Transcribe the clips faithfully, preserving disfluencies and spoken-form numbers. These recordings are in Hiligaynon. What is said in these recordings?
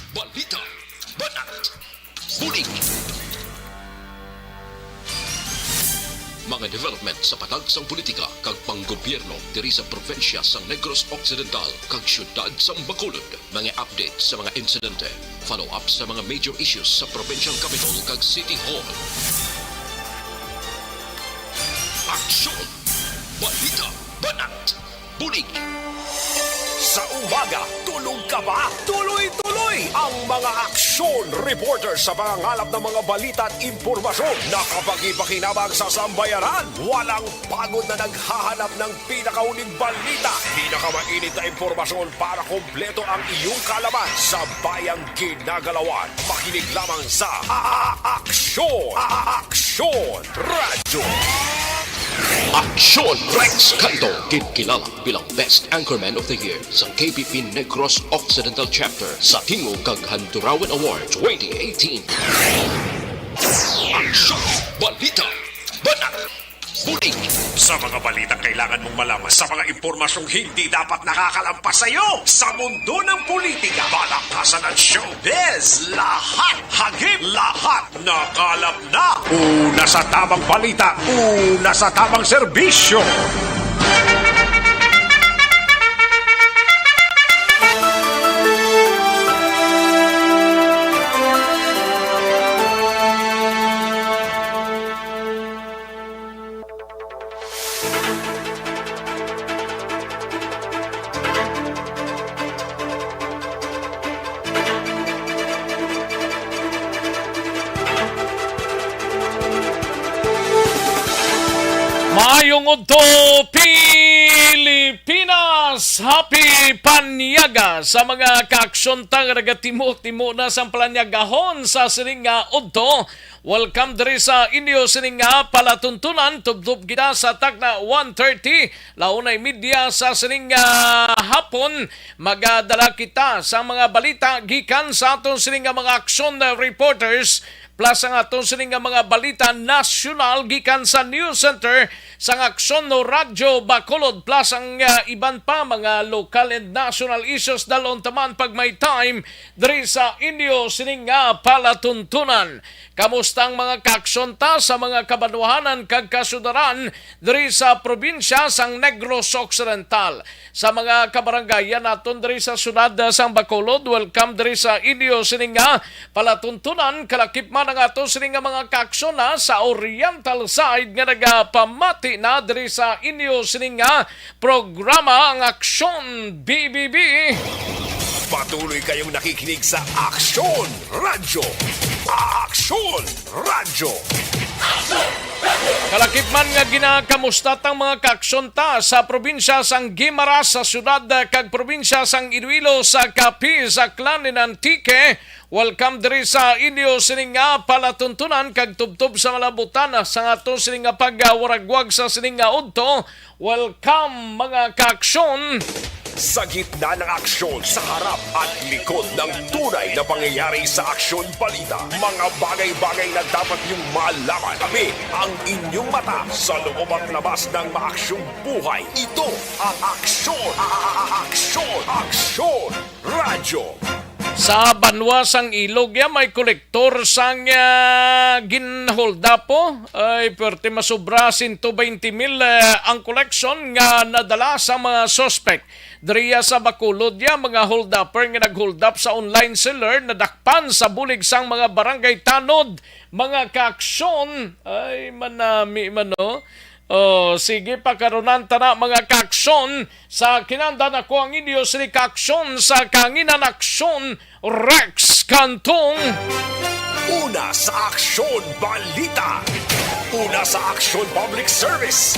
Balita, banat, bulig. Mga development sa patag sang politika kag panggobyerno diri sa probinsya sang Negros Occidental kag siyudad sang Bacolod. Mga update sa mga insidente, follow-up sa mga major issues sa provincial capital kag city hall. Aksyon! Balita, banat, bulig. Sa umaga, tulog ka ba? Tuloy-tuloy ang mga aksyon reporter sa pangangalap ng mga balita at impormasyon na kapaki-pakinabang sa sambayanan. Walang pagod na naghahanap ng pinakahuling balita, pinakamainit na impormasyon para kompleto ang iyong kaalaman sa bayang ginagalawan. Makinig lamang sa A-, A-, Aksyon! A-, A-, Aksyon! Radyo! Aksyon! Rex Canto, ginkilala bilang Best Anchorman of the Year sa K P P Negros Occidental Chapter sa Tingog kag Handurawan Award twenty eighteen. Aksyon! Balita! Banat! Bulig! Sa mga balitang kailangan mong malaman, sa mga impormasyong hindi dapat nakakalampas sa iyo, sa mundo ng politika, palakasan at showbiz, lahat, hagip, lahat, nakalap na. Una sa tamang balita, una sa tamang serbisyo. Maayong udto, Pilipinas! Happy Panyaga sa mga kaaksyon ta nga nagatimo-timo na sang palanyagahon sa sining nga udto. Welcome diri sa inyo sining nga palatuntunan. Tubtob kita sa takna one thirty, la una y media sa sining nga hapon. Magadala kita sa mga balita gikan sa aton sining nga mga aksyon, uh, reporters, plus ang aton sining nga mga balita nasyonal gikan sa News Center sang Aksyon no Radyo Bacolod, plus ang, uh, iban pa mga local and national issues. Dalon taman pag may time diri sa inyo sining nga palatuntunan. Kamusta ang mga kaaksyon ta sa mga kabanwahanan kag kasudaran diri sa probinsya sang Negros Occidental? Sa mga kabarangayan naton diri sa syudad sang Bacolod, welcome diri sa inyo sining nga palatuntunan. Kalakip man ang ato sining nga mga kaaksyon na sa Oriental Side nga nagapamati na diri sa inyo sining nga programa, ang Aksyon B B B. Patuloy kayong nakikinig sa Aksyon Radyo. Aksyon Radyo. Kalakip man nga ginakamusta tang mga kaaksyon ta sa probinsya sang Guimaras, sa syudad kag probinsya sang Iloilo, sa Capiz, Aklan, and Antique. Welcome diri sa inyo sining nga palatuntunan kag tubtob sa malabutan sa aton sining nga pagwaragwag sa sining nga udto. Welcome, mga kaaksyon! Sa gitna ng aksyon, sa harap at likod ng tunay na pangyayari sa Aksyon Balita, mga bagay-bagay na dapat niyong malaman. Kami ang inyong mata sa loob at labas ng maaksyong buhay. Ito ang Aksyon, a-, a-, a-, Aksyon, Aksyon Radyo. Sa banwa sang Ilog, ya, may kolektor sang, ah, ginholdapo. Ay, pwerte, masobra sento baynte mil, eh, ang koleksyon nga nadala sa mga suspek. Diriya sa Bacolod, ya, mga holdupper nga nagholdap sa online seller nadakpan sa bulig sang mga barangay tanod, mga kaaksyon. Ay, manami man, no? Oh, sige, pakarunan ta na, mga kaaksyon. Sa kinandan, ako ang inyo sini kaaksyon sa kanginan, Aksyon Rex Cantong. Una sa Aksyon Balita. Una sa Aksyon Public Service.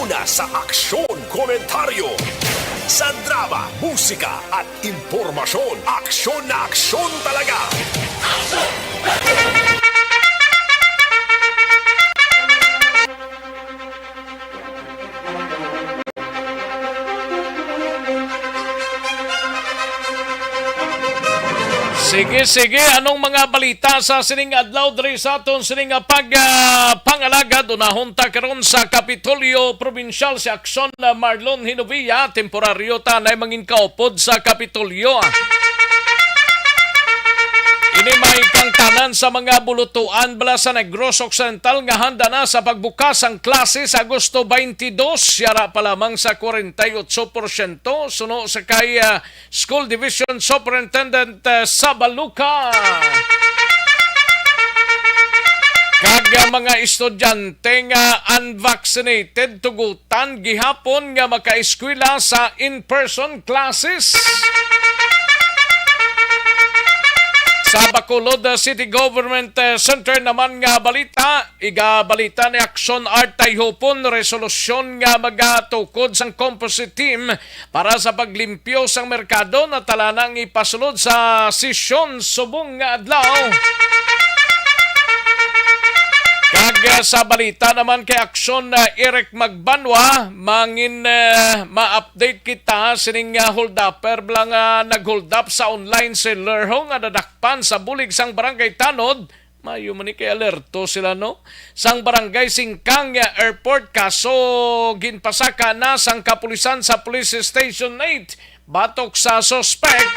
Una sa Aksyon Komentaryo. Sa drama, musika, at impormasyon, aksyon na aksyon talaga. Sige, sige. Anong mga balita sa sining adlaw diri sa aton sining nga pag, ah, pangalagad? Unahon ta karon sa Kapitolyo Probinsyal, si Aksyon, ah, Marlon Hinovia. Temporaryo ta nay mangin kaupod sa Kapitolyo. May kangtanan sa mga bulutuan bala sa Negros Occidental nga handa na sa pagbukas ang klase sa Agosto twenty-two, yara pa lamang sa forty-eight porsyento, suno sa kay, ah, School Division Superintendent, ah, Sabaluka. Kag, ah, mga estudyante nga unvaccinated, tugutan gihapon nga makaeskwela sa in-person classes. Sa Bacolod, uh, City Government, uh, Center naman nga balita, igabalita ni Action Art Tayhupon resolusyon nga magatukod sang composite team para sa paglimpyo sang merkado na talanang ipasulod sa sesyon subong nga adlaw. Kag, uh, sa balita naman kay Action, uh, Eric Magbanwa, mangin, uh, ma-update kita sining, uh, holdupper bala nga nagholdap sa online seller ho nga nadak pan sa bulig sang Barangay Tanod, maayo man ni kay alerto sila, no? Sang Barangay Singkang nga airport, kaso ginpasaka na sang kapulisan sa Police Station eight batok sa suspek.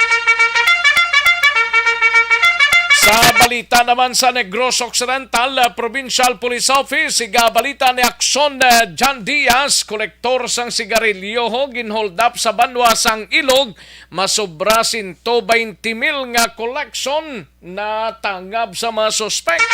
Sa balita naman sa Negros Occidental, ah, Provincial Police Office, igabalita ni Action, ah, John Diaz, kolektor sang sigarilyo ho, ginhold up sa banwa sang Ilog, masobra sento baynte mil nga collection natangab sa mga suspek.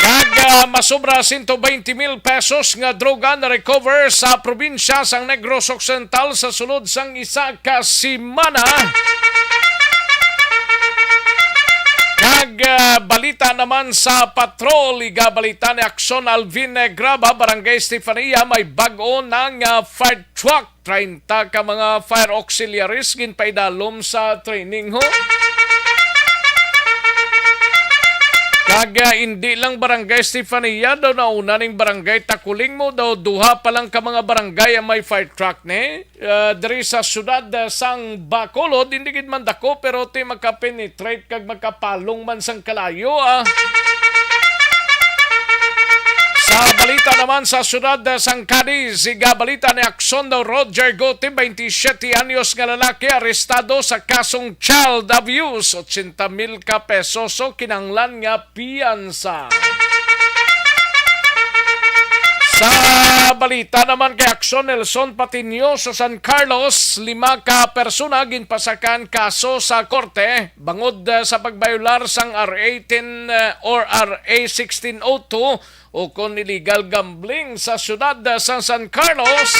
Kag, ah, masobra sento baynte mil pesos nga droga na-recover sa probinsya sang Negros Occidental sa sulod sang isa ka semana. Kag, ah, balita naman sa patrol, igabalita ni Action Alvin Negraba, Barangay Estefania, may bag-o na nga fire truck. Treinta ka mga fire auxiliaries ginpaidalom sa training ho. Kag, ah, indi lang Barangay Estefania daw nauna ning Barangay Taculing, mo daw duha pa lang ka mga barangay ang may fire truck ni. Ah, diri sa siyudad, ah, sang Bacolod, hindi gid man dako, pero ti makapenetrate kag makapalong man sang kalayo, ah. Sa balita naman sa siyudad, ah, sang Cadiz, igabalita ni Action daw Roger Gote, twenty-seven anyos nga lalaki, arestado sa kasong child abuse, ochenta mil ka pesos, so kinahanglan nga piyansa. Sa balita naman kay Action, Nelson Patiño sa San Carlos, lima ka persona ginpasakan kaso sa korte bangod, eh, sa pagbayolar sang R A ten, eh, or R A sixteen oh two, ukon illegal gambling sa siyudad, eh, sang San Carlos.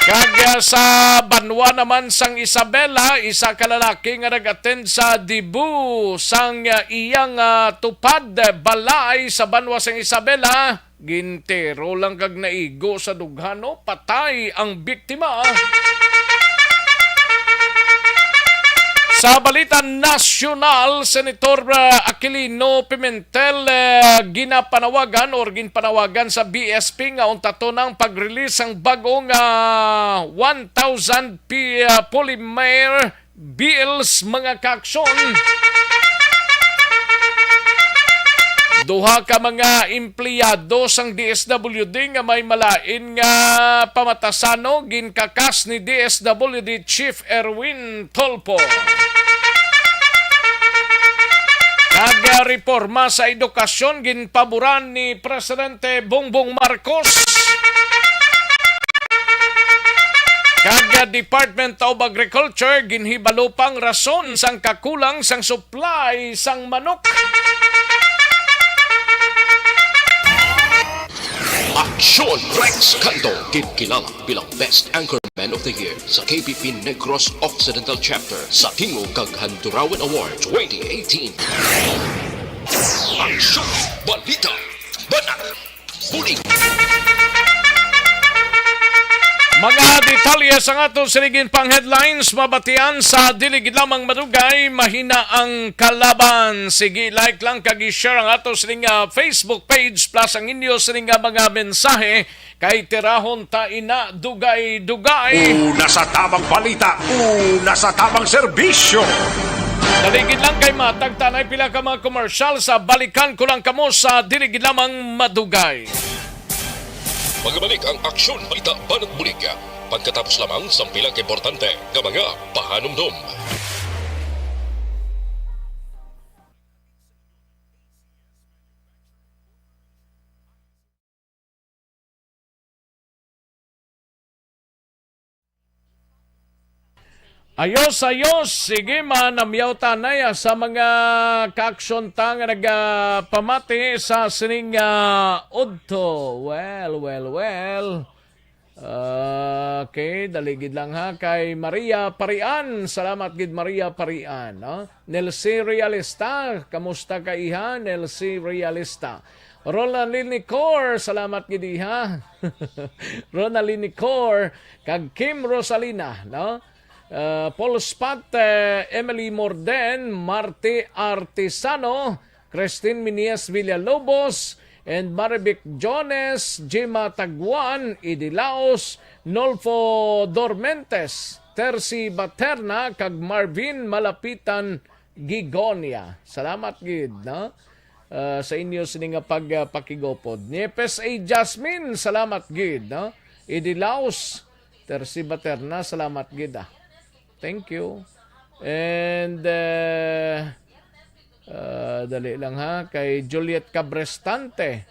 Kag, ah, sa banwa naman sang Isabela, isa ka lalaki nga nag-attend sa debut sang, ah, iyang, ah, tupad, ah, balay sa banwa sang Isabela, gintero lang kag naigo sa dughan, no? Patay ang biktima. Sa balita nasyonal, Senator, ah, Aquilino Pimentel, eh, ginapanawagan or ginpanawagan sa B S P nga untaton ang pag-release sang bag-o nga one thousand pi-, ah, polymer bills, mga kaaksyon. Duha ka mga empleyado sang D S W D nga may malain nga pamatasano ginkakas ni D S W D Chief Erwin Tulfo. Kag, ah, reforma sa edukasyon ginpaboran ni Presidente Bongbong Marcos. Kag, ah, Department of Agriculture ginhibalo pang rason sang kakulang sang supply sang manok. Aksyon Rex Canto, ginkilala bilang Best Anchorman of the Year sa K P P Negros Occidental Chapter sa Tingog kag Handurawan Award twenty eighteen. Aksyon, balita, banat, bulig. Mga detalye sang aton sining pang-headlines mabatian sa dili gid lamang madugay, mahina ang kalaban. Sige, like lang kag i-share ang aton sining, ah, Facebook page, plus ang inyo sining, ah, mga mensahe, kay tirahon ta ina dugay-dugay. Una sa tamang balita, una sa tamang serbisyo. Dali gid lang kay matag ta anay pila ka mga komersyal, sa balikan ko lang kamo sa dili gid lamang madugay. Magabalik ang Aksyon Balita Banat Bulig. Pagkatapos lamang sang pila ka importante nga mga pahanumdom. Ayos, ayos. Sige, manamyaw tanay, ah, sa mga kaaksyon ta nga nagapamati sa sining, ah, udto. Well, well, well. Ah, okay, dali gid lang ha. Kay Maria Parian, salamat gid Maria Parian, no? Nelcy Realista, kamusta ka iha? Nelcy Realista. Ronaldin Nicor, salamat gid iha. Ronaldin Nicor, kag Kim Rosalina, no? Ah, Paul Spot, eh, Emily Morden, Marty Artisano, Christine Minias Villalobos, and Marivic Jones, Jima Taguan, Idi Laos, Nolfo Dormentes, Tercy Baterna, kag Marvin Malapitan Gigonia. Salamat gid, no? Ah, sa inyo sini nga pag, ah, pakigupod. Niepes A. Jasmine, salamat gid, no? Idi Laos, Tercy Baterna, salamat gid, ah. Thank you. And, uh, uh, dali lang ha, kay Juliet Cabrestante,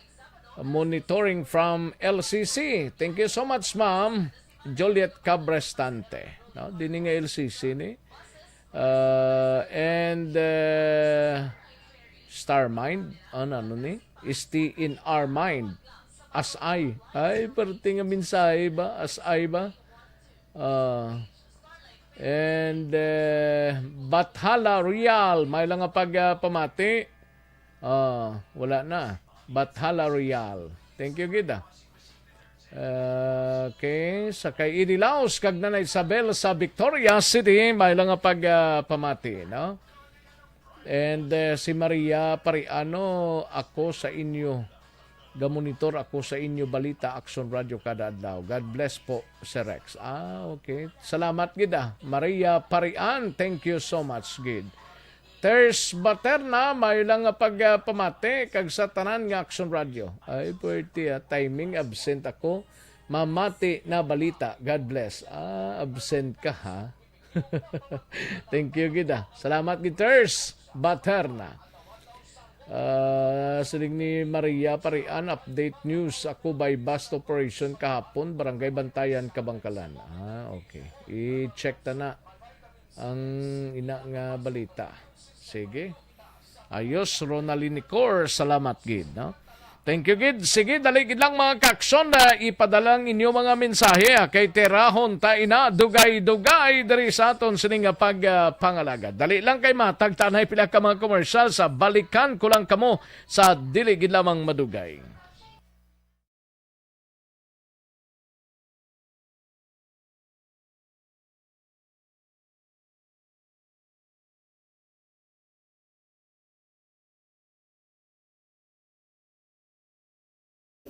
monitoring from L C C. Thank you so much, ma'am. Juliet Cabrestante. No? Dini nga L C C ni. Uh, and, uh, Starmind, ano, ano ni? Stay in our mind. As I. Ay, parte nga mensahe ba? As I ba? Ah, and, eh, Bathala Royal, may lang nga pag, ah, pamati. Ah, wala na. Bathala Royal. Thank you gid, ah. Okay, sa kay Idi Laos kag Nanay Isabel sa Victoria City, may lang nga pag, ah, pamati, no? And, eh, si Maria Pariano, ako sa inyo, gamonitor ako sa inyo balita, Action Radio kada adlaw. God bless po, Sir Rex. Ah, okay. Salamat gid, ah. Maria Parian, thank you so much gid. Ters Baterna, may lang nga pag, ah, pamati kag sa tanan nga Action Radio. Ay, pwerte, ah. Timing, absent ako. Mamati na balita. God bless. Ah, absent ka, ha? Thank you gid, ah. Salamat gid, Ters Baterna. Ah, siling ni Maria Parian, update news. Ako by bus operation kahapon, Barangay Bantayan, Kabangkalan. Ah, okay. I-check ta na ang ina nga balita. Sige. Ayos, Ronaldin Nicor, salamat gid, no? Thank you gid. Sige, dali gid lang, mga kaaksyon, na ipadala ang inyo mga mensahe, ah, kay tirahon ta ina dugay-dugay diri sa aton sini nga pag, ah, pangalagad. Dali lang kay matag tanay pila ka mga komersyal sa balikan ko lang kamo sa dili gid lamang madugay.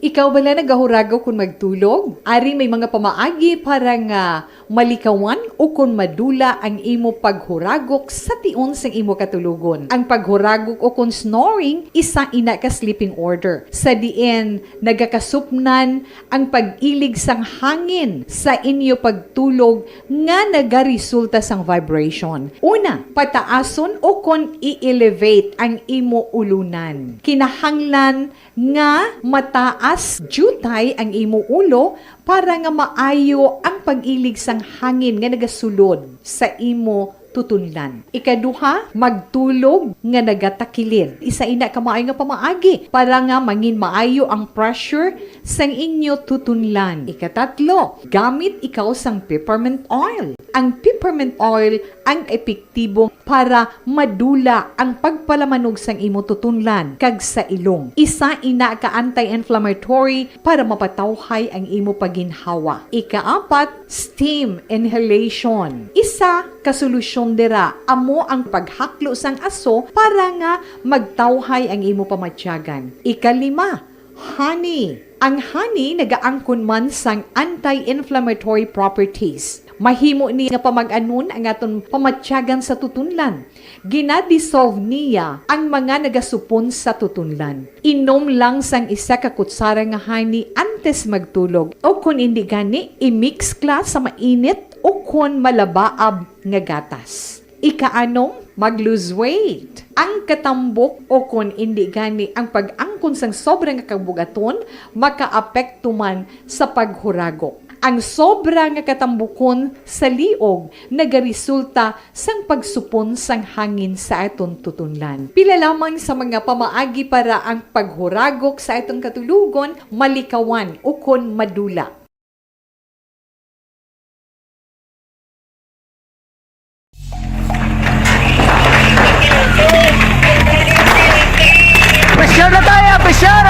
Ikaw bala nagahuragok kon magtulog? Ari may mga pamaagi para nga malikawan ukon madula ang imo paghuragok sa tion sang imo katulogon. Ang paghuragok ukon snoring, isa ina ka sleeping order, sa diin nagakasupnan ang pag-ilig sang hangin sa inyo pagtulog nga nagaresulta sang vibration. Una, pataason ukon i-elevate ang imo ulunan. Kinahanglan nga mataas diutay ang imo ulo para nga maayo ang pag-ilig sang hangin nga nagasulod sa imo tutunlan. Ikaduha, magtulog nga nagatakilid. Isa ina ka maayo nga pamaagi para nga mangin maayo ang pressure sang inyo tutunlan. Ikatatlo, gamit ikaw sang peppermint oil. Ang peppermint oil ang epektibo para madula ang pagpalamanog sang imo tutunlan kag sa ilong. Isa ina ka anti-inflammatory para mapatawhay ang imo pagginhawa. Ikaapat, steam inhalation. Isa ka solusyon dira amo ang paghaklo sang aso para nga magtawhay ang imo pamatyagan. Ikalima, honey. Ang honey nagaangkon man sang anti-inflammatory properties. Mahimo ni nga pamag-anon ang aton pamatyagan sa tutunlan. Ginadissolve niya ang mga nagasupon sa tutunlan. Inom lang sang isa ka kutsara nga honey anti Tes magtulog, o kon indi gani, i-mix-la sa mainit o kon malabaab nga gatas. Ikaanom, mag-lose weight. Ang katambok o kon indi gani ang pag-angkon sang sobra nga kabugaton makaapekto man sa paghuragok. Ang sobra nga katambukon sa liog nagaresulta sang pagsupon sang hangin sa aton tutunlan. Pila lamang sa mga pamaagi para ang paghuragok sa aton katulogon, malikawan ukon madula. Pressure na tayo! Pressure!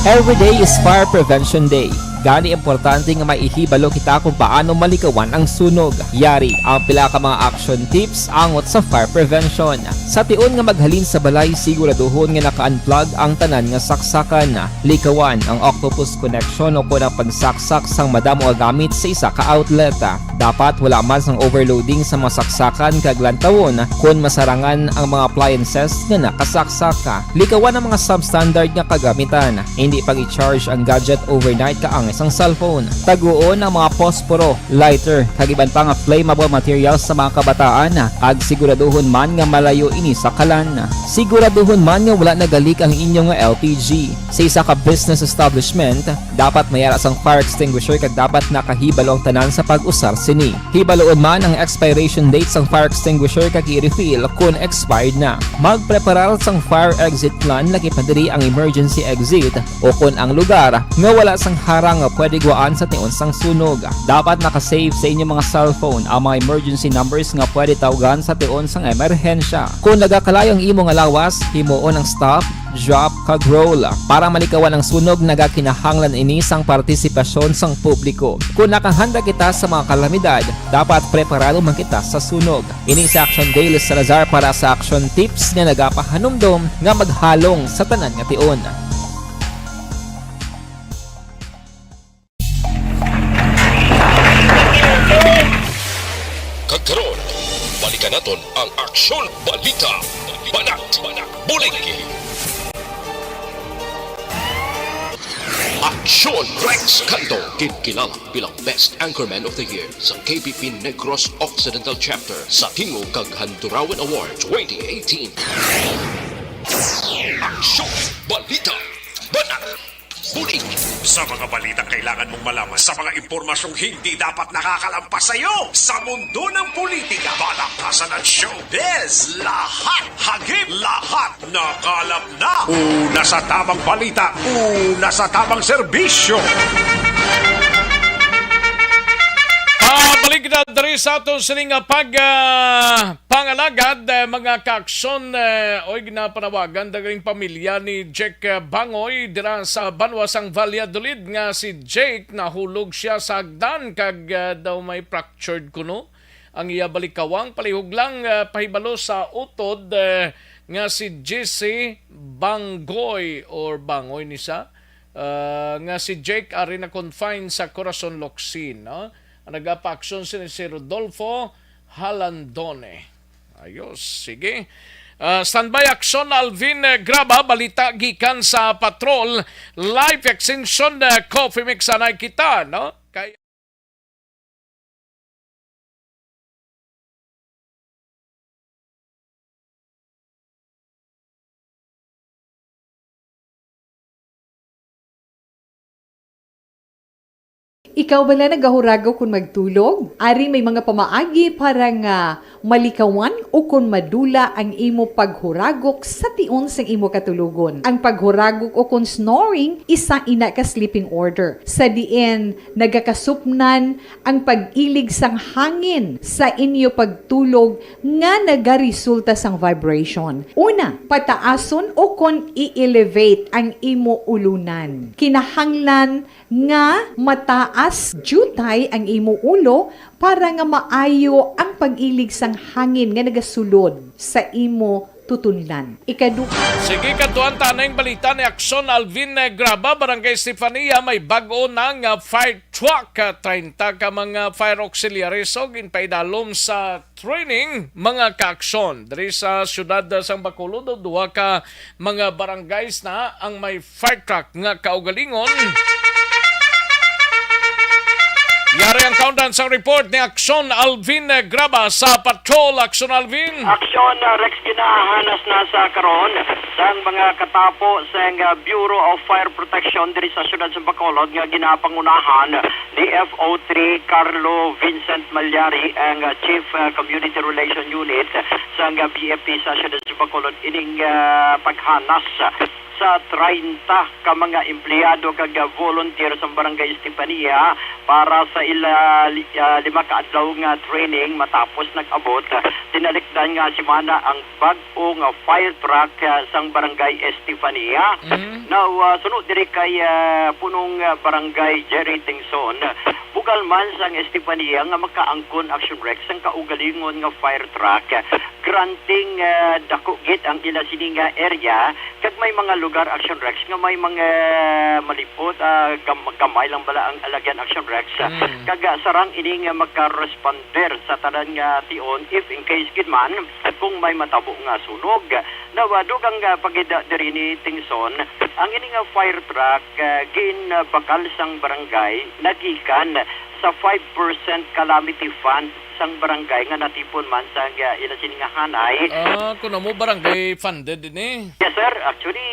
Every day is Fire Prevention Day. Gani, importante nga maihibalo kita kung paano malikawan ang sunog. Yari ang pila ka mga action tips angot sa fire prevention. Sa tion nga maghalin sa balay, siguraduhon nga naka-unplug ang tanan nga saksakan. Likawan ang octopus connection o kon ang pagsaksak sang madamo nga gamit sa isa ka outlet. Dapat wala man sang overloading sa mga saksakan kag lantawon kon masarangan ang mga appliances nga nakasaksak. Likawan ang mga substandard nga kagamitan. Indi pag-i-charge ang gadget overnight kaangay sang cellphone. Taguon ang mga posporo, lighter, kag iban pa nga flammable materials sa mga kabataan, kag siguraduhon man nga malayo ini sa kalan. Siguraduhon man nga wala nagalik ang inyo nga L P G. Sa isa ka business establishment, dapat may ara sang fire extinguisher kag dapat nakahibalo ang tanan sa pag-usar sini. Hibaluon man ang expiration date sang fire extinguisher kag i-refill kon expired na. Magpreparar sang fire exit plan, lakip na diri ang emergency exit o kon ang lugar nga wala sang harang nga pwede guwaan sa tion sang sunog. Dapat naka-save sa inyo mga cellphone ang mga emergency numbers nga pwede tawgan sa tion sang emerhensya. Kon nagakalayo ang imo nga lawas, himuon ang stop, drop, kag roll. Para malikawan ang sunog, nagakinahanglan ini sang partisipasyon sang publiko. Kon nakahanda kita sa mga kalamidad, dapat preparado man kita sa sunog. Ini si Action Day, Liz Salazar para sa Action Tips nga nagapahanumdom nga maghalong sa tanan nga tion. Kag karon, balikan naton ang Aksyon Balita, Banat, Bulig. Aksyon Rex Canto, ginkilala bilang Best Anchorman of the Year sa K P P Negros Occidental Chapter sa Tingog kag Handurawan Award twenty eighteen. Aksyon Balita, Banat, Bulig. Sa mga balitang kailangan mong malaman, sa mga impormasyong hindi dapat nakakalampas sa iyo, sa mundo ng politika, palakasan at showbiz, lahat hagip, lahat nakalap na. Una sa tamang balita, una sa tamang serbisyo. Pabalik na diri sa aton sining nga pag, ah, pangalagad, eh, mga kaaksyon, eh, oy, ginapanawagan daw ang pamilya ni Jake, eh, Bangoy dira sa banwa sang Valladolid nga si Jake nahulog siya sa hagdan kag, eh, daw may fractured kuno ang iya balikawang. Palihog lang, eh, pahibalo sa utod, eh, nga si Jesse Bangoy or Bangoy ni siya, ah, nga si Jake ari na-confine sa Corazon, Locsin, no? Ang nagapaaksyon sini si Rodolfo Halandone. Ayos, sige. Ah, standby action, Alvin, eh, Graba, balita gikan sa Patrol, Life Extension, eh, Coffee Mix, anay kita, no? Kay Ikaw bala nagahuragok kon magtulog? Ari may mga pamaagi para nga malikawan ukon madula ang imo paghuragok sa tion sang imo katulogon. Ang paghuragok ukon snoring, isa ina ka sleeping order, sa diin nagakasupnan ang pag-ilig sang hangin sa inyo pagtulog nga nagaresulta sang vibration. Una, pataason ukon i-elevate ang imo ulunan. Kinahanglan nga mataas diutay ang imo ulo para nga maayo ang pag-ilig sang hangin nga nagasulod sa imo Tutunlan. Ikaduha. Sige, kadtuan ta na ang balita ni Aksyon Alvin Graba, Barangay Estefania, may bag-o na nga fire truck, ah, treinta ka mga fire auxiliaries, so, ginpaidalom sa training, mga kaaksyon. Diri sa siyudad, ah, sang Bacolod, duha ka mga barangays na ang may fire truck nga kaugalingon. Yari ang countdown sa report ni Aksyon Alvin Graba sa Patrol. Aksyon Alvin. Aksyon, uh, Rex, ginahanas na sa karon sang mga katapo sang, uh, Bureau of Fire Protection diri sa siyudad sa Bacolod nga ginapangunahan ni F O three Carlo Vincent Malyari, ang, uh, Chief, uh, Community Relation Unit sang, uh, B F P sa siyudad sa Bacolod, ining, uh, paghanas sa treinta ka mga empleyado kag volunteer sa Barangay Estefania para sa ila li-, ah, lima ka adlaw nga training. Matapos nag-abot, ah, tinalikdan nga semana ang bag-o nga fire truck, ah, sang Barangay Estefania. Mm. Now, ah, suno diri kay, ah, punong, ah, barangay Jerry Tingson, bugal man sang Estefania nga makaangkon, Action Rex, sang kaugalingon nga fire truck, granting, ah, dako gid ang ila sini nga area. Kag may mga lugar, Action Rex, nga may mga malipot, ah, gam-, gamay lang bala ang alagyan, Action Rex. Mm. Kag, ah, sarang ini nga magka-responder sa tanan nga tion if in case gid man kung may matabo nga sunog. Now, ah, dugang, ah, pagida diri ni Tingson, ang ini nga fire truck, ah, ginbakal sang barangay nagikan sa five percent calamity fund sang barangay nga natipon man sa, ah, ila sini nga hanay. Ah, kuno mo barangay funded ini? Yes, sir. Actually,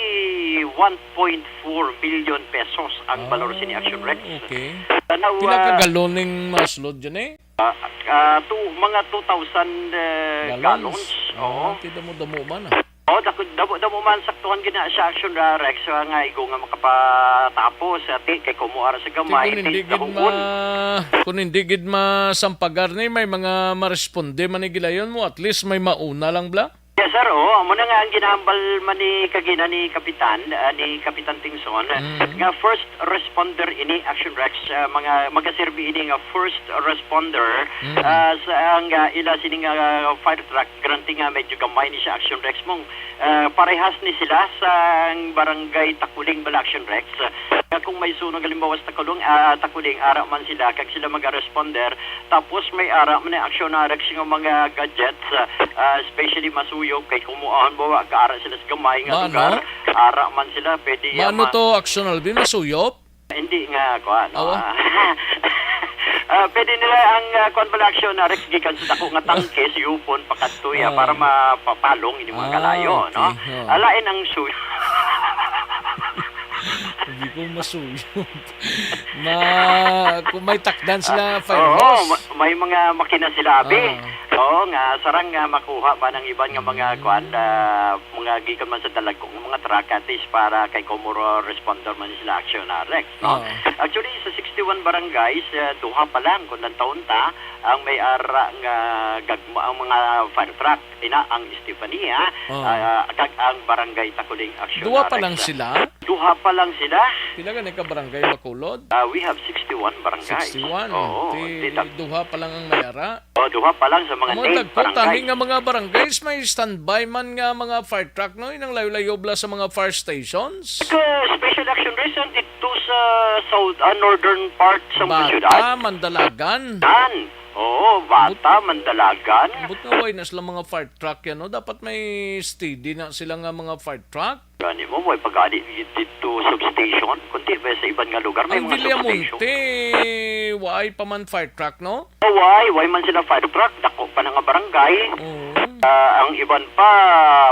one point four million pesos ang valor sini, Action Rex. Ah, okay. Tanaw, pila ka ah, galon ning masulod dyan eh? Ah, ah, two, mga two thousand, eh, Gallons? Gallons. Ah, oo. Ti damo-damo man, ah. Oh, dako-, damo-damo man, saktuhan gina siya, Action, ah, Rex, ah, nga igo nga makapatapos, ah, ti, kay kumuha ra sa gamay, ti, kung hindi gid ma-, kung hindi gid masampagar ni, may mga maresponde man ni gilayon mo, at least may mauna lang bla. Yes, sir. Oh, amo na nga ang ginahambal man ni kagina ni Kapitan, ah, ni Kapitan Tingson, mm, nga first responder ini, Action Rex, ah, mga magaserbi ini nga first responder, mm, ah, sa ang, ah, ila sini nga, ah, fire truck, granting nga medyo gamay ni siya, Action Rex, mong, ah, parehas ni sila sa barangay Takuling bala, Action Rex, ah, nga kung may sunog halimbawa sa Takuling, ah, Takuling, ara man sila kag sila maga-responder. Tapos may ara man ni Action Rex nga mga gadgets, ah, ah, especially masuyop kay kumuha halimbawa gaara sila sa gamay nga lugar, ara man sila, pwede, ah, maano ma- to, Action Alvin, masuyop? Hindi nga, kuan, no? Awa. Ah, ah, pwede nila ang, ah, kuan bala, Action Rex, gikan sa dako nga tangke, siyupon, pakadto, ya, ah, para mapapalong ini mga, ah, kalayo, no? Okay, oh. Ah, lain ang suy- Hindi ko masuyop. Ma-, kung may takdan sila, ah, fire hose. Oo, ma-, may mga makina sila, abi. Ah. Oo, nga sarang nga makuha pa ng iban nga mga, mm, kuan, ah, mga gikan man sa dalagko nga mga truck, at least para kay Comoro responder man sila, Action Rex, no? Ah. Actually, sa sixty-one barangays, ah, duha pa lang, kung nantawon ta, ang may ara nga gagma, ang mga fire truck. Ina ang Estefania, oh, ah, kag ang Barangay Takuling, Action Rex. Duha pa lang sila? Duha pa lang sila. Pila gani ka barangay, Bacolod? Ah, we have sixty-one barangays. Sixty-one. Oo, ti, di tak- duha pa lang ang may ara? Oh, duha pa lang sa mga named barangays. Amo, dagko tani nga mga barangays, may standby man nga mga fire truck, no? Inang layo-layo bala sa mga fire stations? Sa Special Action Region dito sa south, ah, northern part sa siyudad. Bata, Mandalagan. Nan. Oo, Bata, Mandalagan. Ambot nga way na sila mga fire truck yan, no? Dapat may steady na sila nga mga fire truck. Gani mo, may pag-ani dito substation. Kundi may sa iban nga lugar, may mga substation. Ang Villamonte, way pa man fire truck, no? Oh, way, way man sila fire truck. Dako pa na nga barangay. Oo. Ah, ang iban pa,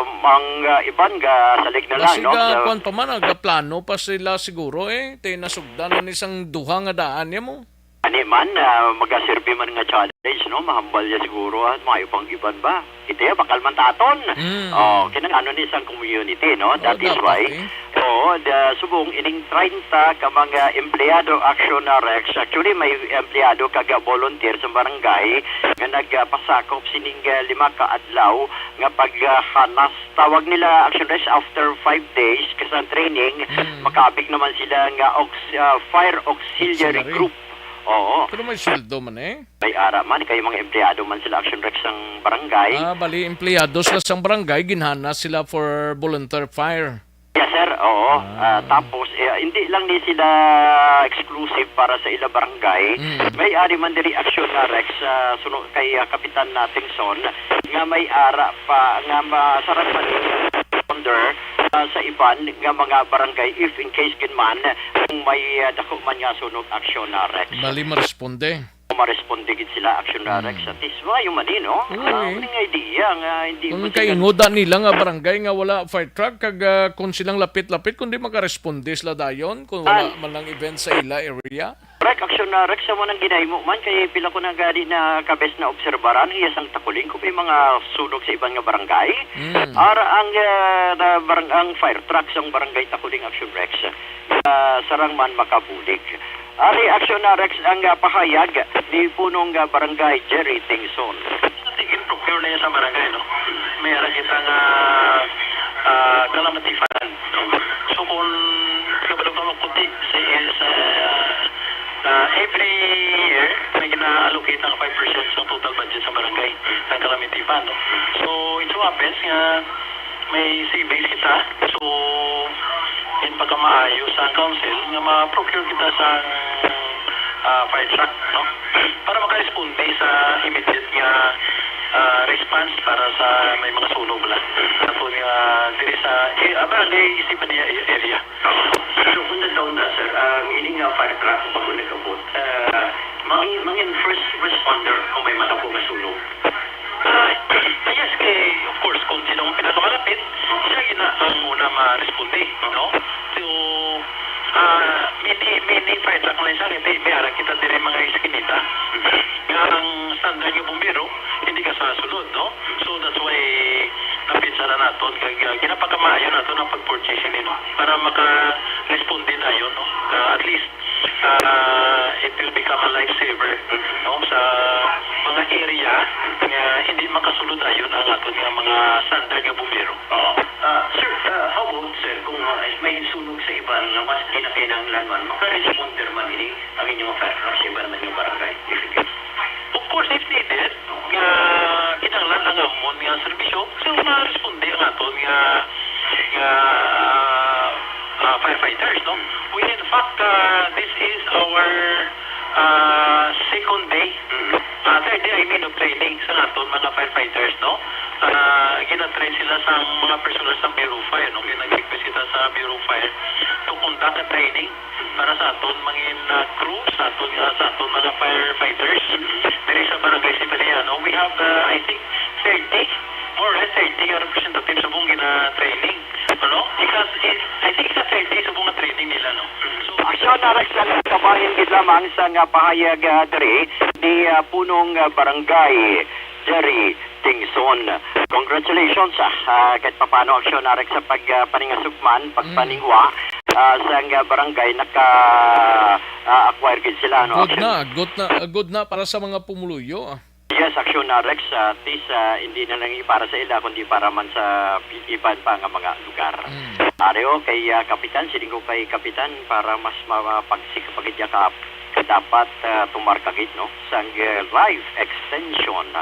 ang, ah, iban ga salig na lang, no? Basig, ah, kuwan pa man, ah, gaplano pa sila siguro, eh. Ti nasugdan na ni sang duha nga daan niya mo. Ani man, ah, magaserbi man nga challenge, no? Mahambal niya siguro, ah, maayo pang iban ba? Kita ya, bakal man taton. Mm. Oh, kinang-ano ni sang community, no? Oh, that is why. Dapat, eh. Oo, da, subong ining treinta ka mga empleyado, Action Rex. Actually, may empleyado kag volunteer sa barangay nga nagpasakop sining, ah, lima ka adlaw nga paghanas. Tawag nila, Action Rex, after five days ka sa training, mm, makaabig naman sila nga aux-, ah, fire auxiliary group. Auxiliary. Oo. Pero may sweldo man eh. May ara man, kay mga empleyado man sila, Action Rex, sang barangay. Ah, bali, empleyado sila sang barangay, ginhana sila for volunteer fire. Yes, sir. Oo. Ah. Ah, tapos, eh, hindi lang ni sila exclusive para sa ila barangay. Mm. May ari man diri, Action, ah, Rex, ah, suno kay, ah, Kapitan, ah, Tingson, nga may ara pa nga ma-, sarang pa ni responder, ah, sa iban nga mga barangay if in case gid man kung may, ah, dako man nga sunog, Action, ah, Rex. Bali, maresponde. Maresponde gid sila, Action, ah, Rex. Hmm. At least, maayo man ni, no? Oo, ah, eh. May idea nga hindi Kung mo sila kaingoda nila nga barangay nga wala fire truck, kag, ah, kung silang lapit-lapit, kung di makaresponde sila dayon, kung wala Ah. man lang event sa ila area. Correct, Action, ah, Rex, sa mo nang ginahimo man, kay pila ko na gani na kabes na obserbaran, iya sang Takuling, kung may mga sunog sa iban nga barangay. Hmm. Ara ang, ah, na barang-, ang fire truck sang barangay Takuling, Action, Rex, ah, sarang man makabulig. Ari, Action, ah, Rex, ang, ah, pahayag ni Punong, ah, Barangay Jerry Tingson. Tigin procure na yan sa barangay, no? May ara kita nga, ah, calamity fund, no? So, kung kabalo ka makuti sa, sa, ah, every year, may gina-allocate ang five percent sa total budget sa barangay, ang calamity fund, no? So, it so happens nga may savings kita. So, in pagkamaayo sa council nga ma-procure kita sa, ah, fire truck, no? Para makaresponde sa immediate nga, ah, response para sa may mga sunog lang. Ato nga diri sa, eh, ah, barangay Estefania area. So, kung nagtaon na, sir, ang ini nga fire truck, bago nag-abot, ah, mangin, mangin first responder kung may madako nga sunog. Ah, yes, kay, of course, kung sino ang pinakamalapit, siya gina ang una ma-responde, no? So, ah, mini, mini fire truck lang siya, kay may, may ara kita diri mga eskinita. Nga ang standard nga bumbero, hindi ka sa sulod, no? So, that's why napinsa na naton, kag, ah, ginapakamaayo naton ang pag-purchase ini, no? Para maka-responde tayo, no? Ah, at least, ah, it will become a lifesaver, no, sa mga area nga hindi makasulod ayon ang aton nga mga standard nga bumbero. Oo. Ah, sir, ah, how about, sir, kung, ah, may sunog sa iban nga mas ginakinahanglan man, maka-responder man ini ang inyong fire truck sa iban man nga barangay? If it is Of course, if needed, nga kinahanglan ang amon nga serbisyo, so ma-responde ang aton nga, nga, ah, firefighters, no? We, in fact, ah, this is our, ah, second day, ah, third day, I mean, of training sa aton mga firefighters, no? Ah, gina-train sila sa mga personnel sa Bureau of Fire, no? Kaya nag-request kita sa Bureau of Fire to conduct a training para sa aton mangin, ah, crew, sa aton, ah, sa aton mga firefighters diri sa Barangay Sibaliano. We have, ah, I think, thirty, more or less thirty nga representatives subong gina-training. Ano? Because it, I think sa thirty subong nga training nila, no? So, Action, ah, Rex, ang kabahin gid lamang sa nga pahayag, ah, diri ni, ah, Punong, ah, Barangay Jerry Tingson. Congratulations, ah, ah, kahit papano, Action, ah, Rex, sa pag, ah, paningasukman, Mm. pagpaningwa, ah, sa nga barangay naka, ah, acquire gid sila, no, Good Action? na, good na, good na para sa mga pumuluyo, ah. Yes, Action, ah, Rex, ah, at least, ah, hindi na lang para sa ila, kundi para man sa iban pa nga mga lugar. Mm. Ari, oh, kay, ah, Kapitan, siling ko kay Kapitan, para mas mapagsik-, pagidya ka, dapat, ah, tumar ka gid, no? Sang, ah, Life Extension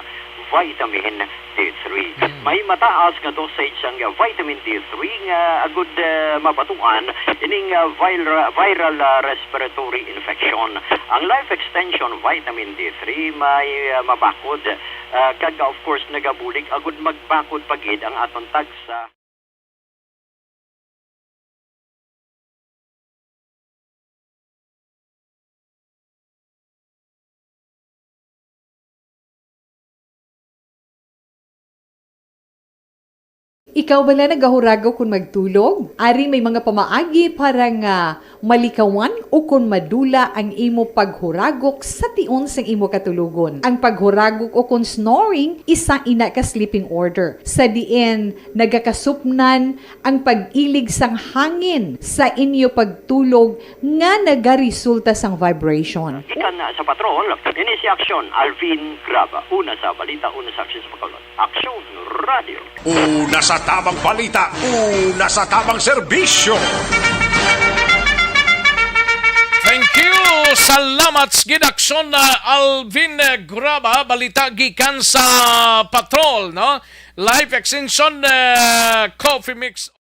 Vitamin D three. Mm. May mataas nga dosage sang, ah, vitamin D three nga agud, ah, mabatuan ining, ah, vir-, viral, ah, respiratory infection. Ang Life Extension Vitamin D three may, ah, mabakod, ah, kag, of course, nagabulig agud magbakod pa gid ang aton tagsa. Ikaw bala nagahuragok kon magtulog? Ari may mga pamaagi para nga malikawan ukon madula ang imo paghuragok sa tion sang imo katulogon. Ang paghuragok ukon snoring, isa ina ka sleeping order, sa diin nagakasupnan ang pag-ilig sang hangin sa inyo pagtulog nga nagaresulta sang vibration. Gikan na sa patrol, ini si Aksyon Alvin Graba. Una sa balita, una sa aksyon sa pagkaulon. Aksyon Radio. Una sa tabang balita, una sa tabang serbisyo. Thank you. Salamat sa gid, Aksyon, ah, Alvin, eh, Graba. Balita gikan sa Patrol, no? Life Extension, eh, Coffee Mix.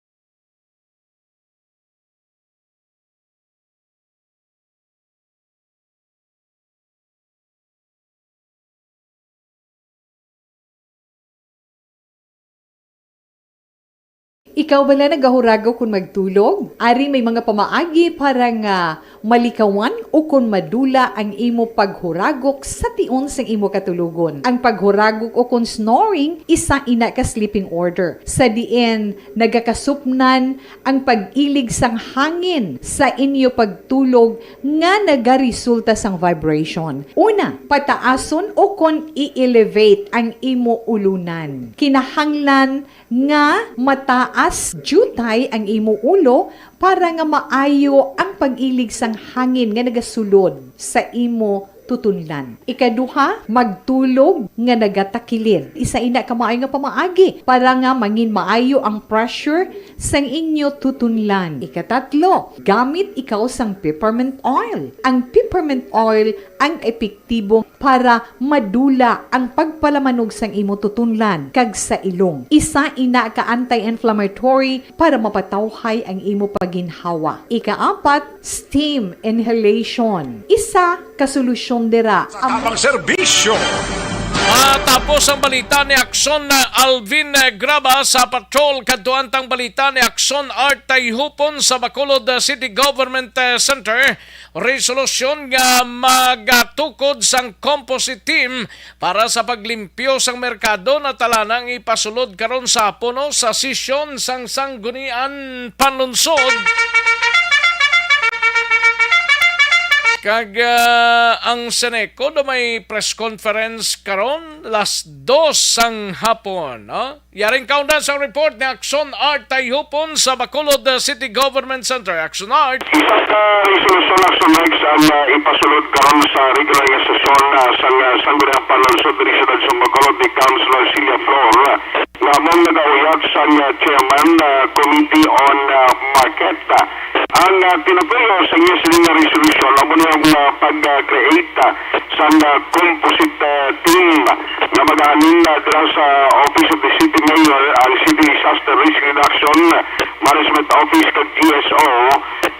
Ikaw bala nagahuragok kon magtulog? Ari may mga pamaagi para nga malikawan ukon madula ang imo paghuragok sa tion sang imo katulogon. Ang paghuragok ukon snoring, isa ina ka sleeping order, sa diin nagakasupnan ang pag-ilig sang hangin sa inyo pagtulog nga nagaresulta sang vibration. Una, pataason ukon i-elevate ang imo ulunan. Kinahanglan nga mataas diutay ang imo ulo para nga maayo ang pag-ilig sang hangin nga nagasulod sa imo tutunlan. Ikaduha, magtulog nga nagatakilid. Isa ina ka maayo nga pamaagi para nga mangin maayo ang pressure sang inyo tutunlan. Ikatatlo, gamit ikaw sang peppermint oil. Ang peppermint oil ang epektibo para madula ang pagpalamanog sang imo tutunlan kag sa ilong. Isa ina ka anti-inflammatory para mapatawhay ang imo paginhawa. Ikaapat, steam inhalation. Isa ka solusyon dira ang tamang serbisyo. Matapos ang balita ni Aksyon, ah, Alvin, eh, Graba sa Patrol, kadtuan tang balita ni Aksyon Art Tayhupon sa Bacolod, ah, City Government, eh, Center. Resolusyon nga magatukod sang composite team para sa paglimpyo sang merkado natala na ang ipasulod karon sa hapon, no, sa sesyon sang Sanggunian Panlungsod. Kag, ah, ang Seneco do may press conference karon las dos sang hapon, no? Yaring kaundan sang report ni Aksyon Art Tayhupon sa Bacolod, uh, City Government Center. Aksyon Art. Isa ka resolusyon, Aksyon Rex, ang, uh, ipasulod karon sa regular nga sesyon, uh, sang, uh, Sangguniang Panlungsod diri sa Dansang Bacolod ni Councilor Celia Flor, uh, nga amo ang nagauyab sang, uh, Chairman, uh, Committee on, uh, Market. Ang, uh, tinutuyo sa iya sini nga resolusyon amo ni ang, uh, pag, uh, create, uh, sang, uh, composite, uh, team nga magahalin, uh, dira sa Office of the City Mayor, ang City Disaster Risk Reduction Management Office kag G S O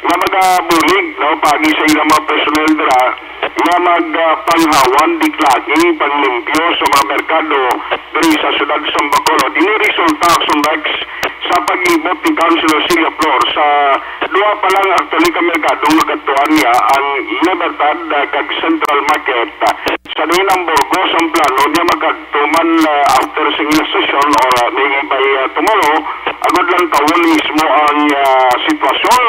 nga magabulig, no, paagi sa ilang mga personnel dira nga mag, ah, panghawan, declogging, panglimpyo sa mga merkado diri sa siyudad sa Bacolod. Ini resulta, Aksyon Rex, sa paglibot ni Councilor Celia Flor sa duha pa lang actually ka merkado nga gadtuan niya, ang Libertad, ah, kag Central Market. Sa diin ang Burgos ang plano niya makadto man, ah, after sa ilang session or, ah, maybe by, ah, tomorrow, agod lang tawon mismo ang, ah, sitwasyon.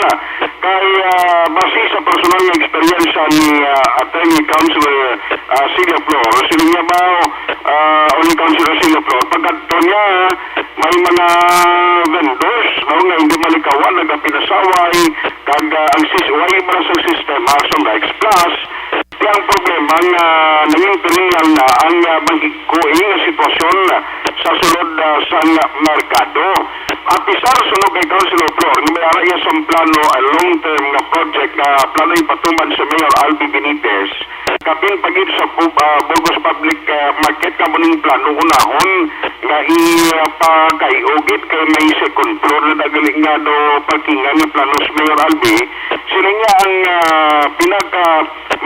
Kay, ah, base sa personal nga eksperyensya ni, ah, Attorney Councilor, ah, Celia Flor, sila niya ba, ah, o ni Councilor Celia Flor, pagkadto niya, may mga vendors, no, nga hindi malikawan, nagapinasaway, kag, ah, ang sis-, way para sa sistema, sa Rex Plus, Ti ang problema nga nangin lang na ang, ah, mahigko nga sitwasyon sa sulod, ah, sang merkado. Apisar suno kay Councilor Flor nga may ara iya sang plano, ah, long-term nga project nga plano ipatuman sa Mayor Albi Benitez, kapin pa gid sa pu-, ah, Burgos Public, ah, Market, kamo ning plano unahon nga ipakay-o gid kay may second floor na dagali nga do parkingan nga plano sa Mayor Albi. Sila niya ang, ah, pinaka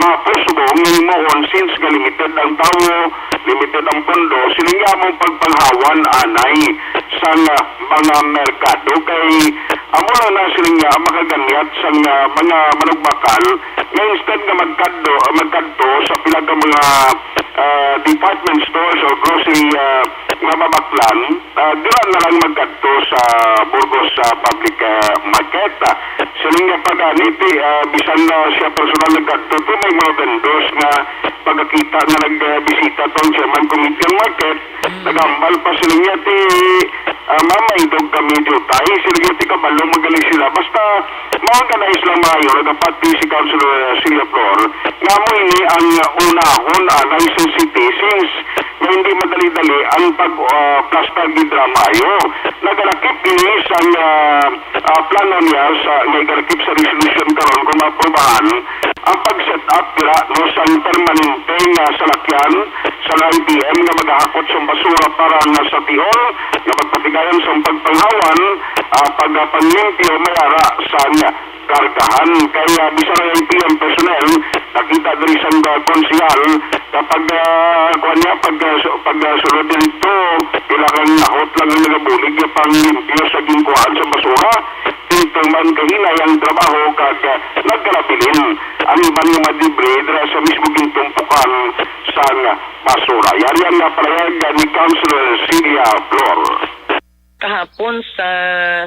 mapusbo nga himuon since nga limited ang tawo, limited ang pondo, sila niya among pagpanghawan anay sa nga mga merkado kay amo lang na sila niya ang makaganyat sa nga mga manugbakal nga instead nga magkadto, magkadto sa pila ka mga, ah, department stores or grocery, ah, nga mabaklan, ah, dira na lang magkadto sa Burgos, ah, Public, ah, Market. Ah, siling niya pa gani, ti, ah, bisan na siya personal nagkadto, ti may mga vendors nga pagkakita nga nagbisita tong Chairman Committee on Market, Mm. nagambal pa sila niya, ti, ah, mamaidog kami diutay, sila niya, ti kabalo magaling sila. Basta, mao ka na islang maayo, nagapati si Councilor, ah, Celia Flor, nga mo ini ang unahon, ah, na isang city, since nga hindi madali-dali ang pag, ah, plasta gid ra maayo. Nagalakip ini sa, ah, ah, plano niya sa, nga igalakip sa resolution karon kung maaprubahan, Ang pag-set up dira, no, sang permanente nga salakyan sa I P M nga magahakot sang basura para na sa tion nga magpatigayon sang pagpanghawan, ah, pagpanglimpyo may ara sang kargahan. Kay, ah, bisan ang I P M personnel nakita diri sang, ah, konsehal, kapag, ah, kuwan niya, pag, ah, su-, pag, ah, sulod dito, pila ka nahot lang ang nagabulig nga panglimpyo sa ginkuhaan sa basura. Pintuman kahinay ang trabaho kag, ah, nagkalabilin ang iban nga mga debris dira sa mismo gintumpukan sang basura. Yari ang, ah, pahayag ni Councilor Celia Flor. Kahapon sa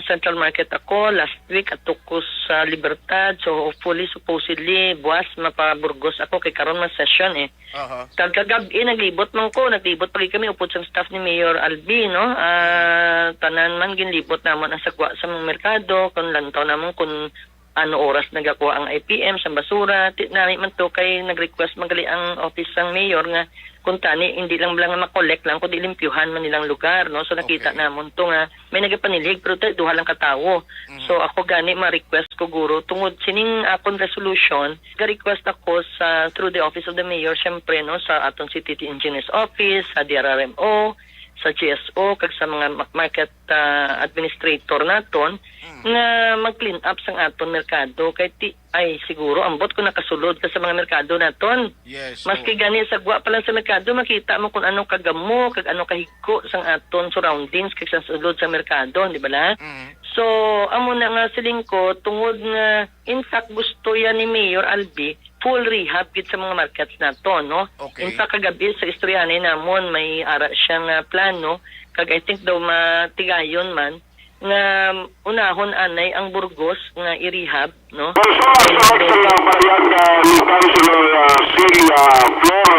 Central Market ako, last week ato ko sa Libertad. So, hopefully, supposedly, buwas mapaburgos ako kay karon man session eh. Aha. Kag kagab-i naglibot man ko, naglibot pa gid kami upod sang staff ni Mayor Albi, no? Ah, tanan man ginlibot namon ang sagwa sa mga merkado, kung lantaw namon kung ano oras nagakuha ang I P M sang basura. Ti-, nami man to kay nag-request man gali ang office sang mayor nga kung tani hindi lang bala nga ma-collect lang kundi limpyuhan man nilang lugar, no? So nakita Okay. namon to nga may nagapanilhig, pero tay duha lang ka tawo. Mhm. So, ako gani ma-request ko, guro, tungod sining akon resolution, ga-request ako sa, through the office of the mayor, syempre, no, sa aton city engineer's office, sa D R R M O, sa G S O, kag sa mga ma-, market, ah, administrator naton, Mm. nga mag-clean up sang aton merkado. Kay ti-, ay, siguro, ambot kung nakasulod ka sa mga merkado naton. Yes, Maski oo. gani sagwa pa lang sa merkado, makita mo kung ano kagamo, kag ano kahigko sang aton surroundings, kag sa sulod sa merkado, di ba la? Mm. So, amo na nga siling ko, tungod nga, in fact, gusto yan ni Mayor Albi, full rehab gid sa mga markets nato, no? Okay. In fact, kagabi sa istoryahanay namon, may ara siya nga plano, kag I think daw matigayon man, nga unahon anay ang Burgos nga i-rehab, no? Kung sa mga And then, sa mga pahayag, ah, ni Councilor, ah, Celia Flor,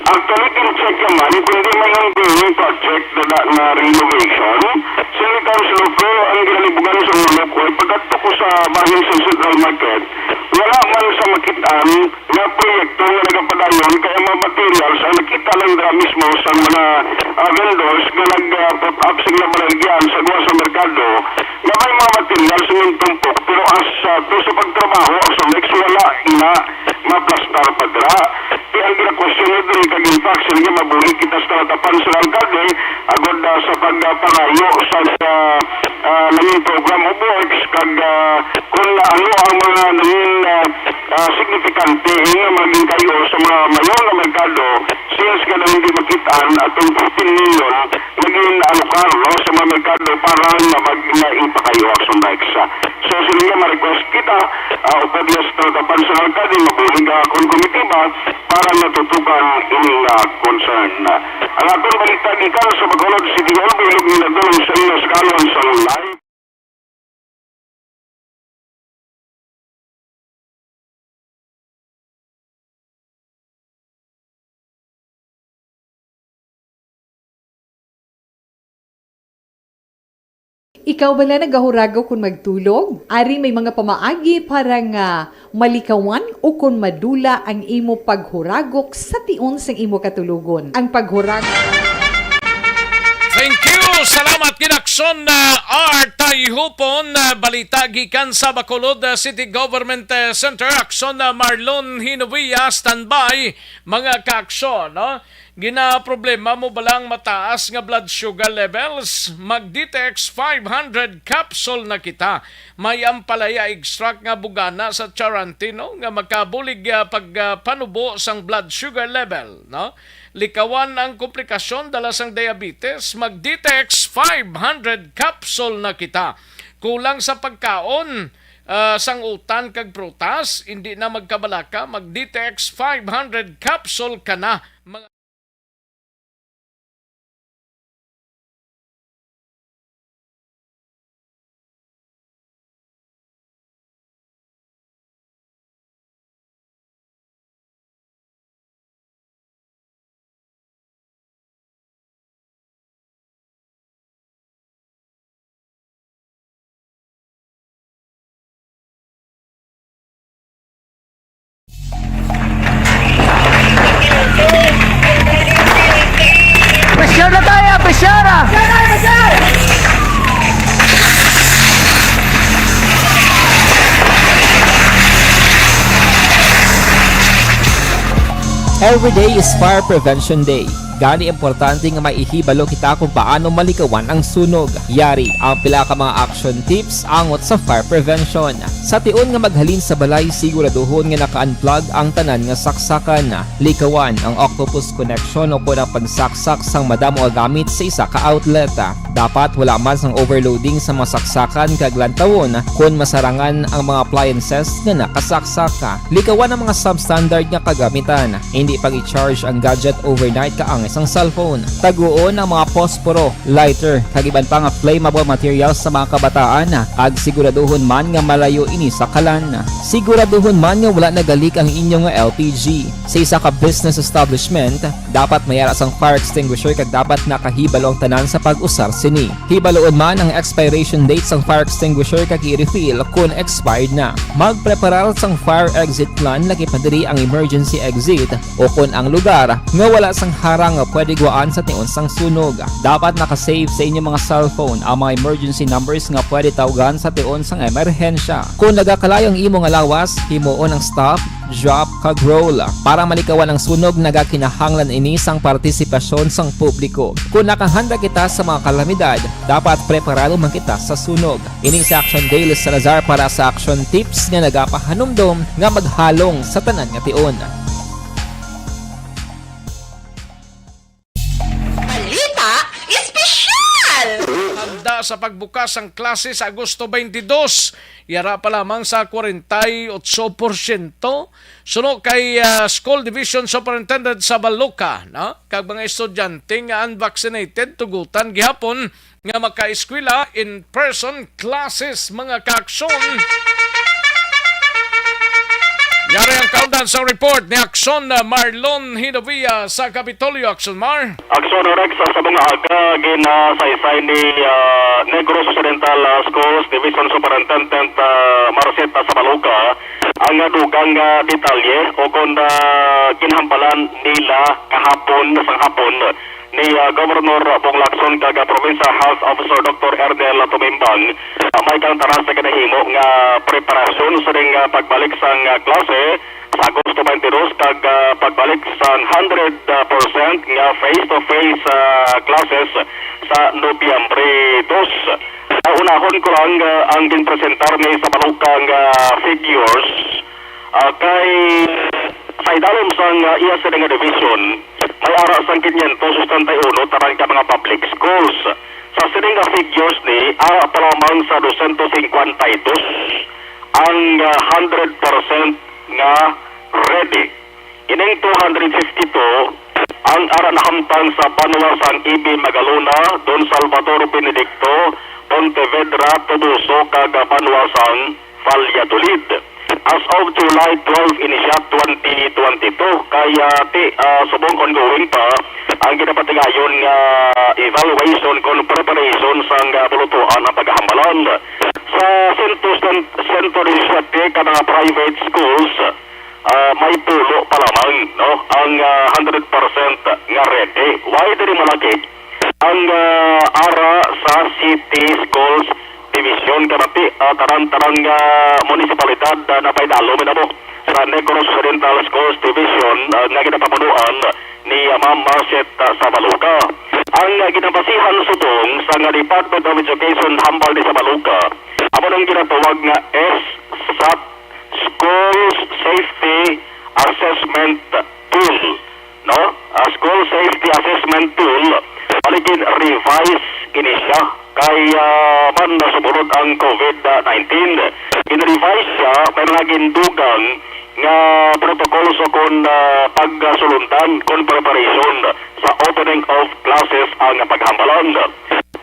actually, kin-check naman kung di may ongoing project na, na, na renovation. Si Councilor Flor, ang ginalibugan sa ulo ko, ay pagkadto ko sa bahin sa Central Market, wala man sa makitaan nga proyekto nga nagapadayon, kaya mga materials ang nakita lang dira mismo sa mga, ah, vendors nga nag, ah, put up sila baligyan sa guwa sa merkado nga may mga materials nga tumpok, pero as, ah, to sa pagtrabaho sa next, wala ina maplastar pa dira. Kaya ang ginakwestiyon diri kag in fact, sila nga mabulig kita sa talatapan sa alkalde, agod, ah, sa pagpangayo sa, ah, ah, nangin program of works kag, ah, kung ano ang mga nangin, ah, ah, signifikante nga maging kayo sa mga mayor nga merkado, since nga nang hindi makitaan atong fifteen million maging alokar, no, sa mga merkado para nga mag-, maipakayo action bikes. So, sila nga ma-request kita, ah, upod niya sa tanggapan sa alkalde, mabulig ang akon komitiba para matutukan ini nga concern. Ang akon balita gikan sa Bacolod City Hall, bilog ni nadulong sa inyo sa kalon sa live. Ikaw bala nagahuragok kon magtulog? Ari may mga pamaagi para nga malikawan ukon madula ang imo paghuragok sa tion sang imo katulogon. Ang paghuragok Thank you. Salamat, Kinakson na Art Tayhupon. Ah, balita gikan sa Bacolod, ah, City Government, eh, Center. Akson na Marlon Hinovia, standby, mga kaakson, no? Ginaproblema mo ba lang mataas nga blood sugar levels? Mag D T X five hundred capsule na kita. May ampalaya extract nga bugana sa charantin, no, nga makabulig, ah, pag, ah, panubo sang blood sugar level, no? Likawan ang komplikasyon dala sang diabetes, mag D T X five hundred capsule na kita. Kulang sa pagkaon, ah, sang utan kag prutas, hindi na magkabalaka, mag D T X five hundred capsule ka na. Mga Every day is Fire Prevention Day. Gani, importante nga maihibalo kita kung paano malikawan ang sunog. Yari ang pila ka mga action tips angot sa fire prevention. Sa tion nga maghalin sa balay, siguraduhon nga naka-unplug ang tanan nga saksakan. Likawan ang octopus connection o kon ang pagsaksak sang madamo nga gamit sa isa ka outlet. Dapat wala man sang overloading sa mga saksakan kag lantawon kon masarangan ang mga appliances nga nakasaksak. Likawan ang mga substandard nga kagamitan. Hindi pag-i-charge ang gadget overnight kaangay sang cellphone. Taguon ang mga posporo, lighter, kag iban pa nga flammable materials sa mga kabataan, kag siguraduhon man nga malayo ini sa kalan. Siguraduhon man nga wala nagalik ang inyo nga L P G. Sa isa ka business establishment, dapat may ara sang fire extinguisher kag dapat nakahibalo ang tanan sa pag-usar sini. Hibaloon man ang expiration date sang fire extinguisher kag i-refill kon expired na. Magpreparar sang fire exit plan, lakip na diri ang emergency exit o kon ang lugar nga wala sang harang nga pwede guwaan sa tion sang sunog. Dapat naka-save sa inyo mga cellphone ang mga emergency numbers nga pwede tawgan sa tion sang emerhensya. Kon nagakalayo ang imo nga lawas, himuon ang stop, drop, kag roll. Para malikawan ang sunog, nagakinahanglan ini sang partisipasyon sang publiko. Kon nakahanda kita sa mga kalamidad, dapat preparado man kita sa sunog. Ini si Action Dale Salazar para sa Action Tips nga nagapahanumdom nga maghalong sa tanan nga tion. Balita Espesyal! Handa sa pagbukas ang klase sa Agosto twenty-two, yara pa lamang sa forty-eight percent. Suno kay, ah, School Division Superintendent Sabaluca, no? Kag mga estudyante nga unvaccinated, tugutan gihapon nga makaeskwela in-person classes, mga kaakson. Yari ang kaundan sa report ni Akson, uh, Marlon Hinovia sa Kapitolyo. Akson Mar. Akson Rex, sa mga aga, ginasaysay ni, uh, Negros Occidental, uh, Schools Division Superintendent, uh, Marcet Sabaluca ang, uh, dugang, uh, detalye o kung, uh, ginhampalan nila kahapon sa hapon ni, ah, Governor Bong Lacson kag, ah, Provincial Health Officer Doktor Ernel Tumimbang, ah, may kang tanan sa ginahimo nga preparasyon sa ring, ah, pagbalik sang, ah, klase sa Agosto twenty-two kag, ah, pagbalik sang hundred percent nga face-to-face, ah, classes sa Nobyembre dos. Ah, unahon ko lang, ah, ang ginpresentar ni Sabaluca nga figures. Ah, kay sa idalom sang, ah, iya sini nga division, may ara sang quinientos sesenta y uno tanan ka mga public schools. Sa sini nga figures ni, ara pa lamang sa dosyentos singkwenta y dos ang, ah, hundred percent nga ready. Ining two hundred fifty-two ang ara nahamtang sa banwa sang E B Magalona, Don Salvador Benedicto, Pontevedra, Toboso, kag banwa sang Valladolid. As of July twelve ini siya, twenty twenty-two, kay, ah, ti, ah, subong ongoing pa ang ginapatigayon nga evaluation kon preparation sang, ah, bulutuan ang paghambalan. Sa sento, sento disisiete ka mga private schools, ah, may pulo pa lamang, no, ang, ah, hundred percent nga ready. Why diri malaki ang, ah, ara sa City Schools Division, kanati, ah, tanan-tanan nga munisipalidad, ah, napaidalom na mo sa Negros Oriental Schools Division, ah, nga ginapamunuan ni, ah, Ma'am Marcet, ah, Sabaluca. Ang, ah, ginabasihan subong sa nga Department of Education hambal ni Sabaluca, amo nang ginatawag nga S sat, Schools Safety Assessment Tool, no? Ah, School Safety Assessment Tool, bali gin-revise ini siya kay, ah, man nasumunod ang COVID nineteen. Gin-revise siya, may mga gindugang nga protocols o kon, ah, pagsulundan kon preparation sa opening of classes ang paghambalan.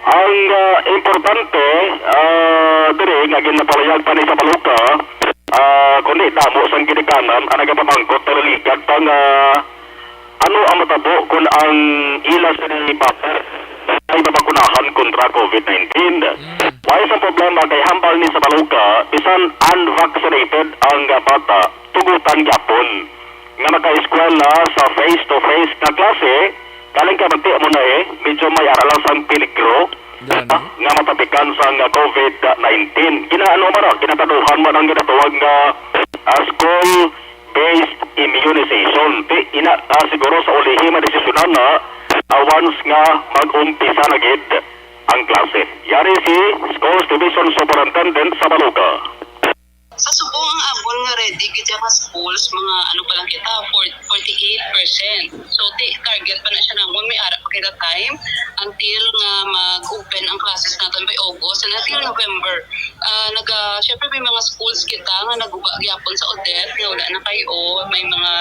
Ang, ah, importante, ah, diri nga ginapahayag pa ni Sabaluca, ah, kundi damo sang ginikanan ang nagapamangkot, naliligad pa nga ano ang matabo kon ang ila sini bata ay mabakunahan kontra COVID nineteen. Mm. Wala sang problema kay hambal ni Sabaluca, bisan unvaccinated ang bata, tugutan gyapon nga makaeskwela sa face-to-face nga klase, kaling kabati mo na eh, medyo may ara lang sang peligro Gani. nga matapikan sang COVID nineteen. Ginaano man, ginataduhan man ang ginatawag nga, ah, school Based immunization. Ti ina, ah, siguro sa ulihi madesisyonan na, ah, once nga mag-umpisa na gid ang klase. Yari si Schools Division Superintendent Sabaluca. Sa subong ang amon nga ready gid nga schools, mga ano pa lang kita, forty, forty-eight percent. So, ti-, target pa na siya namon, may ara pa kita time until nga mag-open ang classes naton by August and until November. Ah, naga-, syempre may mga schools kita nga naguba gyapon sa Odette nga wala na kay-o, may mga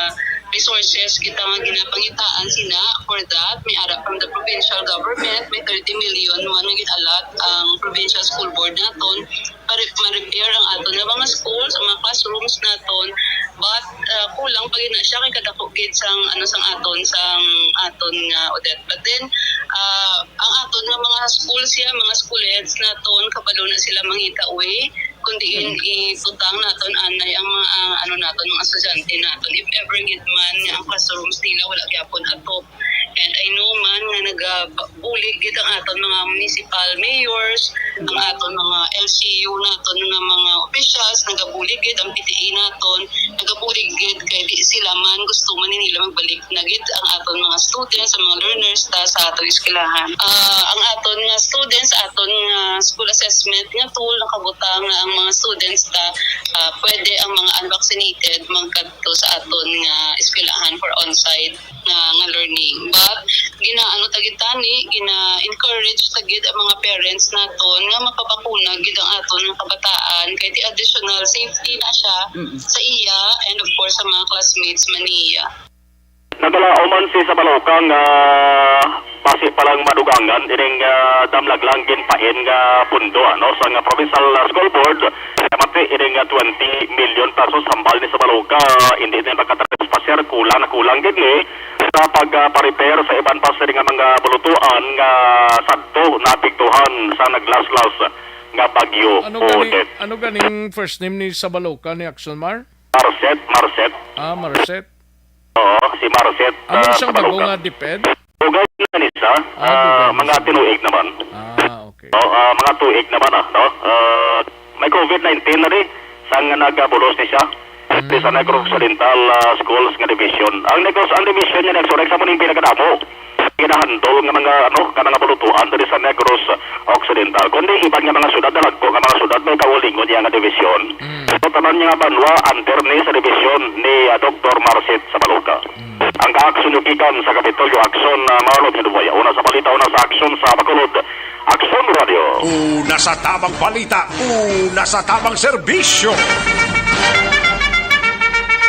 resources kita nga ginapangitaan sina for that. May ara from the provincial government, may thirty million man nga gin-allot ang provincial school board naton para ma-repair ang aton nga mga schools, ang mga classrooms naton. But, ah, kulang pa gid na siya kay kadako gid sang, ano, sang aton, sang aton nga Odette. But then, ah, ang aton nga mga schools ya, mga school heads naton, kabalo na sila mangita way kung diin ibutang naton anay ang mga, ah, ano naton, mga estudyante naton. If ever gid man nga ang classrooms nila wala gyapon atop, and I know man nga nagabulig gid ang aton mga municipal mayors, ang aton mga L C U naton nga mga officials, nagabulig gid ang P T A naton, nagabulig gid kay di sila man gusto man nila magbalik na gid ang aton mga students, ang mga learners ta sa aton eskwelahan. Ah, ang aton nga students, aton nga school assessment nga tool nakabutang nga ang mga students ta, ah, pwede ang mga unvaccinated magkadto sa aton nga eskwelahan for on-site nga, nga learning. But ginaano ta gid tani, gina-encourage ta gid ang mga parents naton nga mapabakuna gid ang aton nga kabataan kay di additional safety na siya Mm. sa iya and of course sa mga classmates man niya. Nagalaom man si Sabaluca nga basi pa lang madugangan ining, ah, damlag lang ginpain nga pundo, ano, sa nga provincial, ah, school board. Mati ining, ah, twenty million pesos hambal ni Sabaluca, hindi ni makatrespassar, kulang na kulang gid ni sa pag, ah, pa-repair sa iban pa sini nga mga bulutuan nga sadto naapektuhan sa naglaslas nga bagyo Ano gani, Odette. Ano ganing first name ni Sabaluca ni Action Mar? Marcet, Marcet. Ah, Marcet. Oo, si Marcet, Amo ah, siyang bago Sabaluca. Nga DepEd? Dugay na ni siya. Ah, Ah, dugay na mga siya. Tinuig naman. Ah, okay. Oh, ah, mga tuig naman, ah, no? Ah, may covid nineteen na di. Sang nagabulos ni siya. Mm. Di sa Negros Occidental, ah, Schools nga division. Ang Negros, ang division niya, Negros, sa mo ning pinakadamo. Ginahandol nga mga, ano, ka mga bulutuan diri sa Negros Occidental. Kundi iban nga mga syudad na lagko, nga mga syudad may kaugalingon niya nga division. Mm. So, tanan niya nga banwa, under ni sa division ni, ah, Doktor Marcet Sabaluca. Mm. Ang kaaksyon yung gikan sa Kapitolyo Aksyon, ah, Marlon Hinuboy. Una sa balita, una sa aksyon sa Bacolod. Aksyon Radio. Una sa tamang balita, una sa tamang serbisyo.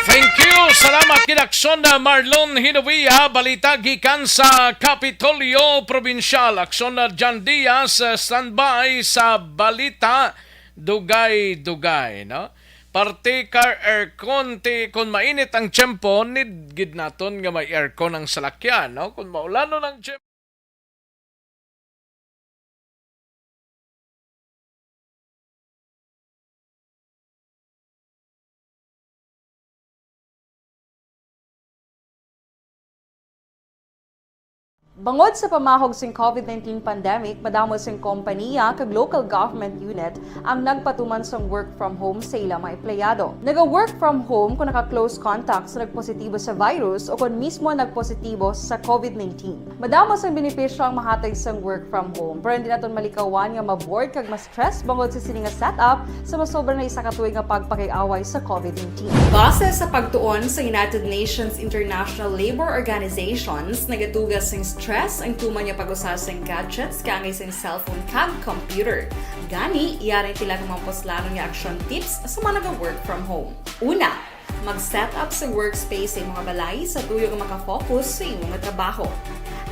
Thank you. Salamat kid Aksyon na Marlon Hinuboy. Balita gikan sa Kapitolyo Probinsyal. Aksyon na John Diaz, ah, standby sa balita. Dugay-dugay, no? Parte ka aircon, ti, kung mainit ang tiyempo, need gid naton nga may aircon ang salakyan, no? Kung maulanon ang tiyempo, Bangod sa pamahog sing covid nineteen pandemic, madamo sing kompaniya kag local government unit ang nagpatuman sang work from home sa ila mga empleyado. Naga-work from home kon naka-close contact sa nagpositibo sa virus o kon mismo nagpositibo sa covid nineteen. Madamo sang benepisyo ang mahatag sang work from home, pero hindi naton malikawan nga ma-bored kag ma-stress bangod sa sini nga setup sa masobra na isa ka tuig nga pagpakig-away sa covid nineteen. Base sa pagtuon sa United Nations International Labor Organizations, nagaduga sing stress ang tuman nga pag-usa sing gadgets kaangay sing cellphone kag computer. Gani, yari ang pila ka mga puslanon nga action tips sa mga naga-work from home. Una, mag-set up sa workspace sa imong balay sa tuyo nga maka-focus sa imong trabaho.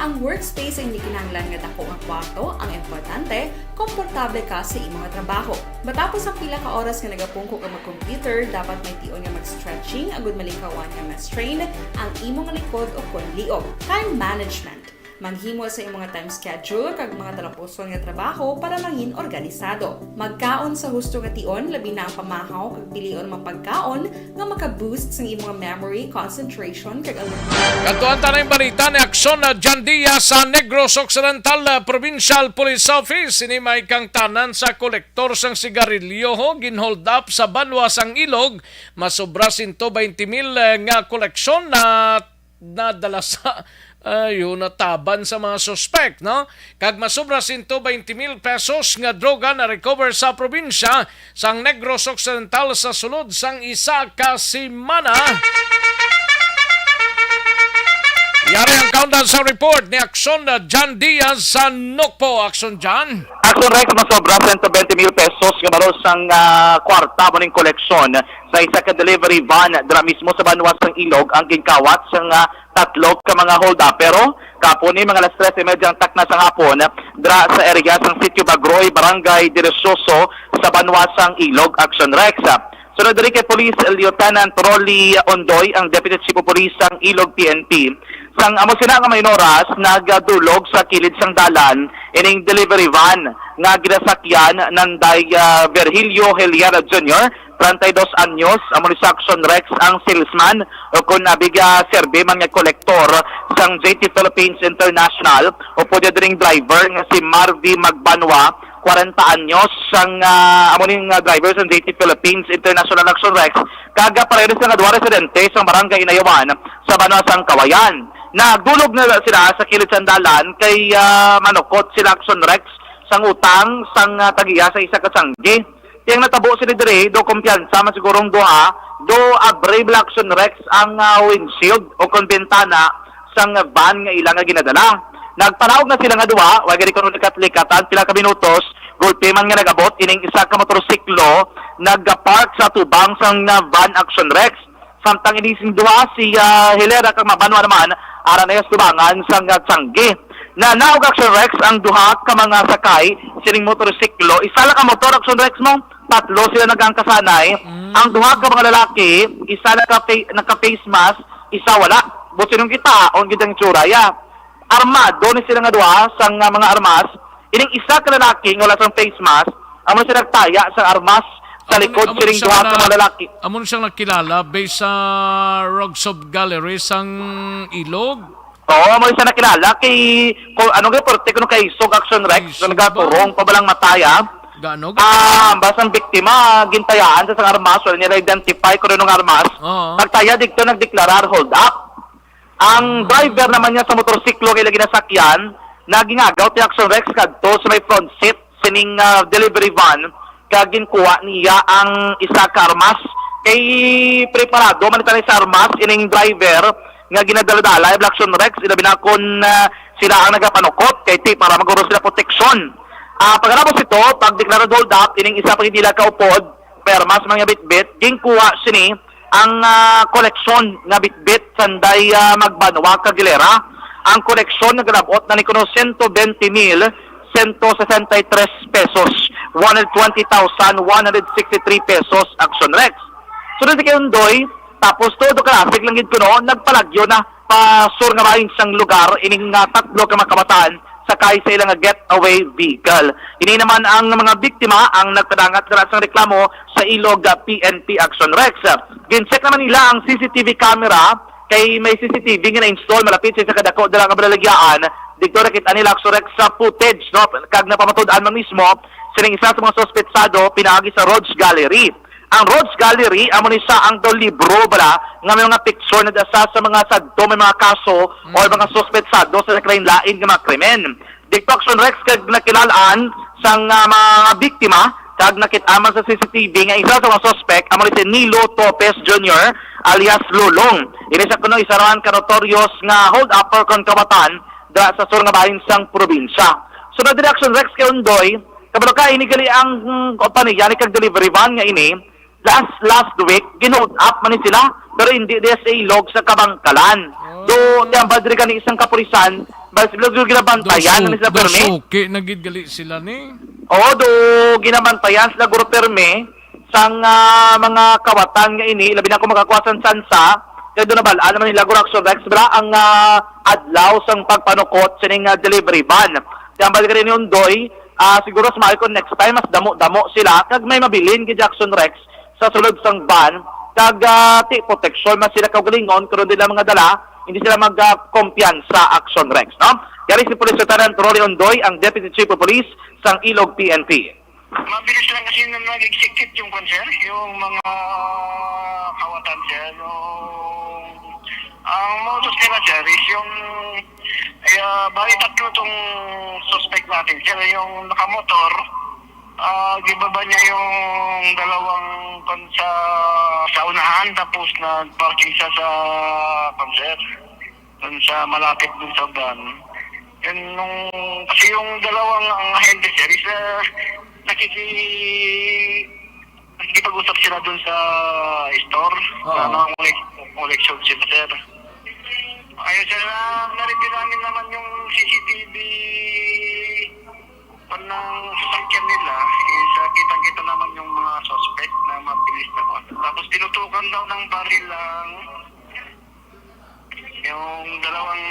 Ang workspace ay hindi kinahanglan nga dako nga kwarto ang importante, komportable ka sa imong trabaho. Matapos ang pila ka oras nga nagapungko ka mag-computer, dapat may tion nga mag-stretching agud malikawan nga ma-strain ang imong likod o kon liog. Time management. Maghimo sa imong mga time schedule kag mga talapuson nga trabaho para mangin organisado. Magkaon sa husto nga tion, labi na ang pamahaw kag pilion mga pagkaon nga maka-boost sang imong memory, concentration, kag alertness. Kadtuan ta na ang balita ni Aksyon na John Diaz sa Negros Occidental, ah, Provincial Police Office. Ini may kangtanan sa kolektor sang sigarilyo, ho, ginhold up sa banwa sang Ilog. Masobra sento baynte mil, eh, nga koleksyon na nadala sa, ayo, nataban sa mga suspek, no? Kag masobra sento baynte mil pesos nga droga na recover sa probinsya sang Negros Occidental sa sulod sang isa ka semana. Yari ang kaundan sa report ni Aksyon na John Diaz sa Nokpo. Aksyon, John. Action Rex, masobra sento baynte mil pesos nga barol sang, ah, kwarta mo ning koleksyon sa isa ka delivery van dira mismo sa banwa sang Ilog ang ginkawat sang, ah, tatlo ka mga hold-up. Pero kapon ni mga alas tres y media ang takna sa hapon dira sa area sang Sitio Bagroy, Barangay Delicioso sa banwa sang Ilog. Action Rex. Sunod diri kay Police Lieutenant Rolly Ondoy, ang Deputy Chief of Police sang Ilog P N P. Sang amo sina nga may oras, nagdulog sa kilid sang dalan ining delivery van nga ginasakyan nanday, ah, Virgilio Heliera Junior, treinta y dos anyos, amo ni Saxon Rex ang salesman o kon abiga serbi man nga kolektor sang J T Philippines International o pwede dring driver nga si Marvy Magbanwa, kwarenta anyos, sang, ah, amo ning, ah, driver sang J T Philippines International Action Rex, kag, ah, pareho sila nga duha residente sang barangay Inayawan sa banwa sang Kawayan. Nagdulog na sila sa kilid sang dalan kay, ah, manukot sila Action Rex sang utang sang, ah, tag-iya sa isa ka sanggi. Tiyang natabo sila diri, do kumpiyansa man sigurong duha, do abre bala Action Rex ang, ah, windshield o kon bintana sang van nga ila nga ginadala. Nagpanaog na sila nga duha, wa gani kuno likat-likatan, pila ka minutos, gulpi man nga nag-abot ining isa ka motorsiklo nagpark sa tubang sang, ah, van Action Rex. Samtang ini sing duha, si, ah, Hilera kag Mabanwa naman, ara na sa tubangan sang, ah, tiyanggi. Nanaog Action Rex ang duha ka mga sakay sining motorsiklo. Isa lang ka motor, Action Rex, mo? Tatlo sila nagangkasanay. Mm. Ang duha ka mga lalaki, isa naka-fa-, naka-face mask, isa wala. Buot sining kita, on gid ang itsura, ya. Armado ni sila nga duha sang, ah, mga armas. Ining isa ka lalaki nga wala sang face mask, amo siya nagtaya sa armas sa Amo ni, likod amo ni sining siya duha ka na-, mga lalaki. Amo ni siya nakilala based sa Roxov Gallery sang Ilog? Oo, amo ni siya nakilala kay, kung ano nga porte, kung kaisog Action Rex, Kaisog na nagaturong ba? Pa balang mataya. Gaano? Ah, basta ang biktima, gintayaan sa sang armas, wala nila identify kung anong armas. Oo. Nagtaya dito, nagdeklarar hold up. Ang driver naman niya sa motorsiklo nga ila ginasakyan, nagingagaw ti Action Rex kadto sa may front seat sining, ah, delivery van, kag ginkuha niya ang isa ka armas. Kay preparado man tani sa armas ining driver nga ginadaladala, Action Rex, ilabi na kon, ah, sila ang nagapanukot, kay ti para maguro sila proteksyon. Ah, pagkatapos ito, pagdeklarado hold up, ining isa pa gid nila kaupod, permas mga bitbit, ginkuha sini ang, ah, koleksyon nga bitbit sanday, ah, Magbanwa kag Hilera. Ang koleksyon nagalabot na ni kuno sento bente mil sento sesenta y tres pesos, one hundred twenty thousand one hundred sixty three pesos, Action Rex. Sunod kay Undoy, tapos todo ka lang gid kuno, nagpalagyo na pa sur nga bahin sang lugar ining, ah, tatlo ka mga kabataan sakay sa ilang getaway vehicle. Ini naman ang mga biktima ang nagpadangat dira sang reklamo sa Ilog, ah, P N P Action Rex. Gin-check naman nila ang C C T V camera kay may C C T V nga na-install malapit sa isa ka dako dira nga balaligyaan. Dito nakita nila Action Rex sa footage, no? Kag napamatud-an man mismo sining isa sa mga suspetsado pinaagi sa Rhodes Gallery. Ang Rhodes Gallery, amo ni sa ang daw libro bala nga may mga picture na sa, sa mga sadto, may mga kaso or Mm. mga suspetsado sa lain-lain nga mga krimen. Dito Action Rex kag nakilalaan sang, ah, mga biktima kag nakit-an man sa C C T V nga isa sa mga suspek amo ni si Nilo Topez Junior alias Lulong. Ini sa kuno isa naman ka notorious nga hold-upper kon kawatan da sa sur nga bahin sang probinsya. Sunod diri Action Rex kay Undoy, kabalo ka, ini gali ang, mm, kompanya ni kag delivery van nga ini, last, last week, gin-hold up man ni sila, pero hindi diya sa Ilog, sa Kabangkalan. Oh. Do, tiyambal diri gani isang kapulisan, bal sila do ginabantayan Do na nila su-, do pirmi. Suki na gid gali sila ni. Oo, do ginabantayan sila guro pirmi sang, ah, mga kawatan nga ini, labi na kung makakuha sang tsansa, Kay doon nabal-an naman nila guro, Action Rex, bala ang ah, adlaw sang pagpanukot sining ah, delivery van. Kaya ang balik rin ni Undoy, ah, siguro sa mga next time, mas damo-damo sila. Kag may mabilin gid, Action Rex, sa sulod sang van. Kag ah, ti proteksyon mas sila kaugalingon, kung dila mga dala, hindi sila magkumpiyansa, Action Rex, no? Yari si Police Lieutenant Rolly Undoy, ang Deputy Chief of Police sang Ilog P N P. Mabilis lang kasi na nag-execute yung kwan, sir, yung mga kawatan, sir. Yung, ang modus nila, sir, is yung, eh, ah, bali tatlo tong suspect natin, sir. Yung nakamotor, ah, gibaba niya yung dalawang kwan sa, sa unahan, tapos nag-parking siya sa kwan, sir. Dun sa malapit dun sa van. Yun, nung, kasi yung dalawang ang ahente, sir, is, ah, nakiki-, nakikipag-usap sila dun sa store Oo. na mga collect-, collection sila, sir. Ayun, sir, na, na-review namin naman yung C C T V ng sasakyan nila. Is, ah, kitang-kita naman yung mga suspect na mabilis na kwan. Tapos tinutukan daw ng baril ang yung dalawang,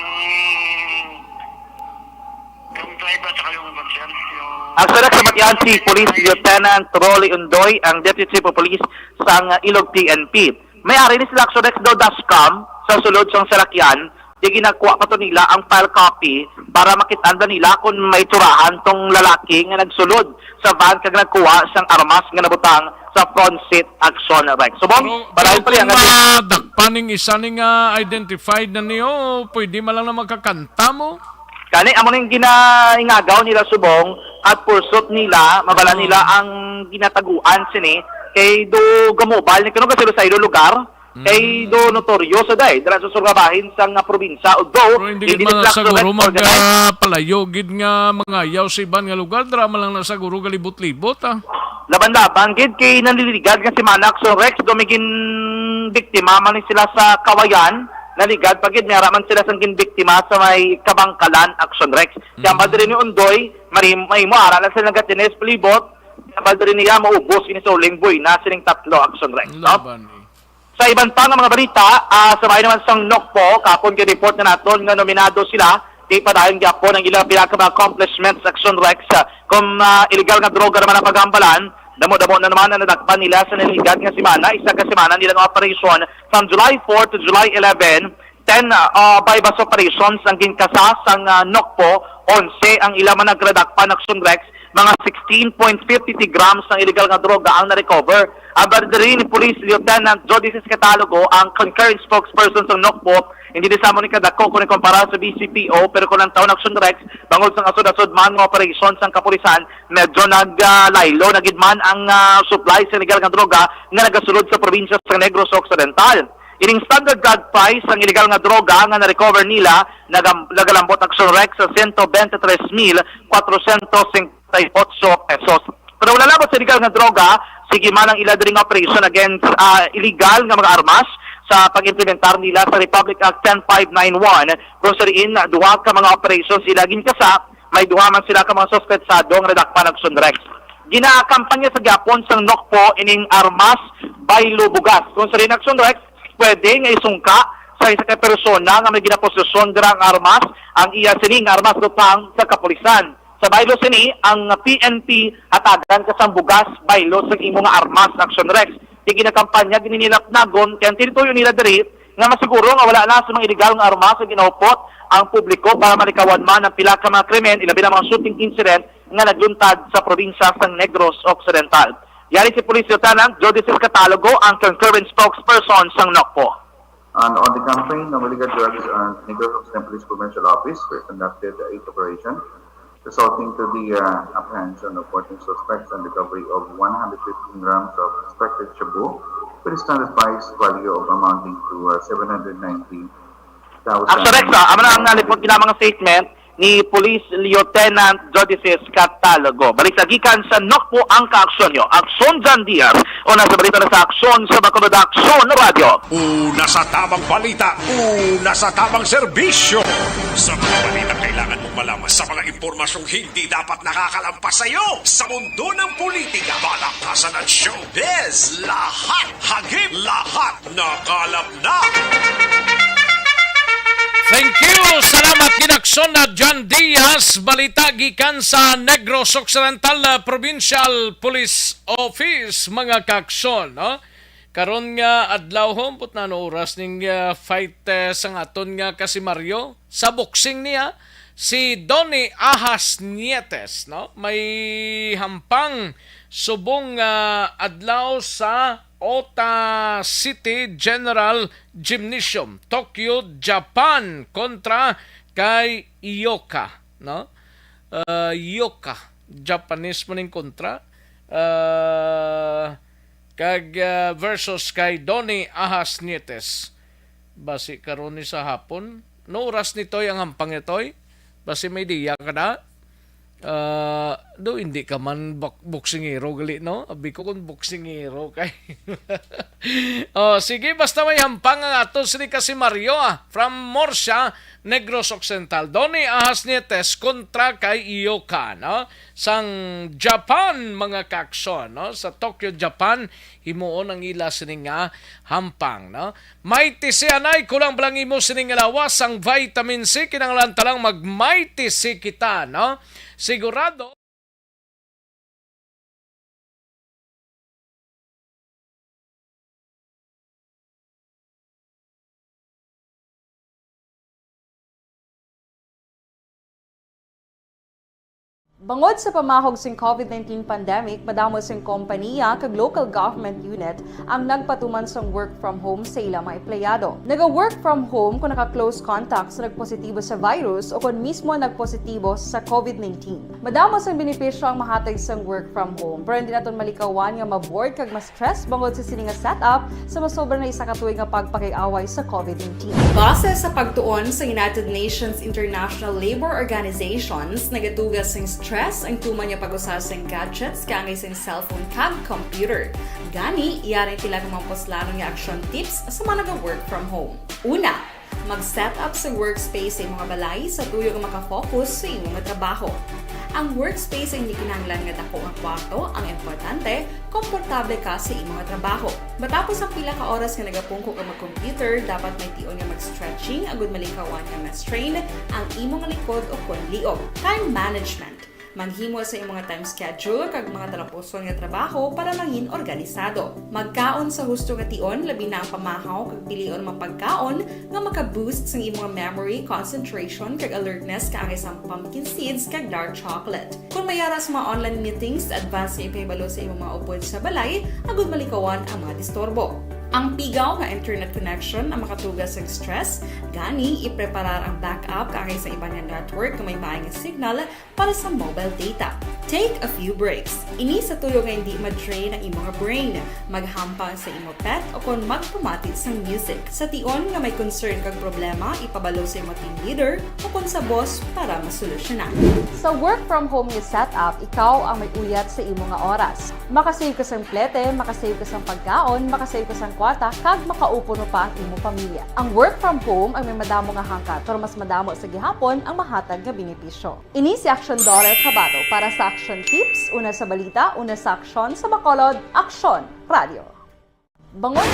yung driver at saka yung konsyan, yung Action Rex, sa batian si Police Lieutenant Rolly Undoy, ang Deputy Chief of Police sang Ilog P N P. May ari ni sila, Action Rex, daw dashcam sa sulod sang salakyan, di ginakuha pa to nila ang file copy para makit-an ba nila kung may tsurahan tong lalaki nga nagsulod sa van kag nagkuha sang armas nga nabutang sa front seat, Action Rex. Subong, Pero, pero palayon pa kung lang ang madakpan ning isa ni nga identified na niyo, pwede man lang na magkakanta mo? Gani, amo ning ginaingagaw nila, Subong, at pursuit nila, mabala Oo. nila ang ginataguan sini, kay do gamubal ni kuno kasi sa ilo lugar, kay Mm. do notoryo sa day, dira sa surga bahin sang, ah, probinsya, although Pero hindi hindi gid man nila na siguro Action Rex organized. Mag, ah, palayo gid nga mangayaw sa iban nga lugar, dira man lang na siguro galibot-libot, ah. Laban-laban gid kay nanliligad nga si Mana, Action Rex, do may ginbiktima man ni sila sa Kawayan, naligad pa gid, may ara man sila sang ginbiktima sa may Kabangkalan, Action Rex. Kaya Mhm. ang padre ni Undoy, mari-, may mo ara lang sila nagatinis palibot, kaya ang padre niya maubos ini sa uling buhay na sining tatlo, Action Rex, no? Laban, eh. Sa iban pa nga mga balita, ah, sa bahin naman sang Nokpo, kapon gin-report na naton nga nominado sila, di padayon gyapon ang ilang pinaka mga accomplishments, Action Rex, ah, kung, ah, illegal nga droga naman ang paghambalan, damo-damo na naman ang nadakpan nila sa naliligad nga semana, isa ka semana nila nga operasyon from July four to July eleven, ten, ah, buy-bust operations ang ginkasa sang, ah, Nokpo, onse ang ila man nagradakpan, Action Rex, mga sixteen point fifty three grams ng illegal nga droga ang na-recover. Ang diri ni Police Lieutenant Jodices Catalogo, ang concurrent spokesperson sa Nokpo, hindi ni samo ni kadako kung ikumpara sa B C P O, pero kung ang taon, Action Rex, bangod sa asod-asod man nga operasyon sang kapulisan, medyo nag, ah, laylo na gid man ang, ah, supply sa illegal nga droga nga nagasulod sa probinsya sa Negros Occidental. Ining standard drug price sang illegal nga droga nga na-recover nila nagam-, nagalambot, Action Rex, sa sento bente tres mil kwatrosyentos singkwenta y otso pesos. Pero wala labot sa illegal nga droga, sige man ang ila diri nga operation against, ah, illegal nga mga armas sa pag-implementar nila sa Republic Act ten five nine one, kung sa diin duha ka mga operation sila ginkasa, may duha man sila ka mga suspetsado nga nadakpan, Action Rex. Ginakampanya sa gyapon sang Nokpo ining armas baylo bugas. Kung sa diin, Action Rex, pwede nga isungka sa isa ka persona nga may ginaposesyon dira ang armas, ang iya sining armas lutang sa kapulisan. Sa baylo sini, ang P N P hatagan ka sang bugas baylo sa imo nga armas, Action Rex. Kay ginakampanya gini nila Pnagon, kay ang tinutuyo nila diri nga masiguro nga wala na sa mga illegal nga armas nga ginaupot ang publiko para malikawan man ang pila ka mga krimen, ilabi na mga shooting incident nga nagluntad sa probinsya sang Negros Occidental. Yari si Police Lieutenant Jodices Catalogo, ang concurrent spokesperson sang Nokpo. And on the campaign of illegal drugs, uh, Negros Occidental Police Provincial Office, we conducted eight operations, resulting to the, uh, apprehension of fourteen suspects and recovery of one hundred fifteen grams of suspected shabu, with a standard price value of amounting to, uh, seven hundred ninety thousand. Actually, Rex, ah, amo na ang nalipot nila mga statement, ni Police Lieutenant Jodices Catalogo. Balik sa gikan sa Nokpo ang kaaksyon nyo. Aksyon John Diaz, una sa balita na sa Aksyon sa Bacolod, Aksyon Radyo. Una sa tamang balita, una sa tamang serbisyo. Sa mga balitang kailangan mong malaman, sa mga impormasyong hindi dapat nakakalampas sa iyo, sa mundo ng politika, palakasan at showbiz, lahat hagip, lahat nakalap na. Thank you. Salamat, Kinaksyon na John Diaz. Balita gikan sa Negros Occidental, uh, Provincial Police Office, mga kaaksyon, no? Karon nga adlaw, humpot na no oras ning, uh, fight, uh, sang aton nga kasimaryo sa boxing niya, si Donny Ajas Nietes, no? May hampang subong, uh, adlaw sa Ota City General Gymnasium, Tokyo, Japan, kontra kay Yoka, no? Uh, Yoka, Japanese man ning kontra. Uh, kag, uh, versus kay Donny Ajas Nietes. Basi karon ni sa hapon. No oras ni Toy ang hampang ni Toy? Basi may diya ka na? Ah, do hindi ka man bok-, boksingero gali, no? Abi ko kung boksingero kay. Oh, sige, basta may hampang ang ato sini kasi Mario, ah, from Murcia, Negros Occidental. Donny Ajas Nietes kontra kay Iyoka, no? Sang Japan, mga kaaksyon, no? Sa Tokyo, Japan, himuon ang ila sini nga hampang, no? Mighty C anay, kulang pa lang imo sini nga lawas, ang vitamin C, kinahanglan ta lang mag Mighty C kita, no? Sigurado. Bangod sa pamahog sing COVID nineteen pandemic, madamo sing kompaniya kag local government unit ang nagpatuman sang work from home sa ila mga empleyado. Naga-work from home kon naka-close contact sa nagpositibo sa virus o kon mismo nagpositibo sa COVID nineteen. Madamo sang benepisyo ang mahatag sang work from home, pero hindi naton malikawan nga ma-bored kag ma-stress bangod sa sini nga setup sa masobra na isa ka tuig nga pagpakig-away sa COVID nineteen. Base sa pagtuon sa United Nations International Labor Organizations, nagatuga sing stress ang tuman nga pag-usa sing gadgets kaangay sing cellphone kag computer. Gani, yari ang pila ka mga puslanon nga action tips sa mga naga-work from home. Una, mag-set up sa workspace sa imong balay sa tuyo nga makafocus sa imong trabaho. Ang workspace ay hindi kinahanglan nga dako nga kwarto, ang importante, komportable ka sa imong trabaho. Matapos ang pila ka oras nga nagapungko ka mag-computer, dapat may tion nga mag-stretching agud malikawan nga ma-strain ang imong likod o kon liog. Time management. Maghimo sa imong time schedule kag mga talapuson nga trabaho para mangin organisado. Magkaon sa husto nga tion, labi na ang pamahaw kag pilion mga pagkaon nga maka-boost sang imong memory, concentration, kag alertness kaangay sang pumpkin seeds kag dark chocolate. Kon may ara sa mga online meetings, advance nga ipahibalo sa imong mga upod sa balay agud malikawan ang mga disturbo. Ang pigaw nga internet connection ang makatuga sang stress, gani ipreparar ang backup kaangay sa iban nga network nga may maay nga signal para sa mobile data. Take a few breaks. Ini sa tuyo nga hindi ma-drain ang imong brain. Maghampang sa imo pet o kon magpamati sang music. Sa tion nga may concern kag problema, ipabalo sa imo team leader o kon sa boss para masolusyonan. Sa work from home nga setup, ikaw ang may uyat sa imo nga oras. Makasave ka sang plete, makasave ka sang pagkaon, makasave ka sang kwarta, kag makaupo no pa ang imo pamilya. Ang work from home ang may madamo nga hangkat, pero mas madamo sa gihapon ang mahatag nga benepisyo. Ini si Aksyon Daughter Kabato para sa Aksyon Tips, una sa balita, una sa aksyon, sa Bacolod, Aksyon Radio. Bangon.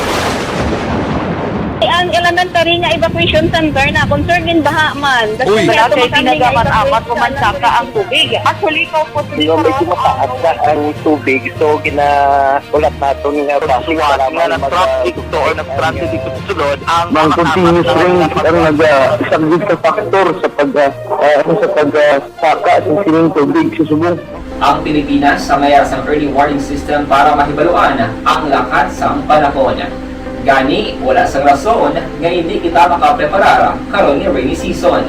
Ang elementary nga evacuation center na concern gin baha man. Uy. Wala kay pinagamat-amat ko man saka ang tubig. Actually, ko po. Medyo mataas na ang tubig, so gina-, ulat naton nga basi nga mag-, na-traffic to or na-stranded dito sa sulod ang mga continuous rain ang nag-, ah, isang big factor sa pag, ah, ah, ano, sa pag, ah, saka sa sining tubig sa subong. Ang Pilipinas ang may sang early warning system para mahibaluan ang lakat sang panahon. Gani, wala sang rason nga hindi kita makapreparar karon ni rainy season.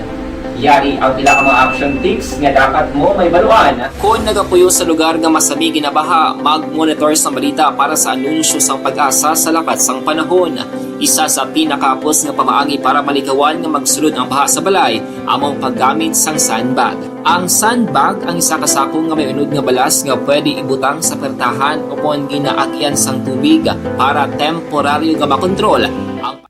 Yari ang pila ka mga action tips nga dapat mo mahibaluan. Kon nagapuyo sa lugar nga masami ginabaha, mag-monitor sa balita para sa anunsyo sang PAGASA sa lakat sang panahon. Isa sa pinakahapos nga pamaagi para malikawan nga magsulod ang baha sa balay amo ang paggamit sang sandbag. Ang sandbag ang isa ka sako nga may unod nga balas nga pwede ibutang sa pertahan ukon ginaagian sang tubig para temporaryo nga makontrol ang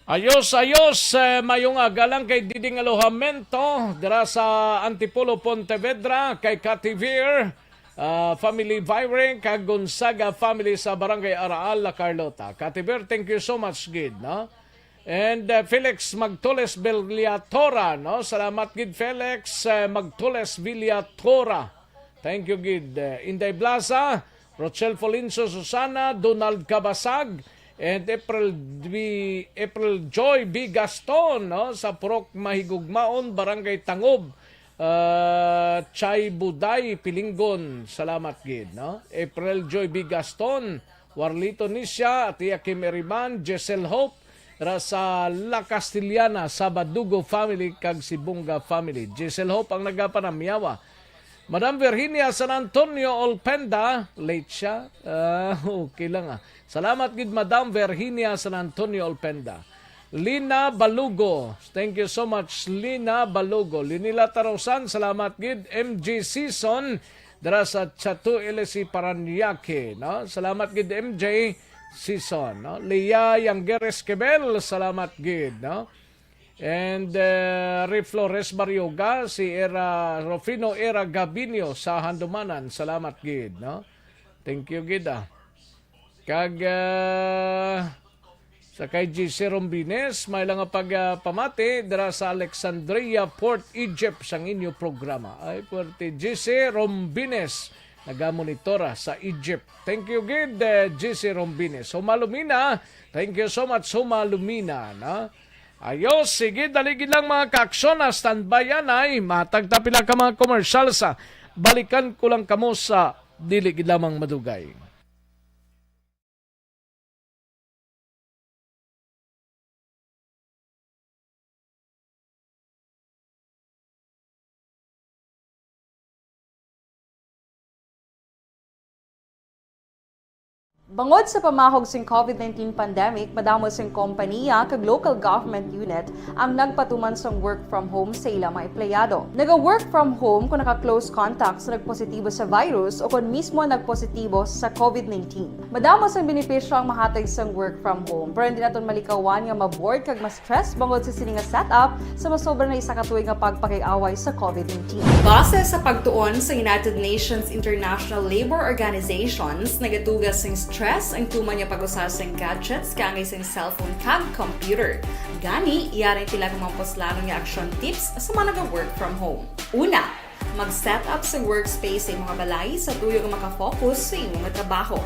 Ayos, ayos, eh, mayong aga lang kay Diding Alojamento, dira sa Antipolo, Pontevedra, kay Kativir, ah, family Viring, kag Gonzaga family sa Barangay Araal, La Carlota. Kativir, thank you so much, gid, no? And, uh, Felix Magtules Villatora, no? Salamat gid, Felix, uh, Magtules Villatora. Thank you gid. Uh, Inday Blaza, Rochelle Folinso Susana, Donald Cabasag, and April B, April Joy B Gaston, no? Sa Purok Mahigugmaon, Barangay Tangob, uh, Chay Buday, Pilinggon. Salamat gid, no? April Joy B Gaston, Warlito Nisha, Tia Kim Eriman, Giselle Hope, ra sa La Castellana, sa Badugo family, kag Sibonga family. Giselle Hope ang nagapanamyawa. Madam Virginia San Antonio Olpenda, late siya. Ah, okay lang, ah. Salamat gid, Madam Virginia San Antonio Olpenda. Lina Balugo, thank you so much, Lina Balugo. Linila Tarosan, salamat gid. M G Season, dira sa Chato L S C Parañaque, no? Salamat gid, M J Season, no? Leah Yangger Esquivel, salamat gid, no? And, uh, Ray Flores Barioga, si Era Rufino Era Gabinio sa Handumanan, salamat gid, no? Thank you gid, ah. Kag, ah, sa kay G C Rombines, may lang nga pag, ah, pamati dira sa Alexandria, Port Egypt, sang inyo programa. Ay, puwerte, G C Rombines, nagamonitora sa Egypt. Thank you gid, eh, G C Rombines. Humalumina, thank you so much, Humalumina, no? Ayos, sige, dali gid lang, mga kaaksyon, ah, standby yan ay. Matag ta pila ka mga commercial sa balikan ko lang kamo sa dili gid lamang madugay. Bangod sa pamahog sing COVID nineteen pandemic, madamo sing kompaniya kag local government unit ang nagpatuman sang work from home sa ila mga empleyado. Naga-work from home kung naka-close contact sa nagpositibo sa virus o kon mismo nagpositibo sa COVID nineteen. Madamo sang benepisyo ang mahatag sang work from home, pero hindi naton malikawan nga ma-bored kag ma-stress bangod sa sini nga setup sa masobra na isa ka tuig nga pagpakig-away sa COVID nineteen. Base sa pagtuon sa United Nations International Labour Organizations, nagatuga sing stress ang tuman nga pag-usa sing gadgets kaangay sing cellphone kag computer. Gani, yari pila ka mga puslanon nga action tips sa mga naga-work from home. Una, mag-set up sa workspace sa imong balay sa tuyo nga makafocus sa imong trabaho.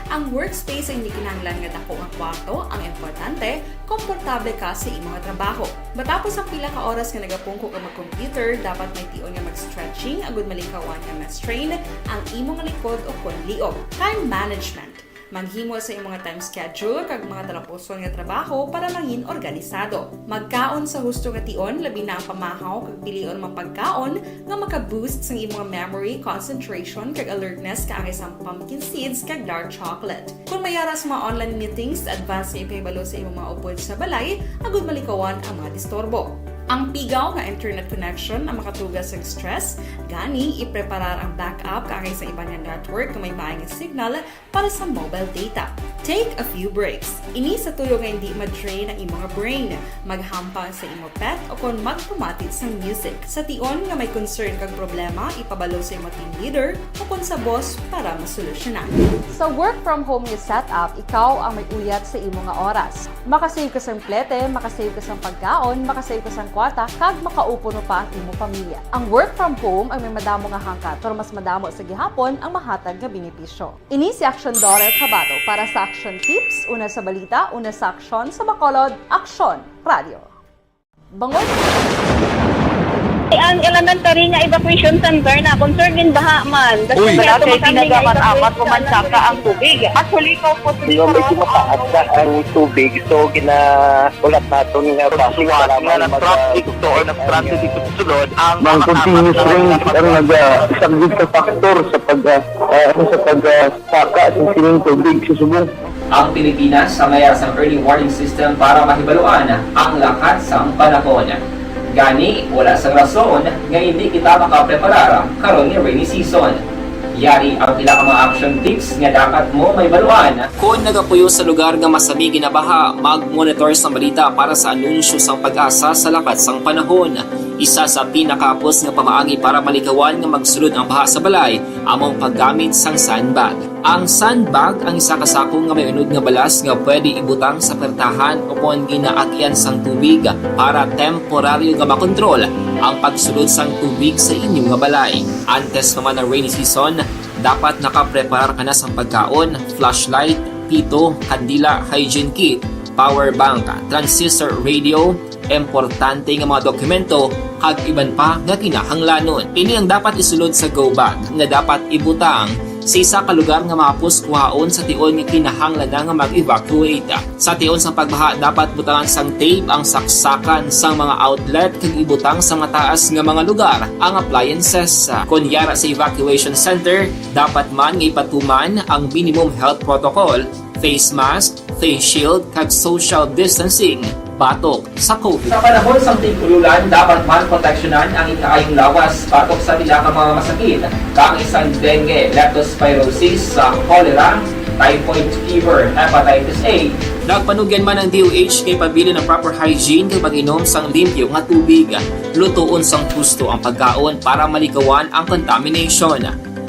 Ang workspace ay hindi kinahanglan nga dako nga kwarto ang importante, komportable ka sa imong trabaho. Matapos ang pila ka oras nga nagapungko ka mag-computer, dapat may tion nga mag-stretching agud malikawan nga ma-strain ang imong likod o kon liog. Time management. Maghimo sa imong time schedule kag mga talapuson nga trabaho para mangin organisado. Magkaon sa husto nga tion, labi na ang pamahaw kag pilion mga pagkaon nga maka-boost sang imong memory, concentration, kag alertness kaangay sang pumpkin seeds kag dark chocolate. Kung may ara sa mga online meetings, advance nga ipahibalo sa imong mga upod sa balay agud malikawan ang mga disturbo. Ang pigaw nga internet connection ang makatuga sang stress, gani ipreparar ang backup kaangay sa iban nga network nga may maayo nga signal para sa mobile data. Take a few breaks. Ini sa tuyo nga hindi ma-drain ang imong brain. Maghampang sa imo pet o kon magpamati sang music. Sa tion nga may concern kag problema, ipabalo sa imo team leader o kon sa boss para masolusyonan. Sa work from home nga setup, ikaw ang may uyat sa imo nga oras. Makasave ka sang plete, makasave ka sang pagkaon, makasave ka sang kwarta, kag makaupod pa ang imo pamilya. Ang work from home ang may madamo nga hangkat, pero mas madamo sa gihapon ang mahatag nga benepisyo. Ini si Action Daughter Kabato para sa Action Tips, una sa balita, una sa aksyon, sa Bacolod, Aksyon Radio. Bangod Ang elementary nga evacuation center na concern din baha man. Uy. Wala kay tinaga man apat o man saka ang tubig. Actually, ko po. Di ba, medyo mataas na ang tubig, so ginahulat naton nga basi nga nag-traffic to or nag-traffic dito sa sulod ang mga continuous rain ang nagasaglit sa factor sa pag, ah, ah, ano, sa pag, ah, saka sa sining tubig sa subong. Ang Pilipinas sa mayar sang early warning system para mahibaluan ang lakat sang panahon. Gani, wala sang rason nga indi kita makapreparar karon nga rainy season. Yari ang pila ka mga action tips nga dapat mo mahibaluan. Kon nagapuyo sa lugar nga masami ginabaha, mag-monitor sa balita para sa anunsyo sang PAGASA sa lakat sang panahon. Isa sa pinakahapos nga pamaagi para malikawan nga magsulod ang baha sa balay amo ang paggamit sang sandbag. Ang sandbag ang isa ka sako nga may unod nga balas nga pwede ibutang sa pertahan o kon ginaagian sang tubig para temporaryo nga makontrol ang pagsulod sang tubig sa inyo nga balay. Antes pa man ang rainy season, dapat nakapreparar ka na sang pagkaon, flashlight, pito, kandila, hygiene kit, power bank, transistor radio, importante nga mga dokumento, kag iban pa nga kinahanglanon. Ini ang dapat isulod sa go bag nga dapat ibutang sa isa ka lugar nga mahapos kuhaon sa tion nga kinahanglan na nga mag-evacuate. Sa tion sang pagbaha, dapat butangan sang tape ang saksakan sang mga outlet kag ibutang sa mataas nga mga lugar ang appliances. Kon yara sa evacuation center, dapat man nga ipatuman ang minimum health protocol, face mask, face shield, kag social distancing batok sa COVID. Sa panahon sang tig-ululan, dapat man proteksyonan ang ikaayong lawas batok sa pila ka mga masakit, kaangay sang dengue, leptospirosis, sa cholera, typhoid fever, hepatitis A. Nagpanugyan man ang D O H nga ipabilin ang proper hygiene kag pag-inom sang limpyo nga tubig, lutoon sang husto ang pagkaon para malikawan ang contamination.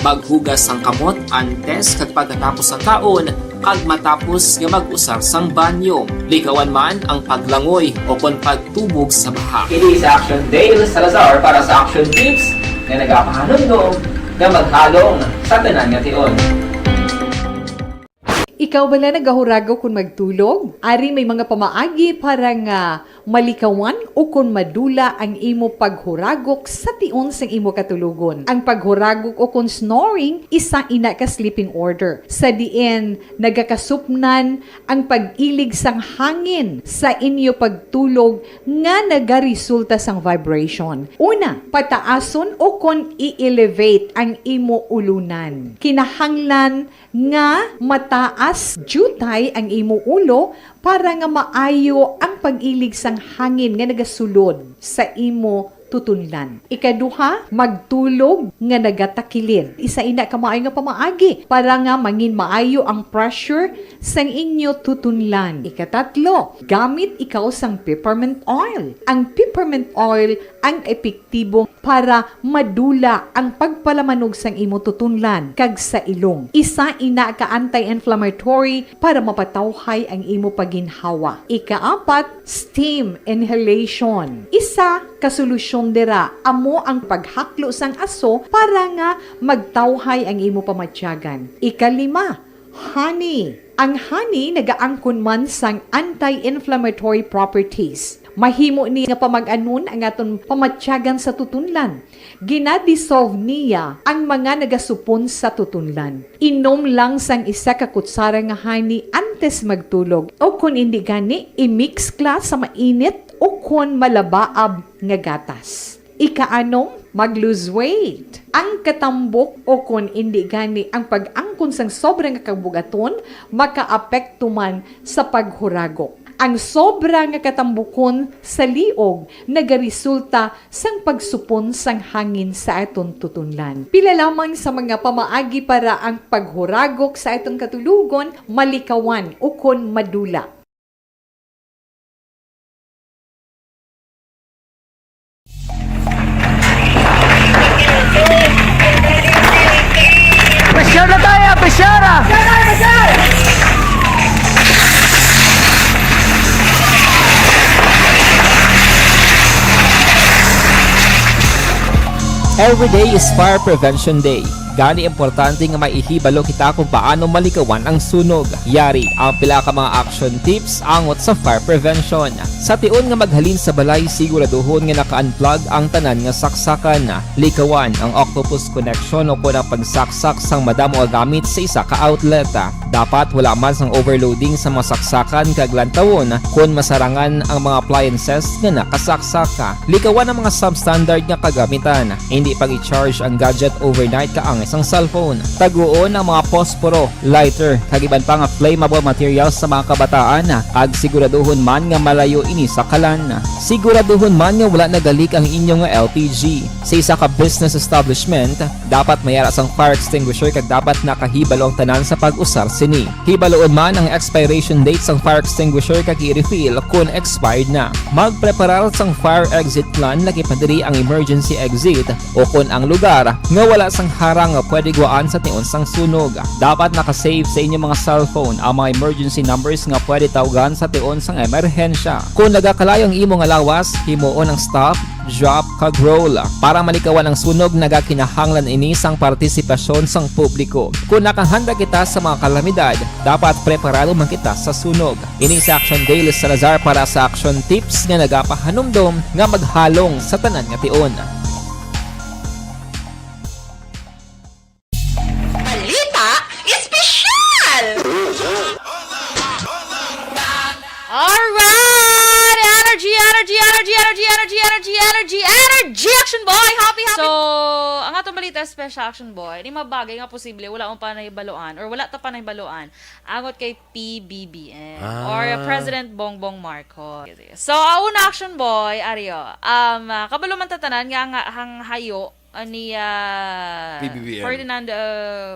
Maghugas sang kamot antes kag pagkatapos sang kaon, kag matapos nga mag-usar sang banyo. Likawan man ang paglangoy o kon pagtubog sa baha. Ini si Action Dale Salazar para sa Action Tips nga nagapahanumdom nga maghalong sa tanan nga tion. Ikaw bala nagahuragok kon magtulog? Ari may mga pamaagi para nga malikawan o kon madula ang imo paghuragok sa tion sang imo katulogon. Ang paghuragok o kon snoring, isa ina ka sleeping order, sa diin nagakasupnan ang pag-ilig sang hangin sa inyo pagtulog nga nagaresulta sang vibration. Una, pataason o kon i-elevate ang imo ulunan. Kinahanglan nga mataas diutay ang imo ulo para nga maayo ang pag-ilig sang hangin nga nagasulod sa imo tutunlan. Ikaduha, magtulog nga nagatakilid. Isa ina ka maayo nga pamaagi para nga mangin maayo ang pressure sang inyo tutunlan. Ikatatlo, gamit ikaw sang peppermint oil. Ang peppermint oil ang epektibo para madula ang pagpalamanog sang imo tutunlan kag sa ilong. Isa ina ka anti-inflammatory para mapatawhay ang imo pagginhawa. Ikaapat, steam inhalation. Isa ka solusyon dira amo ang paghaklo sang aso para nga magtawhay ang imo pamatyagan. Ikalima, honey. Ang honey nagaangkon man sang anti-inflammatory properties. Mahimo ni nga pamag-anon ang aton pamatyagan sa tutunlan. Gina-dissolve niya ang mga nagasupon sa tutunlan. Inom lang sang isa ka kutsara nga honey antes magtulog, o kon indi gani, i-mix ka sa mainit o kon malabaab nga gatas. Ikaanom, mag-lose weight. Ang katambok o kon indi gani ang pag-angkon sang sobra nga kabug-aton makaapekto man sa paghuragok. Ang sobra nga katambukon sa liog nagaresulta sang pagsupon sang hangin sa aton tutunlan. Pila lamang sa mga pamaagi para ang paghuragok sa aton katulogon malikawan ukon madula. Pressure na tayo, pressure! Every day is Fire Prevention Day. Gani, importante nga may ihibalo kita kung paano malikawan ang sunog. Yari ang pila ka mga action tips angot sa fire prevention. Sa tion nga maghalin sa balay, siguraduhon nga naka-unplug ang tanan nga saksakan. Likawan ang octopus connection o kon ang pagsaksak sang madamo nga gamit sa isa ka outlet. Dapat wala man sang overloading sa mga saksakan kag lantawon kon masarangan ang mga appliances nga nakasaksak. Likawan ang mga substandard nga kagamitan. Hindi pag-i-charge ang gadget overnight kaangay sang cellphone. Taguon ang mga posporo, lighter, kag iban pa nga flammable materials sa mga kabataan, kag siguraduhon man nga malayo ini sa kalan. Siguraduhon man nga wala nagalik ang inyo nga L P G. Sa isa ka business establishment, dapat may ara sang fire extinguisher kag dapat nakahibalo ang tanan sa pag-usar sini. Hibaluon man ang expiration date sang fire extinguisher kag i-refill kon expired na. Magpreparar sang fire exit plan, lakip na diri ang emergency exit o kon ang lugar nga wala sang harang nga pwede guwaan sa tion sang sunog. Dapat naka-save sa inyo mga cellphone ang mga emergency numbers nga pwede tawgan sa tion sang emerhensya. Kon nagakalayo ang imo nga lawas, himuon ang stop, drop, kag roll. Para malikawan ang sunog, nagakinahanglan ini sang partisipasyon sang publiko. Kon nakahanda kita sa mga kalamidad, dapat preparado man kita sa sunog. Ini si Action Dale Salazar para sa Action Tips nga nagapahanumdom nga maghalong sa tanan nga tion. Balita Espesyal! Alright! Energy, energy, energy, energy, energy, energy, energy, energy, Action Boy! Happy, happy! So, ang atong balita special, Action Boy, ni mabagay nga posible wala mo pa nahibaluan or wala ta pa nahibaluan angot kay P B B M or Ah. President Bongbong Marcos. So, ang una, Action Boy, Ario, um, ah, kabalo man ta tanan nga ang, ang hayo, ah, ni, ah, P B B M. Ferdinand, ah,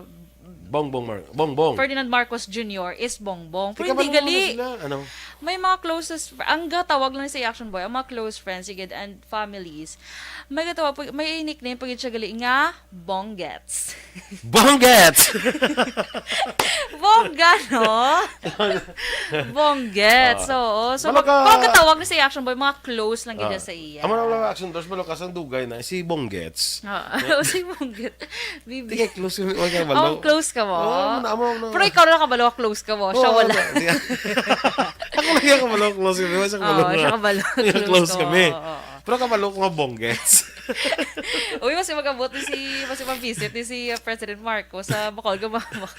Bongbong Mar-, Bongbong. Ferdinand Marcos Junior is Bongbong. Pero Tika hindi ba gali. Sila? Ano? May mga closest fr-, ang gatawag lang sa Action Boy, ang mga close friends, sigid, and families. May gatawag, may nickname pa gid siya gali nga Bonggets. Bonggets! Bongga, no? Bonggets, Ah. oo. So, Balo mag-, ka- pagkatawag ni sa Action Boy, mga close lang gid Ah. sa iya. Amo na lang Action Boy, balo ka sang dugay na, si Bonggets. Ah, si Bonggets. Bibi. Di kay close kami, wala ka balo. Oh, close ka mo? Oo, amo na, amo na. Pero ikaw na nakabalo, close ka mo. Siya Oo, wala. Di, di. Ako lang yung kabalo, close kami. Wala siya Oo, kabalo. Siya nga close, close ka mo. Kami. Oo, oo. Pero kabalo ko nga Bonggets. Uy, mas mag-abot ni si, mas mag-visit ni si, uh, President Marcos sa Bacolod, Gumama.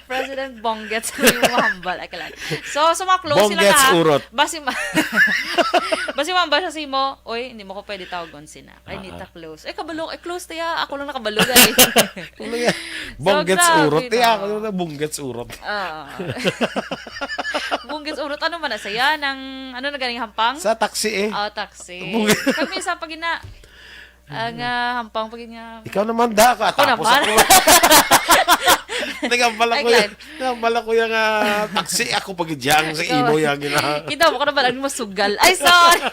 President Bonggets, yung mahambal. Ay, kalan. So, sa mga close sila Bonggets na, urot. Basi ma-, basi mahambal siya sa imo, "Oy, hindi mo ko pwede tawagon sina. Ay, Ah, hindi ta ah. Close." Eh, kabalo, eh, close ta ya. Ako lang nakabalo, guys. Ano yan? So, Bonggets grabe, urot. Kaya no? Ako na Bonggets urot. Oo. Bonggets urot. Ano man na saya? Nang, ano na ganing hampang? Sa taxi eh. Oh, taxi. Bonggets. Kami sa pagina, ang, ah, hampang pagina. Ikaw naman da ka. Ako tapos naman. Ako. Nagambala Ay, ko yan. Glenn. Nagambala ko yung, ah, taxi. Ako pag-idyang sa Ikaw. Imo yung gina. Kita mo ka naman ang masugal. Ay, sorry.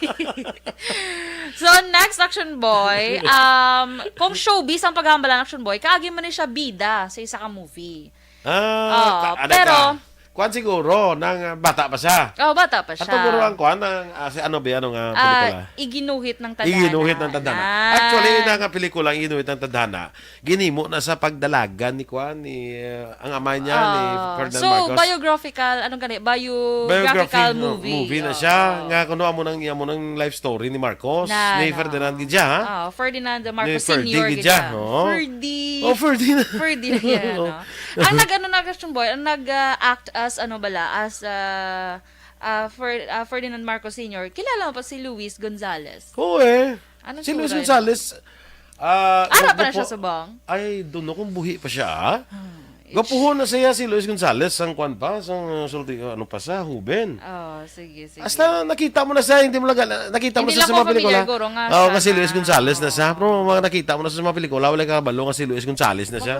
So, next, Action Boy, um, kung showbiz ang paghambalan, Action Boy, kaagi man ni siya bida sa isa ka movie. Ah, Oo, ka-, ano pero ka? Kuwan siguro, nang, ah, bata pa siya. Oh, bata pa siya. Ato guro ang kuwan, ang, ah, si ano ba yan, ang, ah, Ah, pelikula? Iginuhit ng Tadhana. Iginuhit ng Tadhana. Ah. Actually, na nga pelikula, ang Iginuhit ng Tadhana, ginimo na sa pagdalagan ni kuwan, ni, ah, ang amay niya, ni Ah. Ferdinand So, Marcos. Biographical, anong gani? Biographical Biography, no, movie. movie na Oo. siya. Nga kuno amo nang, amo nang life story ni Marcos, Na, ni na. Ferdinand gid siya, ha? Ah, Ferdinand Marcos Ni Ferdy Senior gid gid siya, siya. Oo. Ferdy. Oh, Ferdy na. Ferdy na yan, Oo. no? Ang nag-, ano, nag-, Action Boy, ang nag, ah, act as, ano bala, as, ah, ah, Fer-, ah, Ferdinand Marcos Senior, kilala mo pa si Luis Gonzalez? Oo, eh. Anong Si Luis sura yun? Gonzalez, ah, Ara pa na gwapo siya po. Subong? I don't know kung buhi pa siya, ah. Hmm. Gwapuhon na siya si Luis Gonzalez, sang kwan pa, sang, uh, sulti, ano pa sa, huben. Oh, sige, sige. Hasta nakita mo na siya, hindi mo lang, nakita mo Hindi na lang siya sa ko mga pelikula. familiar, guro, nga Oo, siya nga si Luis na, Gonzalez na oo. siya. Pero mga nakita mo na siya sa mga pelikula, wala ka kabalo nga si Luis Gonzalez na siya.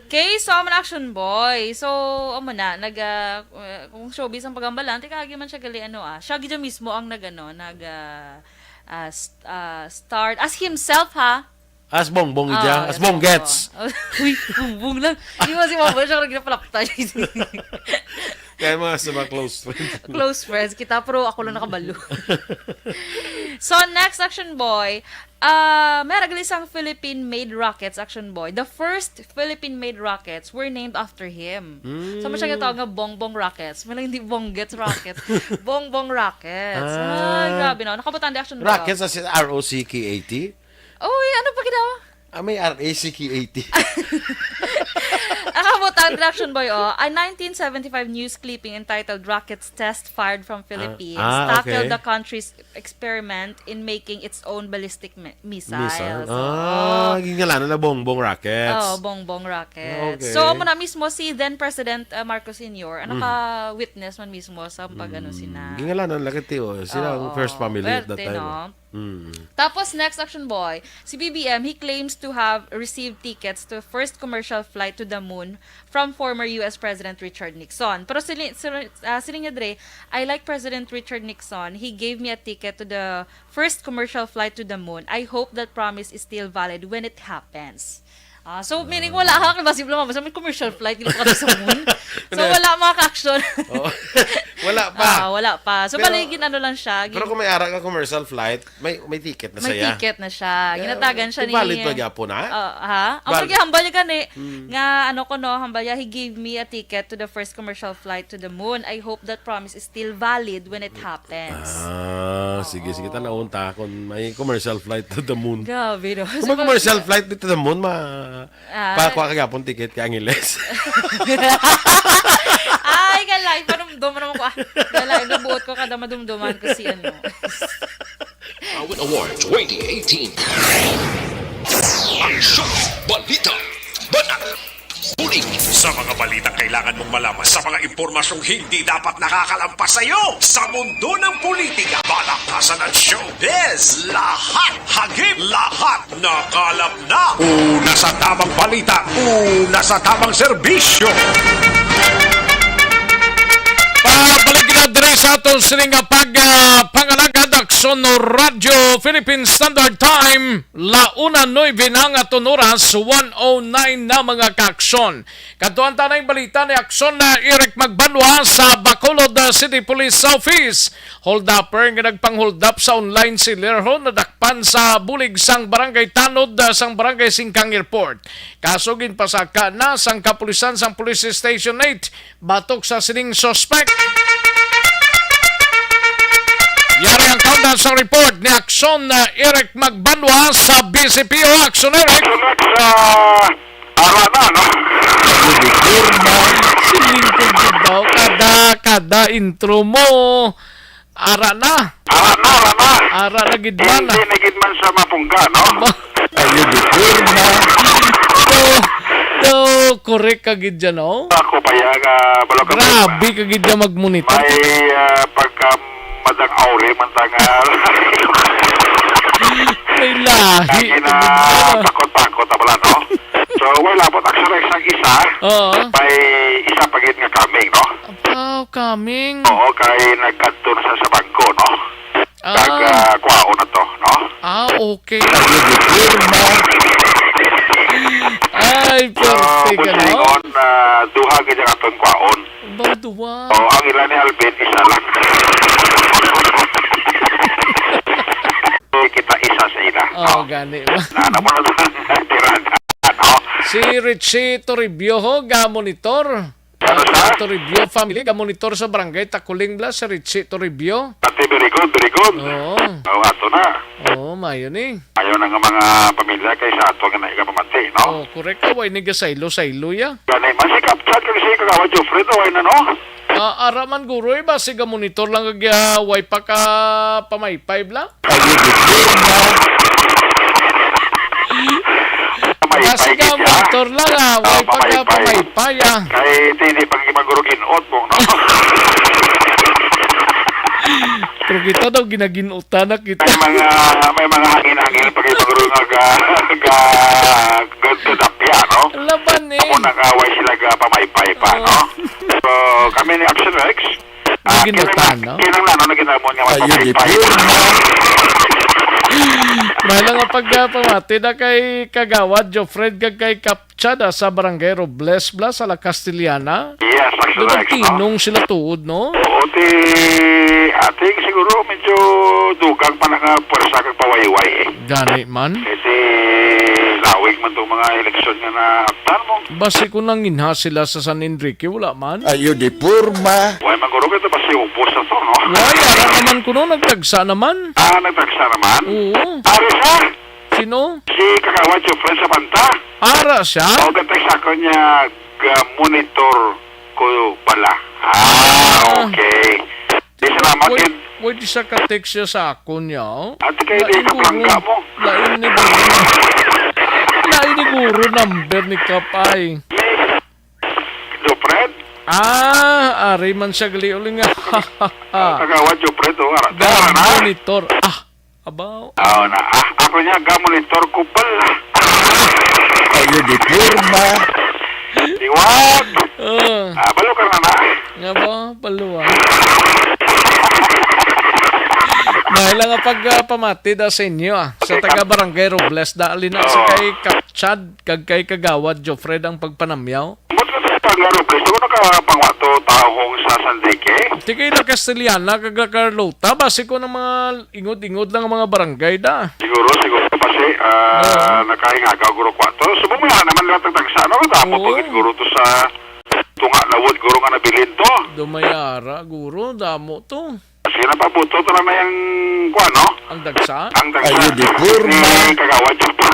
Okay, so, amo na Action Boy. So, amo na, nag, ah, uh, kung showbiz ang pagambalan, tikaagi man siya gali, ano, ah, siya gid mismo ang nag, ano, nag, ah, ah, st-, ah, starred as himself, ha? As Bongbong Oh, siya, as yes, Bonggets. Bongbong. Uy, Bongbong lang. Di ba si Bongbong siya, nagpalapta siya. Kaya mga sa mga close friends. Close friends, kita, pero ako lang nakabalo. So, next, Action Boy, ah, may ara gali sang Philippine-made rockets, Action Boy. The first Philippine-made rockets were named after him. So, mo siya Mm. gitawag nga Bongbong Rockets. May lang hindi Bonggets Rockets. Bongbong Rockets. Ah. Ay, grabe, no? Nakabutang di, Action Boy, oh. Rockets, as in R O C K A T? Uy, ano pa gid, oh? Ah, may R A C K A T. Ang kabutang, Action Boy, oh. A nineteen seventy-five news clipping entitled "Rockets Test Fired from Ah, Philippines" ah, tackled okay. the country's experiment in making its own ballistic mi-, missiles. Missile. Oh. Ah, gingalanan na Bongbong Rockets. Oh, Bongbong Rockets. Okay. So, amo na mismo si then President, uh, Marcos Senior, ang Mm. naka-witness man mismo sa pag-ano Mm. sina. Gingalanan lang kay Tio, sila ang Oo. first family at that Pwerte, time, no? oh. Mm. Tapos, next, Action Boy, si B B M, he claims to have received tickets to first commercial flight to the moon from former U S President Richard Nixon. Pero sili-, sili-, ah, siling niya dre, "I like President Richard Nixon. He gave me a ticket to the first commercial flight to the moon. I hope that promise is still valid when it happens." Ah, so, meaning, wala ka, kasi wala, basta may commercial flight, dili pa ka sa moon. So, Ano? wala, mga ka-action. Oh. Wala pa. Ah, wala pa. So, Pero, bali, gin-ano lang siya, pero gin- kung may ara ka commercial flight, may, may ticket na May saya. ticket na siya. Yeah, Ginatagan siya ni valid pa gyapon, ha? Ah, ha? Ang Valid. paghihambal niya gani, Hmm. nga, ano ko, no, hambal niya, "He gave me a ticket to the first commercial flight to the moon. I hope that promise is still valid when it happens." Ah, sige, sige, Oo. tanawon ta kung may commercial flight to the moon. Grabe, no? Kung may Sa commercial pag- flight to the moon, ma-, Ah. pakuha ka gyapon ticket ka Angeles. Ay, galay, panumdum naman ko, ah. Galay, nabuot ko kada madumduman ko si ano. Awit Award twenty eighteen. Ang show, balita, banat, bulig. Sa mga balitang kailangan mong malaman, sa mga impormasyong hindi dapat nakakalampas sa iyo, sa mundo ng politika, balakasan at showbiz, lahat hagip, lahat nakalap na. Una sa tamang balita, una sa tamang serbisyo. Pabalik na diri sa aton sining nga pag, ah, pangalagad, Aksyon Radyo Philippine Standard Time, la una nuebe na ang aton oras, one oh nine na, mga kaaksyon. Kadtuan ta na ang balita ni Aksyon na Eric Magbanwa sa Bacolod, ah, City Police Office. Holdupper nga nagpang-hold up sa online seller ho nadakpan sa bulig sang Barangay Tanod, ah, sang Barangay Singkang Airport. Kaso ginpasaka na sang kapulisan sang Police Station eight batok sa sining suspect. Yari ang kaunda sa report ni Aksyon, ah, Eric Magbanwa sa B C P O. Aksyon, Eric. Aksyon, Eric, sa Ara na, no? Siling ko gid daw, kada, kada intro mo, ara na. Ara na, ara na. Ara na gid man. Hindi na gid man sa mapungga, no? Ba-, Ayo, di, Irma. Do, do, correct ka gid dyan, oh. Ako pa yan, ah, balo ka Grabe ka gid dyan magmonitor. May, ah, pagka madang auli man ta nga. May lahi Lagi ka na gid dyan. Takot-takot na pala, no? So, wala po, actually, isang isa, Oo. may isa pa gid nga coming, no? Abaw, coming. Oo, kay nagkadto na sa, sa bangko, no? Ah. Kag, ah, kwaon na to, no? Ah, okay. Ayo, di, Irma. Ay, So, pwerte ka, no? Ingon, ah, duha gid ang atong kwaon. Baw duwa. O, ang ila ni Alvin, isa lang. Kita isa sa ila. Oh, no? Gani ba? Na, na mo na lang, tirada, no? Si Richie Toribio ho, ga monitor. Ano, Ah, sa? Toribio family, ga monitor sa barangay Takuling bla, si Richie Toribio. Pati, very good, very good. Oo. Oh, ato na. Oo, mayo ni. Ayaw na nga mga pamilya kay sa ato nga naiga pamati, no? Oh, correct. Way ni gasaylo-saylo ya. Gani, man si Kapsat kag si Kagawa Jeffrey, to, ay na, no? Ah, ara man, guro, eh, ba, siga monitor lang kag, ah, way pa ka pamaypay, bla? Pamaypay Basta ka gid, ha? Motor lang, ah. Oh, way pa ka pamaypay. Pamaypay, ah. Kay, hindi pa gid maguro ginot mo, no? Pero kita daw, ginaginutan na kita. May mga, may mga hangin-hangin pa gid maguro nga ga, ga, ga, gadapya, no? Laban, eh. Ako nakaway sila ga pamaypay pa, no? Oh. So, kami ni Action Rex, Ah, Naginutan, kinang-, no? Kinahanglan, no, naginamon nga Ayun, magpapaypay. Di ba? May lang nga pagpamati na kay Kagawad Jofred kag kay Kap Chad, ah, sa Barangay Robles, bla, sa La Castellana. Yes, actually, Dagang no? Tinong sila tuod, no? Oo, ti, ating siguro medyo dugang pa nakapuwersa kag pawayway, eh. Gani man. Eh, ti lawig man tong mga eleksyon nga naabtan mo. Basi kung nanginha sila sa San Enrique, wala man. Ayo di purma. Why man guro kita basi ubos na to, no? Why, ara naman kuno, nagtagsa naman. Ah, nagtagsa naman? Oo. Ari siya? Sino? Si Kagawad Jofren Sabanta. Ara siya? O, gantay sa akon niya, ga-monitor ko pala. Ah, Ah. Okay. Di, salamat, Wait, Ed. Wait, isa ka text siya sa akon niya, oh. Ate, kay Lain di ka guro. Plangga mo. Lain ni guro. Lain ni guro number ni Kap ay. Jofren? Ah, ari man siya gali uling nga. Kagawad Jofren, oh, ara. Ga-monitor. Ah, Abaw. Oo na. Ah, ako niya, ga-monitor ko pala. Ayo di purma. Diwag. Ah. Ah, balo ka na na. Nga ba? Balo, ah. Dahil lang ang pagpamati da sa inyo, ah. Sa Okay, taga Kap- Barangay Robles, dali na sa Oo. Kay Kap Chad, kag kay Kagawad Jofred ang pagpanamyaw. Ambot ko sa Pangaro, gusto ko nakapangwato taong sa San Enrique. Sige na Castellana, kag La Carlota, basi ko ng mga ingod-ingod lang ang mga barangay da. Siguro, siguro kasi, ah, Oo. Nakahingaga guro kwato. Subong may naman lang tagtagsa, no? Damo Oo. Pagit guro to sa tunga lawod guro nga nabilin to. Dumayara, guro, damo to. Sige na pa, buto to lang na yung kuwan, no? Ang dagsa? Ang dagsa. Ayo di purma. Ni Kagawad Jopar.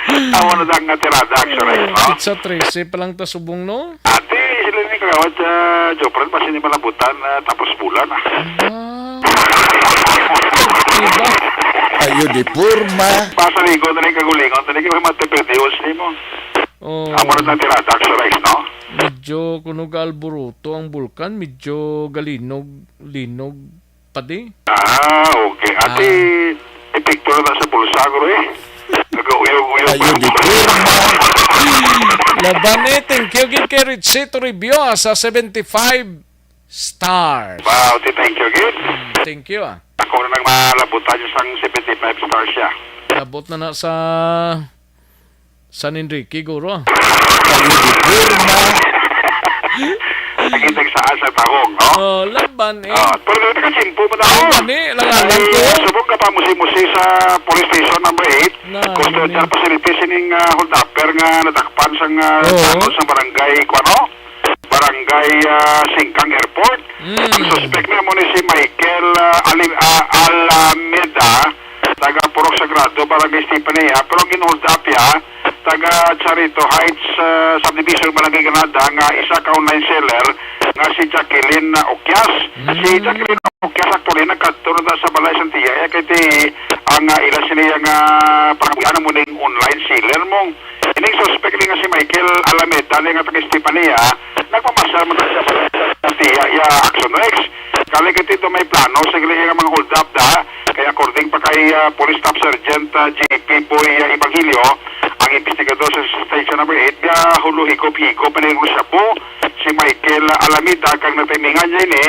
Tawa na lang nga tirada, actually, no? Sa trese pa lang ta subong, no? Ate, sila ni Kagawad, ah, Jopar, basi ni malabutan, ah, tapos bulan, ah. Ah. Diba? Ayo di purma. Basta ligo na lang kagulingon, na lang kayo matipid, di, usli mo. Oh. Amo na lang tirada, actually, no? Medyo kuno gaalburuto ang bulkan, medyo galinog-linog pa di. Ah, okay. Ate, Ah. epekto na sa bulsa, guro, eh. Nag-uyog-uyog Ayo pa di yung purma. Laban eh, thank you, gid kay Richie Toribio, ah, sa seventy-five stars. Wow, ti-, thank you, gid. Mm, thank you, ah. Ako na nang malabutan yung sang seventy-five stars siya. Labot na na sa San Enrique, guro. Ayo di purma. Nakita sa asa tahong, no? Oh, laban eh. Ah, pero dito ka chimpo mo na. Laban eh, langalan Ay, ko. Subok ka pa musi-musi sa police station number eight. Na, Custodial ni- facility sining, ah, holdupper nga nadakpan sang, ah, Oo. Tanod sa barangay, kuwano? Barangay, ah, Singkang Airport. Mm. Ang suspek na mo ni si Michael, ah, Ali-, ah, Alameda, taga Purok Sagrado, Barangay Estefania, pero ang gin-hold up ya, taga Charito Heights, ah, Subdivision, Barangay Granada, nga isa ka online seller nga si Jacqueline, ah, Oquias. Si Mm. Jacqueline Oquias actually nagkadto na sa balay sang tiya, eh, kay ti ang, ah, ila sini ang, ah, pangabuhian mo ning online seller mo. Ining suspek ni nga si Michael Alameda ni nga taga Estefania, nagpamasyal man sa tiya iya Action Rex. Kali kay ti may plano sa gali nga mga hold up da, kay according pa kay, ah, Police Staff Sergeant, ah, J P Boy, ah, Evangelio, ang investigador sa Station Number eight, gahulo higop-higop man ning shabu si Michael Alameda, kag nagtimingan niya ini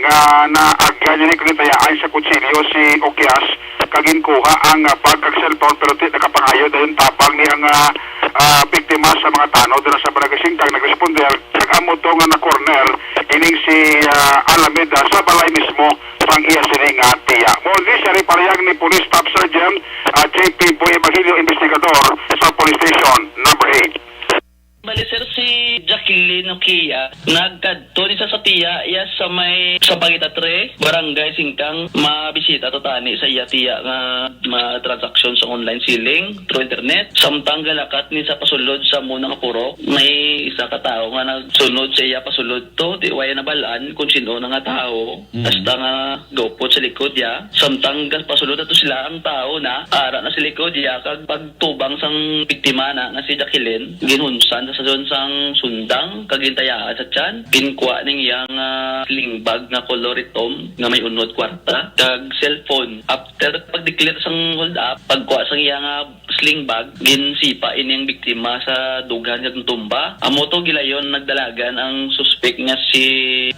nga naagyan niya ni kagintayaan sa kutsilyo si Oquias, kag ginkuha ang, ah, bag kag cellphone, pero ti nakapangayo dayon tabang ni ang, ah, ah, biktima sa mga tanod dira sa Barangay Singkang. Nagresponde, nag-amo to nga na-corner ining si, ah, Alameda sa balay mismo sang iya sini nga tiya. Mo ni siya rin parehang ni Police Staff Sergeant, ah, J P Boy Evangelio, investigador sa Police Station Number eight. Bali, sir, si Jacqueline Nokia nagkadto ni sa, sa tiya iya sa may sa Pangitatre, Barangay Singkang, mabisita to tani sa iya tiya nga ma-transaction sa online selling through internet. Samtang galakat ni sa pasulod sa muna nga purok, may isa ka tawo nga nagsunod sa iya pasulod to, di waya nabalaan kung sino na nga tawo. Mm. Hasta nga gaupod sa likod ya. Samtang ga-, pasulod ato sila, ang tawo na ara na sa likod ya, kag pagtubang sang biktima na nga si Jacqueline, ginhunsan sa sadyon sang sundang, kag gintayaan sa tiyan. Ginkuha ning iya nga sling bag nga kolor itom nga may unod kwarta, kag cellphone. After pag-declare sang hold up, pagkuha sang iya nga sling bag. Ginsipa ini ang biktima sa dughan kag natumba. Amo to gilayon nagdalagan ang suspek nga si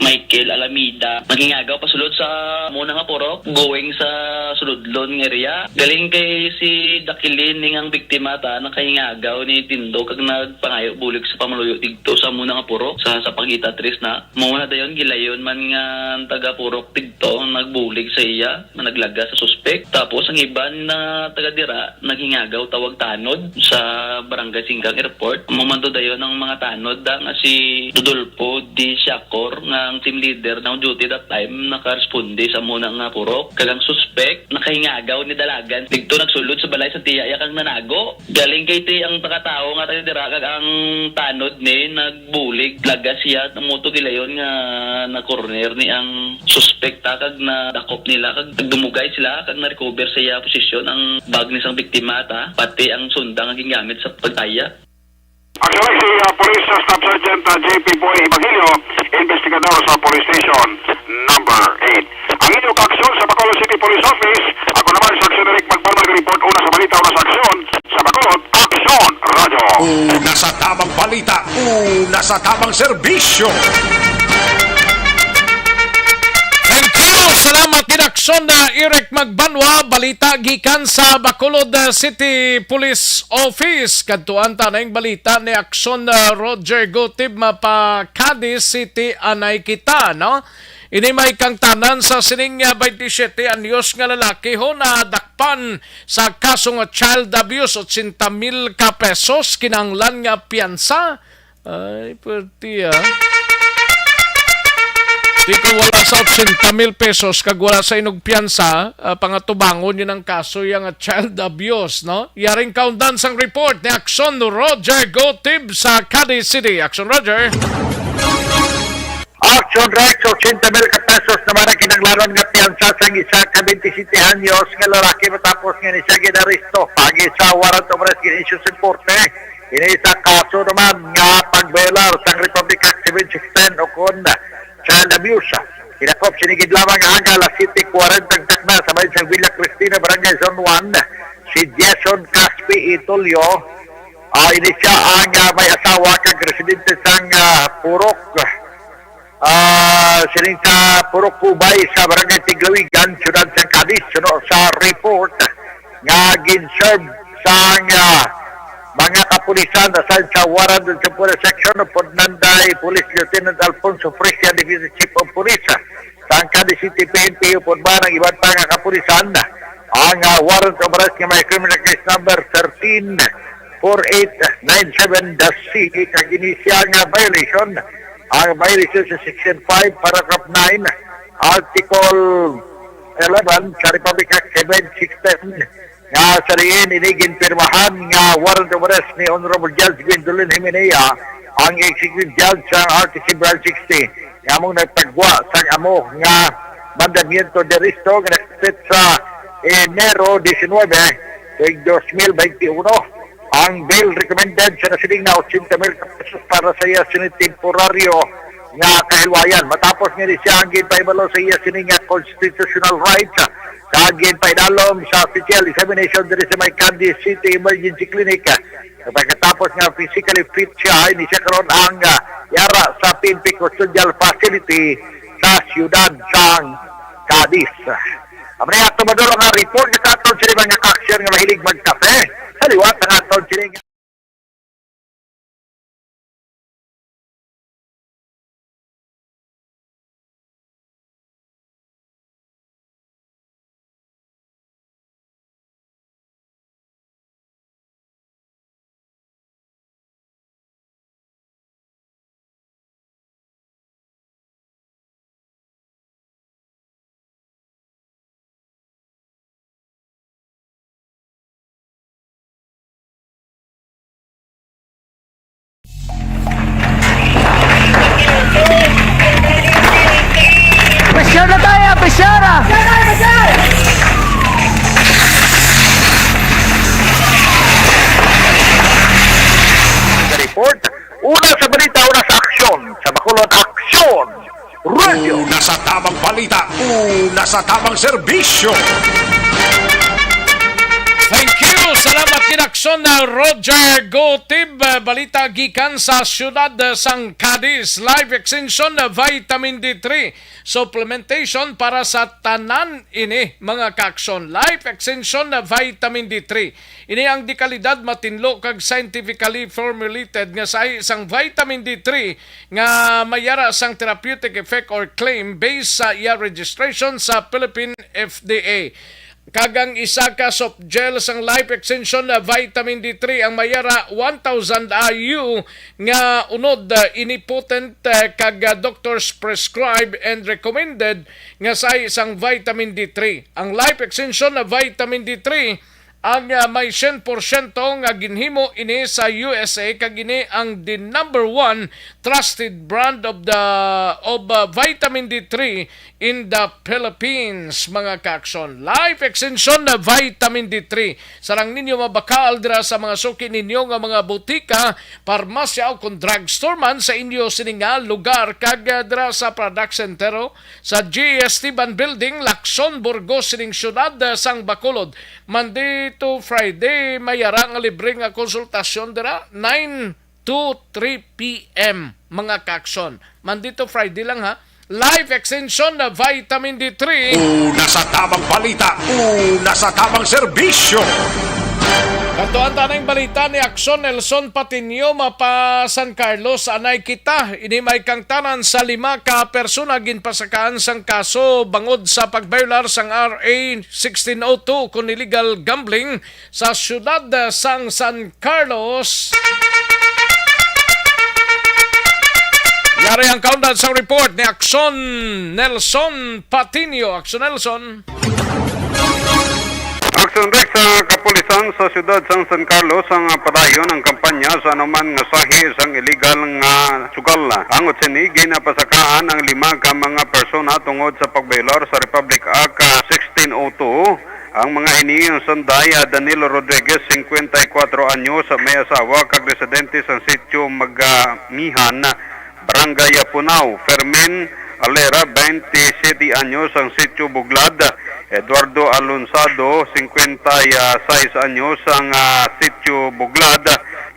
Michael Alameda. Nagingagaw pasulod sa muna nga purok, going sa Sudlon nga area. Galing kay si Dakilin ning ang biktima ta nakahingagaw ni tindog kag nagpangayo bulig sa pamaluyo didto sa muna nga purok sa, sa Pagita Tres na. Mao na dayon gilayon man nga ang taga purok didto nagbulig sa iya nga naglaga sa suspek. Tapos ang iban na taga dira naghingagaw tawag tanod sa Barangay Singgang Airport. Amo man to dayon ang mga tanod da nga si Rodolfo D. Siacor nga ang team leader na on duty that time nakaresponde sa muna nga purok. Kag ang suspek nakahingagaw ni dalagan didto nagsulod sa balay sa tiya iya kag nanago. Galing kay ti ang taga-tawo nga taga dira kag ang tanod ni nagbulig laga siya. Amo to gilayon nga na-corner ni ang suspek ta kag nadakop nila kag nagdumugay sila kag na-recover sa iya posisyon ang bag ni sang biktima ta pati ang sunda nga gingamit sa pagtaya. Actually, si, ah, Police Staff Sergeant, ah, J P Boy Evangelio, investigador sa Police Station Number Eight. Ang inyo kaaksyon sa Bacolod City Police Office, ako naman si Aksyon Eric Magbanwa, report una sa balita, una sa aksyon, sa Bacolod Aksyon Radyo. Una sa tamang balita, una sa tamang serbisyo. Thank you. Salamat gid, Aksyon na Eric Magbanwa. Balita gikan sa Bacolod, uh, City Police Office. Kadtuan ta na yung balita ni Aksyon, uh, Roger Gutib, mapa Cadiz City anay kita, no? Ini may kangtanan sa sining, uh, twenty-seven anyos nga lalaki ho nadakpan sa kaso nga child abuse, ochenta mil ka pesos kinahanglan nga piyansa. Ay, pwerte, ah. Di ko wala sa ochenta mil pesos kag wala sa inugpiyansa, ah, pangatubangon yun ang kaso yang child abuse, no? Yaring kaundan sang report ni Action Roger Gotib sa Cadiz City. Action Roger. Action Rex, ochenta mil ka pesos naman ang kinahanglanon nga piyansa sang isa ka twenty-seven anyos nga lalaki matapos nga ni siya ginaresto pagi sa warrant of arrest gin-issue sa korte. Ini sa kaso naman nga pagbayolar sang Republic Act seven six ten ukon child abuse. Kinakop sini gid lamang nga aga alas siyete kwarenta ang takna sa bahin sang Villa Cristina, Barangay Zone One, si Jason Caspi Itulio. Ah, ini siya ang, ah, may asawa kag residente sang, ah, Purok. Ah, sining sa Purok Kubay sa Barangay Tiglawigan, Siyudad sang Cadiz, suno sa report nga gin-serve sang, ah, mga kapulisan aside sa warrant of arrest section, upod nanday Police Lieutenant Alfonso Fresia, Deputy Chief of Police sang Cadiz City P N P, upod man ang iban pa nga kapulisan, ang, ah, warrant of arrest nga may criminal case number thirteen four eight nine seven dash C, kag ini siya nga violation, ang violation sa Section five, Paragraph nine, Article eleven sa Republic Act seven six ten, nga sa diin ini ginpirmahan nga warrant of arrest ni Honorable Judge Gwendolyn Jimenea, ang Executive Judge sa R T C Branch sixty, nga among nagpagwa sang amo nga mandamiento de arresto nga nakapit sa Enero diecinuebe, tuig dos mil veintiuno. Ang bail recommended sa nasiling na ochenta mil ka pesos para sa iya sini temporaryo nga kahilwayan. Matapos nga ni siya ang ginpahibalo sa iya sini nga constitutional rights, ah, kag ginpaidalom sa physical examination diri sa may Cadiz City Emergency Clinic. Pagkatapos nga physically fit siya, ini siya karon ang, ah, yara sa P N P Custodial Facility sa siyudad sang Cadiz. Amo ni ato maduro nga report nga sa aton sini mga kaaksyon nga mahilig magkape. Sa liwat ang aton sini nga Pressure na tayo, pressure! Report. Una sa balita, una sa aksyon. Sa Bacolod, aksyon. Radyo. Una sa tamang balita, una sa tamang serbisyo. Thank you, Salamat gid, Aksyon na Roger Gotib. Balita gikan sa siyudad sang Cadiz. Life Extension na Vitamin D three supplementation para sa tanan ini, mga kaaksyon. Life Extension na Vitamin D three. Ini ang dekalidad, matinlo kag scientifically formulated nga sahi sang vitamin D three nga may yara sang therapeutic effect or claim based sa iya registration sa Philippine F D A. Kag ang isa ka soft gel sang Life Extension na Vitamin D three ang may yara one thousand I U nga unod, uh, ini potent, uh, kag, uh, doctors prescribe and recommended nga sahi sang vitamin D three. Ang Life Extension na Vitamin D three ang, uh, may syen porsyento nga ginhimo ini sa U S A, kag ini ang the number one trusted brand of the, of, uh, vitamin D three in the Philippines, mga kaaksyon. Life Extension na Vitamin D three. Sarang ninyo mabakal dira sa mga suki ninyo nga mga butika, parmasya, o kon drugstore man sa inyo sini nga lugar, kag, ah, dira sa Product Center, o sa G S T Ban Building, Lacson, Burgos, sining siyudad, ah, sang Bacolod. Monday to Friday, may yara nga libre nga konsultasyon dira, nine to three p m, mga kaaksyon. Monday to Friday lang, ha. Life Extension na Vitamin D three. Una sa tamang balita, una sa tamang serbisyo. Kadtuan ta ning balita ni Aksyon Nelson Patiño, mapa San Carlos. Anay kita, ini may kangtanan sa lima ka persona ginpasakaan sang kaso bangod sa pagbayolar sang R A sixteen oh two kon illegal gambling sa siyudad, ah, sang San Carlos. Yari ang kaundan sang report ni Aksyon Nelson Patiño. Aksyon Nelson. Aksyon Rex, sa kapulisan sa siyudad sang San Carlos ang, ah, padayon ang kampanya sa anuman nga sahi sang illegal nga sugal. Ang sini ginapasakaan ang lima ka mga persona tungod sa pagbayolar sa Republic Act, ah, sixteen oh two. Ang mga ini ang sanday, ah, Danilo Rodriguez, singkwenta y kuwatro anyos, may asawa kag residente sa sitio Magamihan, Barangay Punao. Fermin Alera, baynte siyete anyos, ang sitio Buglad. Eduardo Alonsado, singkwenta y sais anyos, ang, ah, sitio Buglad.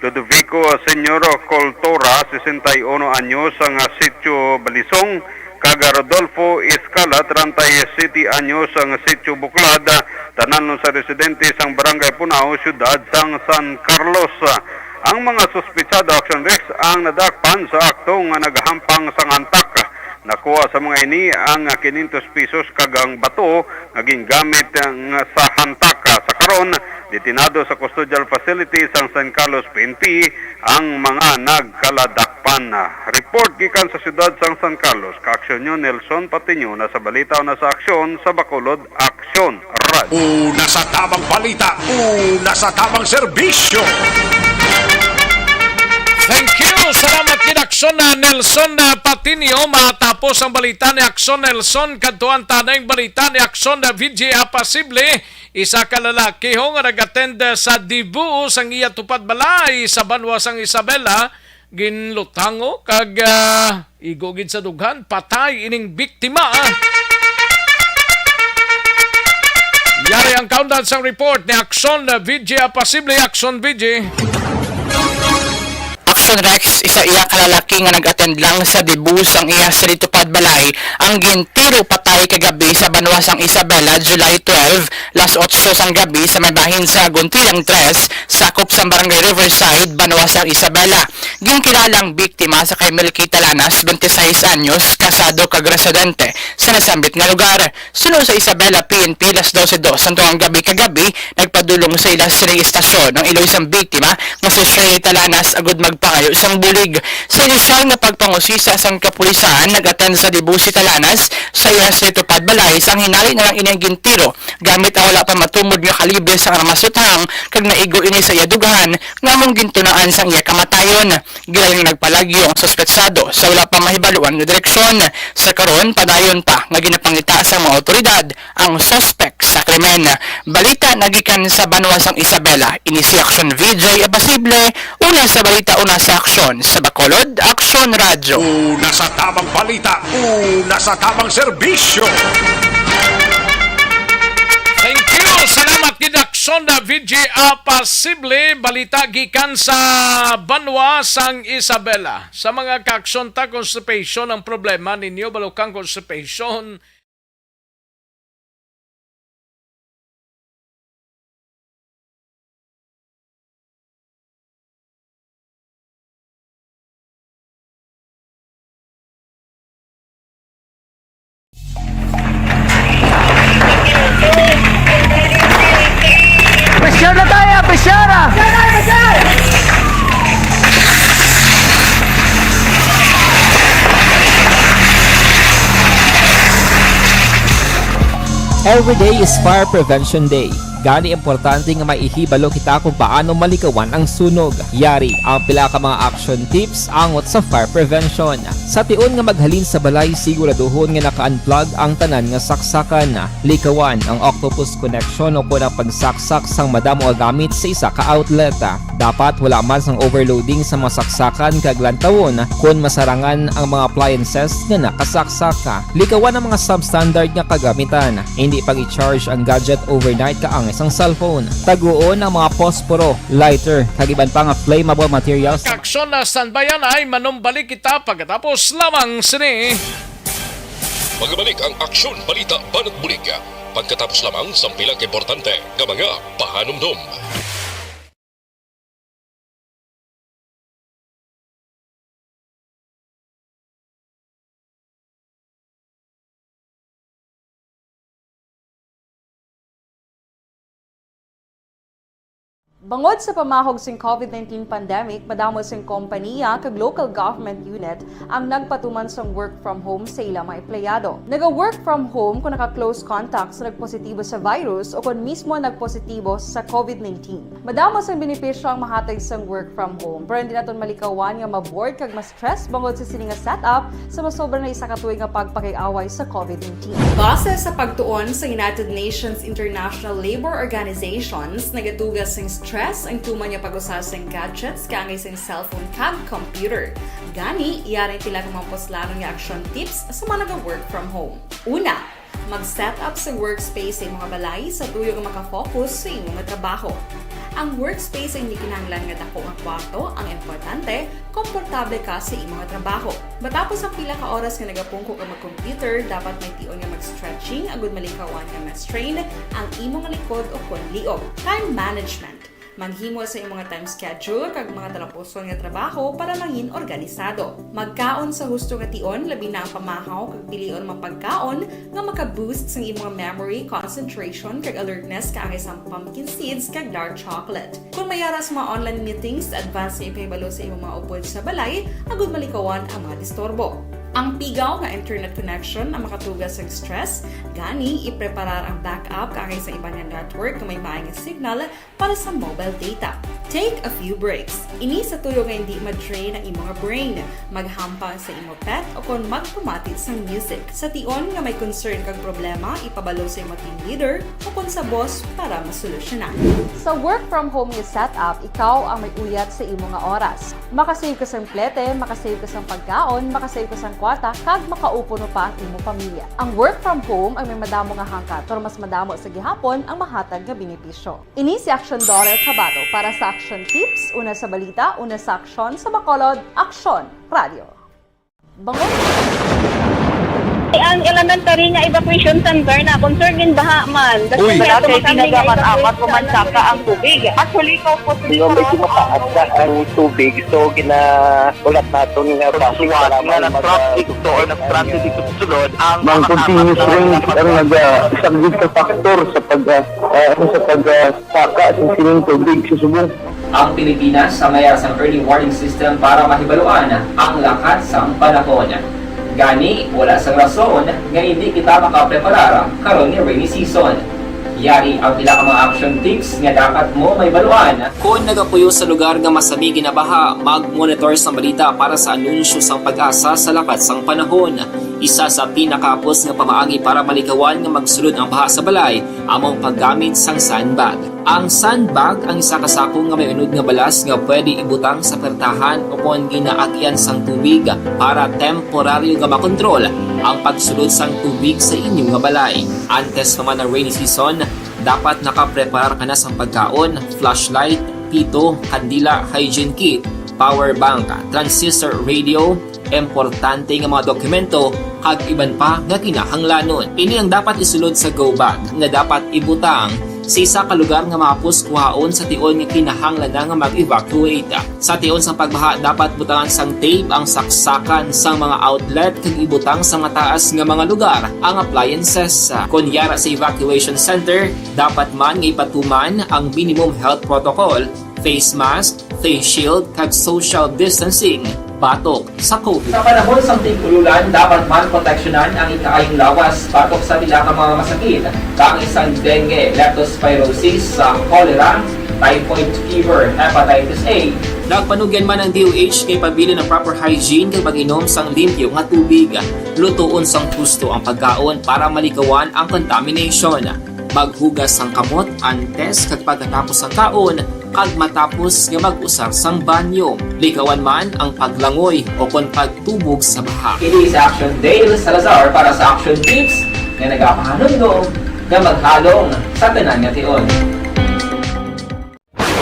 Ludovico Senior Coltora, sesenta y uno anyos, ang, ah, sitio Balisong. Kag Rodolfo Escala, treinta y siete anyos, ang sitio Buglad, tanan sa residente sang Barangay Punao, siyudad sang San Carlos. Ang mga suspitsado, Action Rex, ang nadakpan sa akto nga naghampang sang hantak. Nakuha sa mga ini ang quinientos pesos kag ang bato nga gingamit nga sa hantak. Sa karon, detinado sa custodial facility sang San Carlos P N P ang mga nagkaladakpan. Report gikan sa siyudad sang San Carlos, kaaksyon nyo Nelson Patiño, na sa balita o na sa aksyon sa Bacolod Aksyon Radyo. Una sa tamang balita, una sa tamang serbisyo. Thank you. Salamat gid, Aksyon na Nelson na Patiño. Matapos ang balita ni Aksyon Nelson, kadtuan ta na ang balita ni Aksyon na V J Apasible. Isa ka lalaki ho nga nag-attend sa debut sang iya tupad balay sa banwa sang Isabela, ginlutango kag, ah, igo gid sa dughan, patay ining biktima. Yari ang kaundan sang report ni Aksyon V J Apasible. Aksyon V J. Action Rex, isa iya ka lalaki nga nag-attend lang sa debut sang iya sa tupad balay ang gintiro patay kagabi sa banwa sang Isabela, July twelve, las otso sang gabi sa may bahin sa Guntilang tres, sakop sang Barangay Riverside, banwa sang Isabela. Ginkilala ang biktima sa kay Melky Talanas, twenty-six anyos, kasado kag residente sa nasambit nga lugar. Suno sa Isabela P N P, las doce dos sang tungang gabi kagabi, nagpadulong sa ila sining istasyon ang iloy sang biktima nga si Shirley Talanas agud magpangayo sang bulig. Sa inisyal nga pagpangusisa sang kapulisan, nag-attend sa debut si Talanas sa iya sa tupad balay, sang hinali na lang ini ang gintiro gamit ang wala pa matumod nga kalibre sang armas luthang, kag naigo ini sa iya dughan nga among gintunaan sang iya kamatayon. Gilayon nga nagpalagyo ang suspetsado sa wala pa mahibaluan nga direksyon. Sa karon, padayon pa nga ginapangita sa mga awtoridad ang suspek sa krimen. Balita nagikan sa banwa sang Isabela, ini si Action V J Abasible, una sa balita, una sa aksyon, sa Bacolod, Aksyon Radyo. Una sa tamang balita, una sa tamang serbisyo. Thank you. Salamat gid, Aksyon. Sonda V G A, posible balita gikan sa banwa sang Isabela. Sa mga kaaksyon ta, constipation ang problema ninyo, balukang constipation. Pressure na tayo, pressure! Every day is Fire Prevention Day. Gani, importante nga maihibalo kita kung paano malikawan ang sunog. Yari ang pila ka mga action tips angot sa fire prevention. Sa tion nga maghalin sa balay, siguraduhon nga naka-unplug ang tanan nga saksakan. Likawan ang octopus connection o kon ang pagsaksak sang madamo nga gamit sa isa ka outlet. Dapat wala man sang overloading sa mga saksakan kag lantawon kon masarangan ang mga appliances nga nakasaksak. Likawan ang mga substandard nga kagamitan. Indi pag-i-charge ang gadget overnight kaangay sang cellphone. Taguon ang mga posporo, lighter, kag iban pa nga flammable materials. Aksyon na standbyan ay manumbalik kita pagkatapos lamang sini. Magbalik ang Aksyon Balita Banat Bulig pagkatapos lamang sang pila ka importante nga mga pahanumdom. Bangod sa pamahog sing COVID nineteen pandemic, madamo sing kompanya kag local government unit ang nagpatuman sang work from home sa ila mga empleyado. Naga-work from home kung naka-close contact sa nagpositibo sa virus o kon mismo nagpositibo sa COVID nineteen. Madamo sang benepisyo ang mahatag sang work from home, pero hindi naton malikawan nga ma-bored kag ma-stress bangod sa sini nga setup sa masobra na isa ka tuig nga pagpakig-away sa COVID nineteen. Base sa pagtuon sa United Nations International Labour Organizations, nagatuga sing stress ang tuman nga pag-usa sing gadgets kaangay sing cellphone kag computer. Gani, yari ang pila ka mga puslanon nga action tips sa mga naga-work from home. Una, mag-set up sa workspace sa imo nga balay sa tuyo nga maka-focus sa imo nga trabaho. Ang workspace ay hindi kinahanglan nga dako nga kwarto, ang importante, komportable ka sa imo nga trabaho. Matapos ang pila ka oras nga nagapungko ka mag-computer, dapat may tion nga mag-stretching agud malikawan nga ma-strain ang imo nga likod o kon liog. Time management. Maghimo sa imo nga time schedule kag mga talapuson nga trabaho para mangin organisado. Magkaon sa husto nga tion, labi na ang pamahaw kag pilion ang mga pagkaon nga maka-boost sang imo nga memory, concentration, kag alertness, kaangay sang pumpkin seeds kag dark chocolate. Kon may ara sa mga online meetings, advance nga ipahibalo sa imo mga upod sa balay agud malikawan ang mga disturbo. Ang pigaw nga internet connection ang makatuga sang stress, gani ipreparar ang backup kaangay sa iban nga network nga may maayo nga signal para sa mobile data. Take a few breaks. Ini sa tuyo nga hindi ma-drain ang imo nga brain. Maghampang sa imo pet o kon magpamati sang music. Sa tion nga may concern kag problema, ipabalo sa imo team leader o kon sa boss para masolusyonan. Sa work from home nga setup, ikaw ang may uyat sa imo nga oras. Makasave ka sang plete, makasave ka sang pagkaon, makasave ka sang kwarta, kag makaupo no pa ang imo pamilya. Ang work from home ang may madamo nga hangkat, pero mas madamo sa gihapon ang mahatag nga benepisyo. Ini si Action Daughter Kabato para sa Action Tips, una sa balita, una sa aksyon, sa Bacolod, Aksyon Radio. Bangon. Ang elementary nga evacuation center na concern gin baha man. Uy. Wala kay tinaga man amat ko man saka ang tubig. Actually, ko po. Medyo mataas na ang tubig, so gina-, ulat naton nga traffic nga nag-traffic to or nag-transit dito sa sulod ang mga continuous rain ang nag-, ah, isang big factor sa pag, ah, ah, ano, sa pag, ah, saka sa sining tubig sa subong. Ang Pilipinas ang may sang early warning system para mahibaluan ang lakat sang panahon. Gani, wala sang rason nga hindi kita makapreparar karon ni rainy season. Yari ang pila ka mga action tips nga dapat mo mahibaluan. Kon nagapuyo sa lugar nga masami ginabaha, mag-monitor sang balita para sa anunsyo sang PAGASA sa lakat sang panahon. Isa sa pinakahapos nga pamaagi para malikawan nga magsulod ang baha sa balay amo ang paggamit sang sandbag. Ang sandbag ang isa ka sako nga may unod nga balas nga pwede ibutang sa pertahan o kon ginaagyan sang tubig para temporaryo nga makontrol ang pagsulod sang tubig sa inyo nga balay. Antes pa man ang rainy season, Dapat nakapreparar ka na sang pagkaon, flashlight, pito, kandila, hygiene kit, power bank, transistor radio, importante nga mga dokumento, kag iban pa nga kinahanglanon. Ini ang dapat isulod sa go bag nga dapat ibutang sa isa ka lugar nga mahapos kuhaon sa tion nga kinahanglan na nga mag-evacuate. Sa tion sang pagbaha, dapat butangan sang tape ang saksakan sang mga outlet kag ibutang sa mataas nga mga lugar ang appliances. Kon yara sa evacuation center, dapat man nga ipatuman ang minimum health protocol, face mask, face shield, kag social distancing batok sa COVID. Sa panahon sang tig-ululan, dapat man proteksyonan ang ikaayong lawas batok sa pila ka mga masakit, kaangay sang dengue, leptospirosis, sa cholera, typhoid fever, hepatitis A. Nagpanugyan man ang D O H nga ipabilin ang proper hygiene kag pag-inom sang limpyo nga tubig. Lutoon sang husto ang pagkaon para malikawan ang contamination. Maghugas sang kamot antes kag pagkatapos sang kaon, kag matapos nga mag-usar sang banyo. Likawan man ang paglangoy o kon pagtubog sa baha. Ini sa Action Dale Salazar para sa Action Tips nga nagapahanumdom nga maghalong sa tanan nga tion.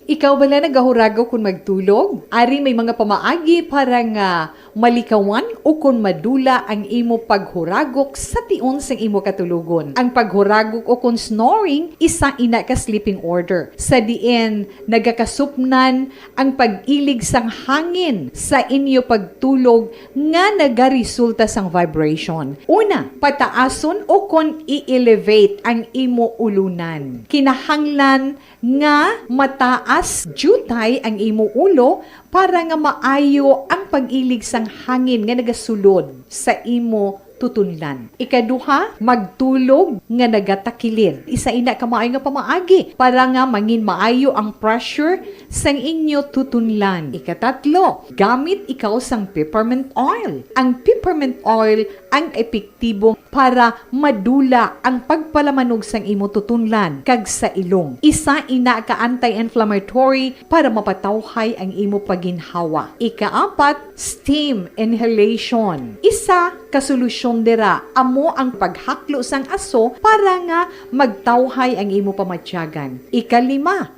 Ikaw bala nagahurago kon magtulog? Ari may mga pamaagi para nga malikawan o kon madula ang imo paghuragok sa tion sang imo katulogon. Ang paghuragok o kon snoring, isa ina ka sleeping order, sa diin nagakasupnan ang pag-ilig sang hangin sa inyo pagtulog nga nagaresulta sang vibration. Una, pataason o kon i-elevate ang imo ulunan. Kinahanglan nga mataas diutay ang imo ulo para nga maayo ang pag-ilig sang hangin nga nagasulod sa imo tutunlan. Ikaduha, magtulog nga nagatakilid. Isa ina ka maayo nga pamaagi para nga mangin maayo ang pressure sang inyo tutunlan. Ikatatlo, gamit ikaw sang peppermint oil. Ang peppermint oil ang epektibo para madula ang pagpalamanog sang imo tutunlan kag sa ilong. Isa ina ka anti-inflammatory para mapatawhay ang imo paginhawa. Ikaapat, steam inhalation. Isa ka solusyon dira amo ang paghaklo sang aso para nga magtawhay ang imo pamatyagan. Ikalima,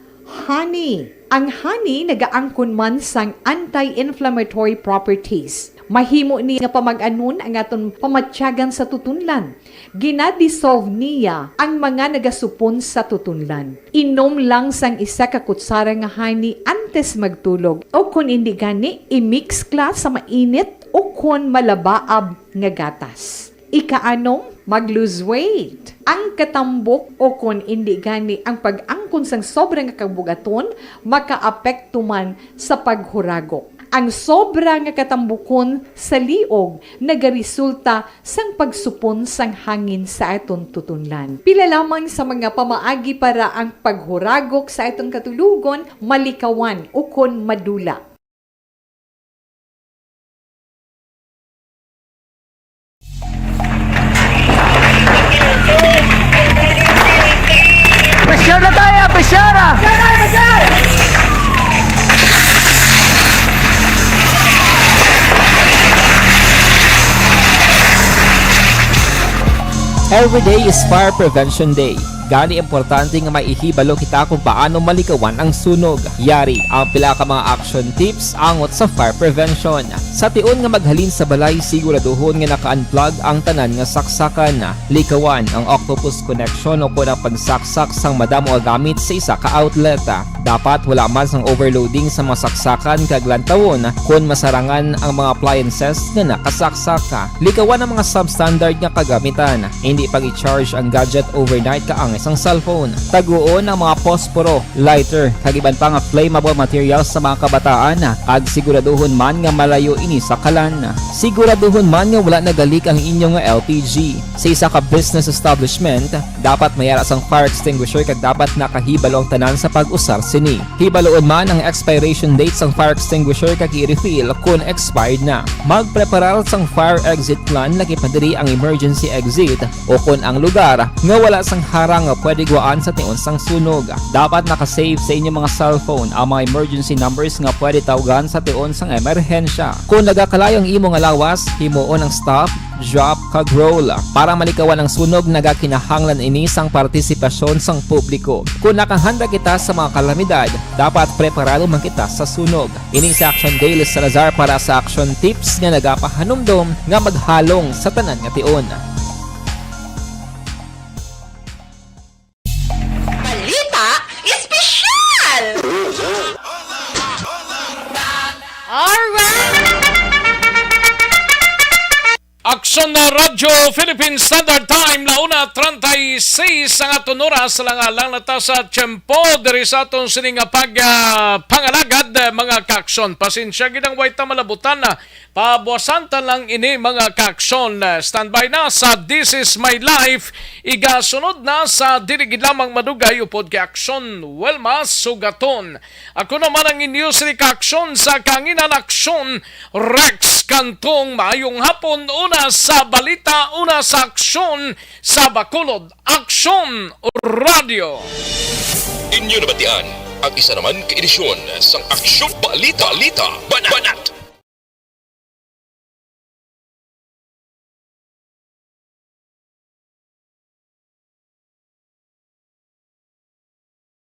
honey. Ang honey nagaangkon man sang anti-inflammatory properties. Mahimo ni nga pamag-anon ang aton pamatyagan sa tutunlan. Gina-dissolve niya ang mga nagasupon sa tutunlan. Inom lang sang isa ka kutsara nga honey antes magtulog, o kon indi gani, i-mix kla sa mainit o kon malabaab nga gatas. Ikaanom, mag-lose weight. Ang katambok o kon indi gani ang pag-angkon sang sobra nga kabugaton makaapekto man sa paghuragok. Ang sobra nga katambukon sa liog nagaresulta sang pagsupon sang hangin sa aton tutunlan. Pila lamang sa mga pamaagi para ang paghuragok sa aton katulogon malikawan ukon madula. Pressure na tayo! Pressure! Every day is Fire Prevention Day. Gani, importante nga maihibalo kita kung paano malikawan ang sunog. Yari ang pila ka mga action tips angot sa fire prevention. Sa tion nga maghalin sa balay, siguraduhon nga naka-unplug ang tanan nga saksakan. Likawan ang octopus connection o kon ang pagsaksak sang madamo nga gamit sa isa ka outlet. Dapat wala man sang overloading sa mga saksakan kag lantawon kon masarangan ang mga appliances nga nakasaksak. Likawan ang mga substandard nga kagamitan. Indi pag-i-charge ang gadget overnight kaangay sang cellphone. Taguon ang mga posporo, lighter, kag iban pa nga flammable materials sa mga kabataan, kag siguraduhon man nga malayo ini sa kalan. Siguraduhon man nga wala naga-leak ang inyo nga L P G. Sa isa ka business establishment, dapat may ara sang fire extinguisher kag dapat nakahibalo ang tanan sa pag-usar sini. Hibaloon man ang expiration date sang fire extinguisher kag i-refill kon expired na. Magpreparar sang fire exit plan, lakip na diri ang emergency exit o kon ang lugar nga wala sang harang nga pwede guwaan sa tion sang sunog. Dapat naka-save sa inyo mga cellphone ang mga emergency numbers nga pwede tawgan sa tion sang emerhensya. Kon nagakalayo ang imo nga lawas, himuon ang stop, drop kag roll. Para malikawan ang sunog, nagakinahanglan ini sang partisipasyon sang publiko. Kung nakahanda kita sa mga kalamidad, dapat preparado man kita sa sunog. Ini si Action Dale Salazar para sa Action Tips nga nagapahanumdom nga maghalong sa tanan nga tion. Balita Espesyal! Alright! Aksyon na Radyo Philippine Standard Time, la una treinta y seis ang aton oras, lang alang na ta sa tiyempo diri sa aton sini nga pag ah, pangalagad, ah, mga kaaksyon. Pasensya gid ang way ta malabutan na pabuasan ta lang ini, mga kaaksyon. Ah, standby na sa This Is My Life. Igasunod na sa dili gid lamang madugay upod kay Aksyon Wilma Sugaton. Ako naman ang inyo sini kaaksyon sa kanginan, Aksyon Rex Cantong. Maayong hapon, una sa balita, una sa aksyon sa Bacolod Aksyon Radio. Inyo nabatian ang isa naman ka edisyon sang Aksyon Balita. Balita. Banat, banat,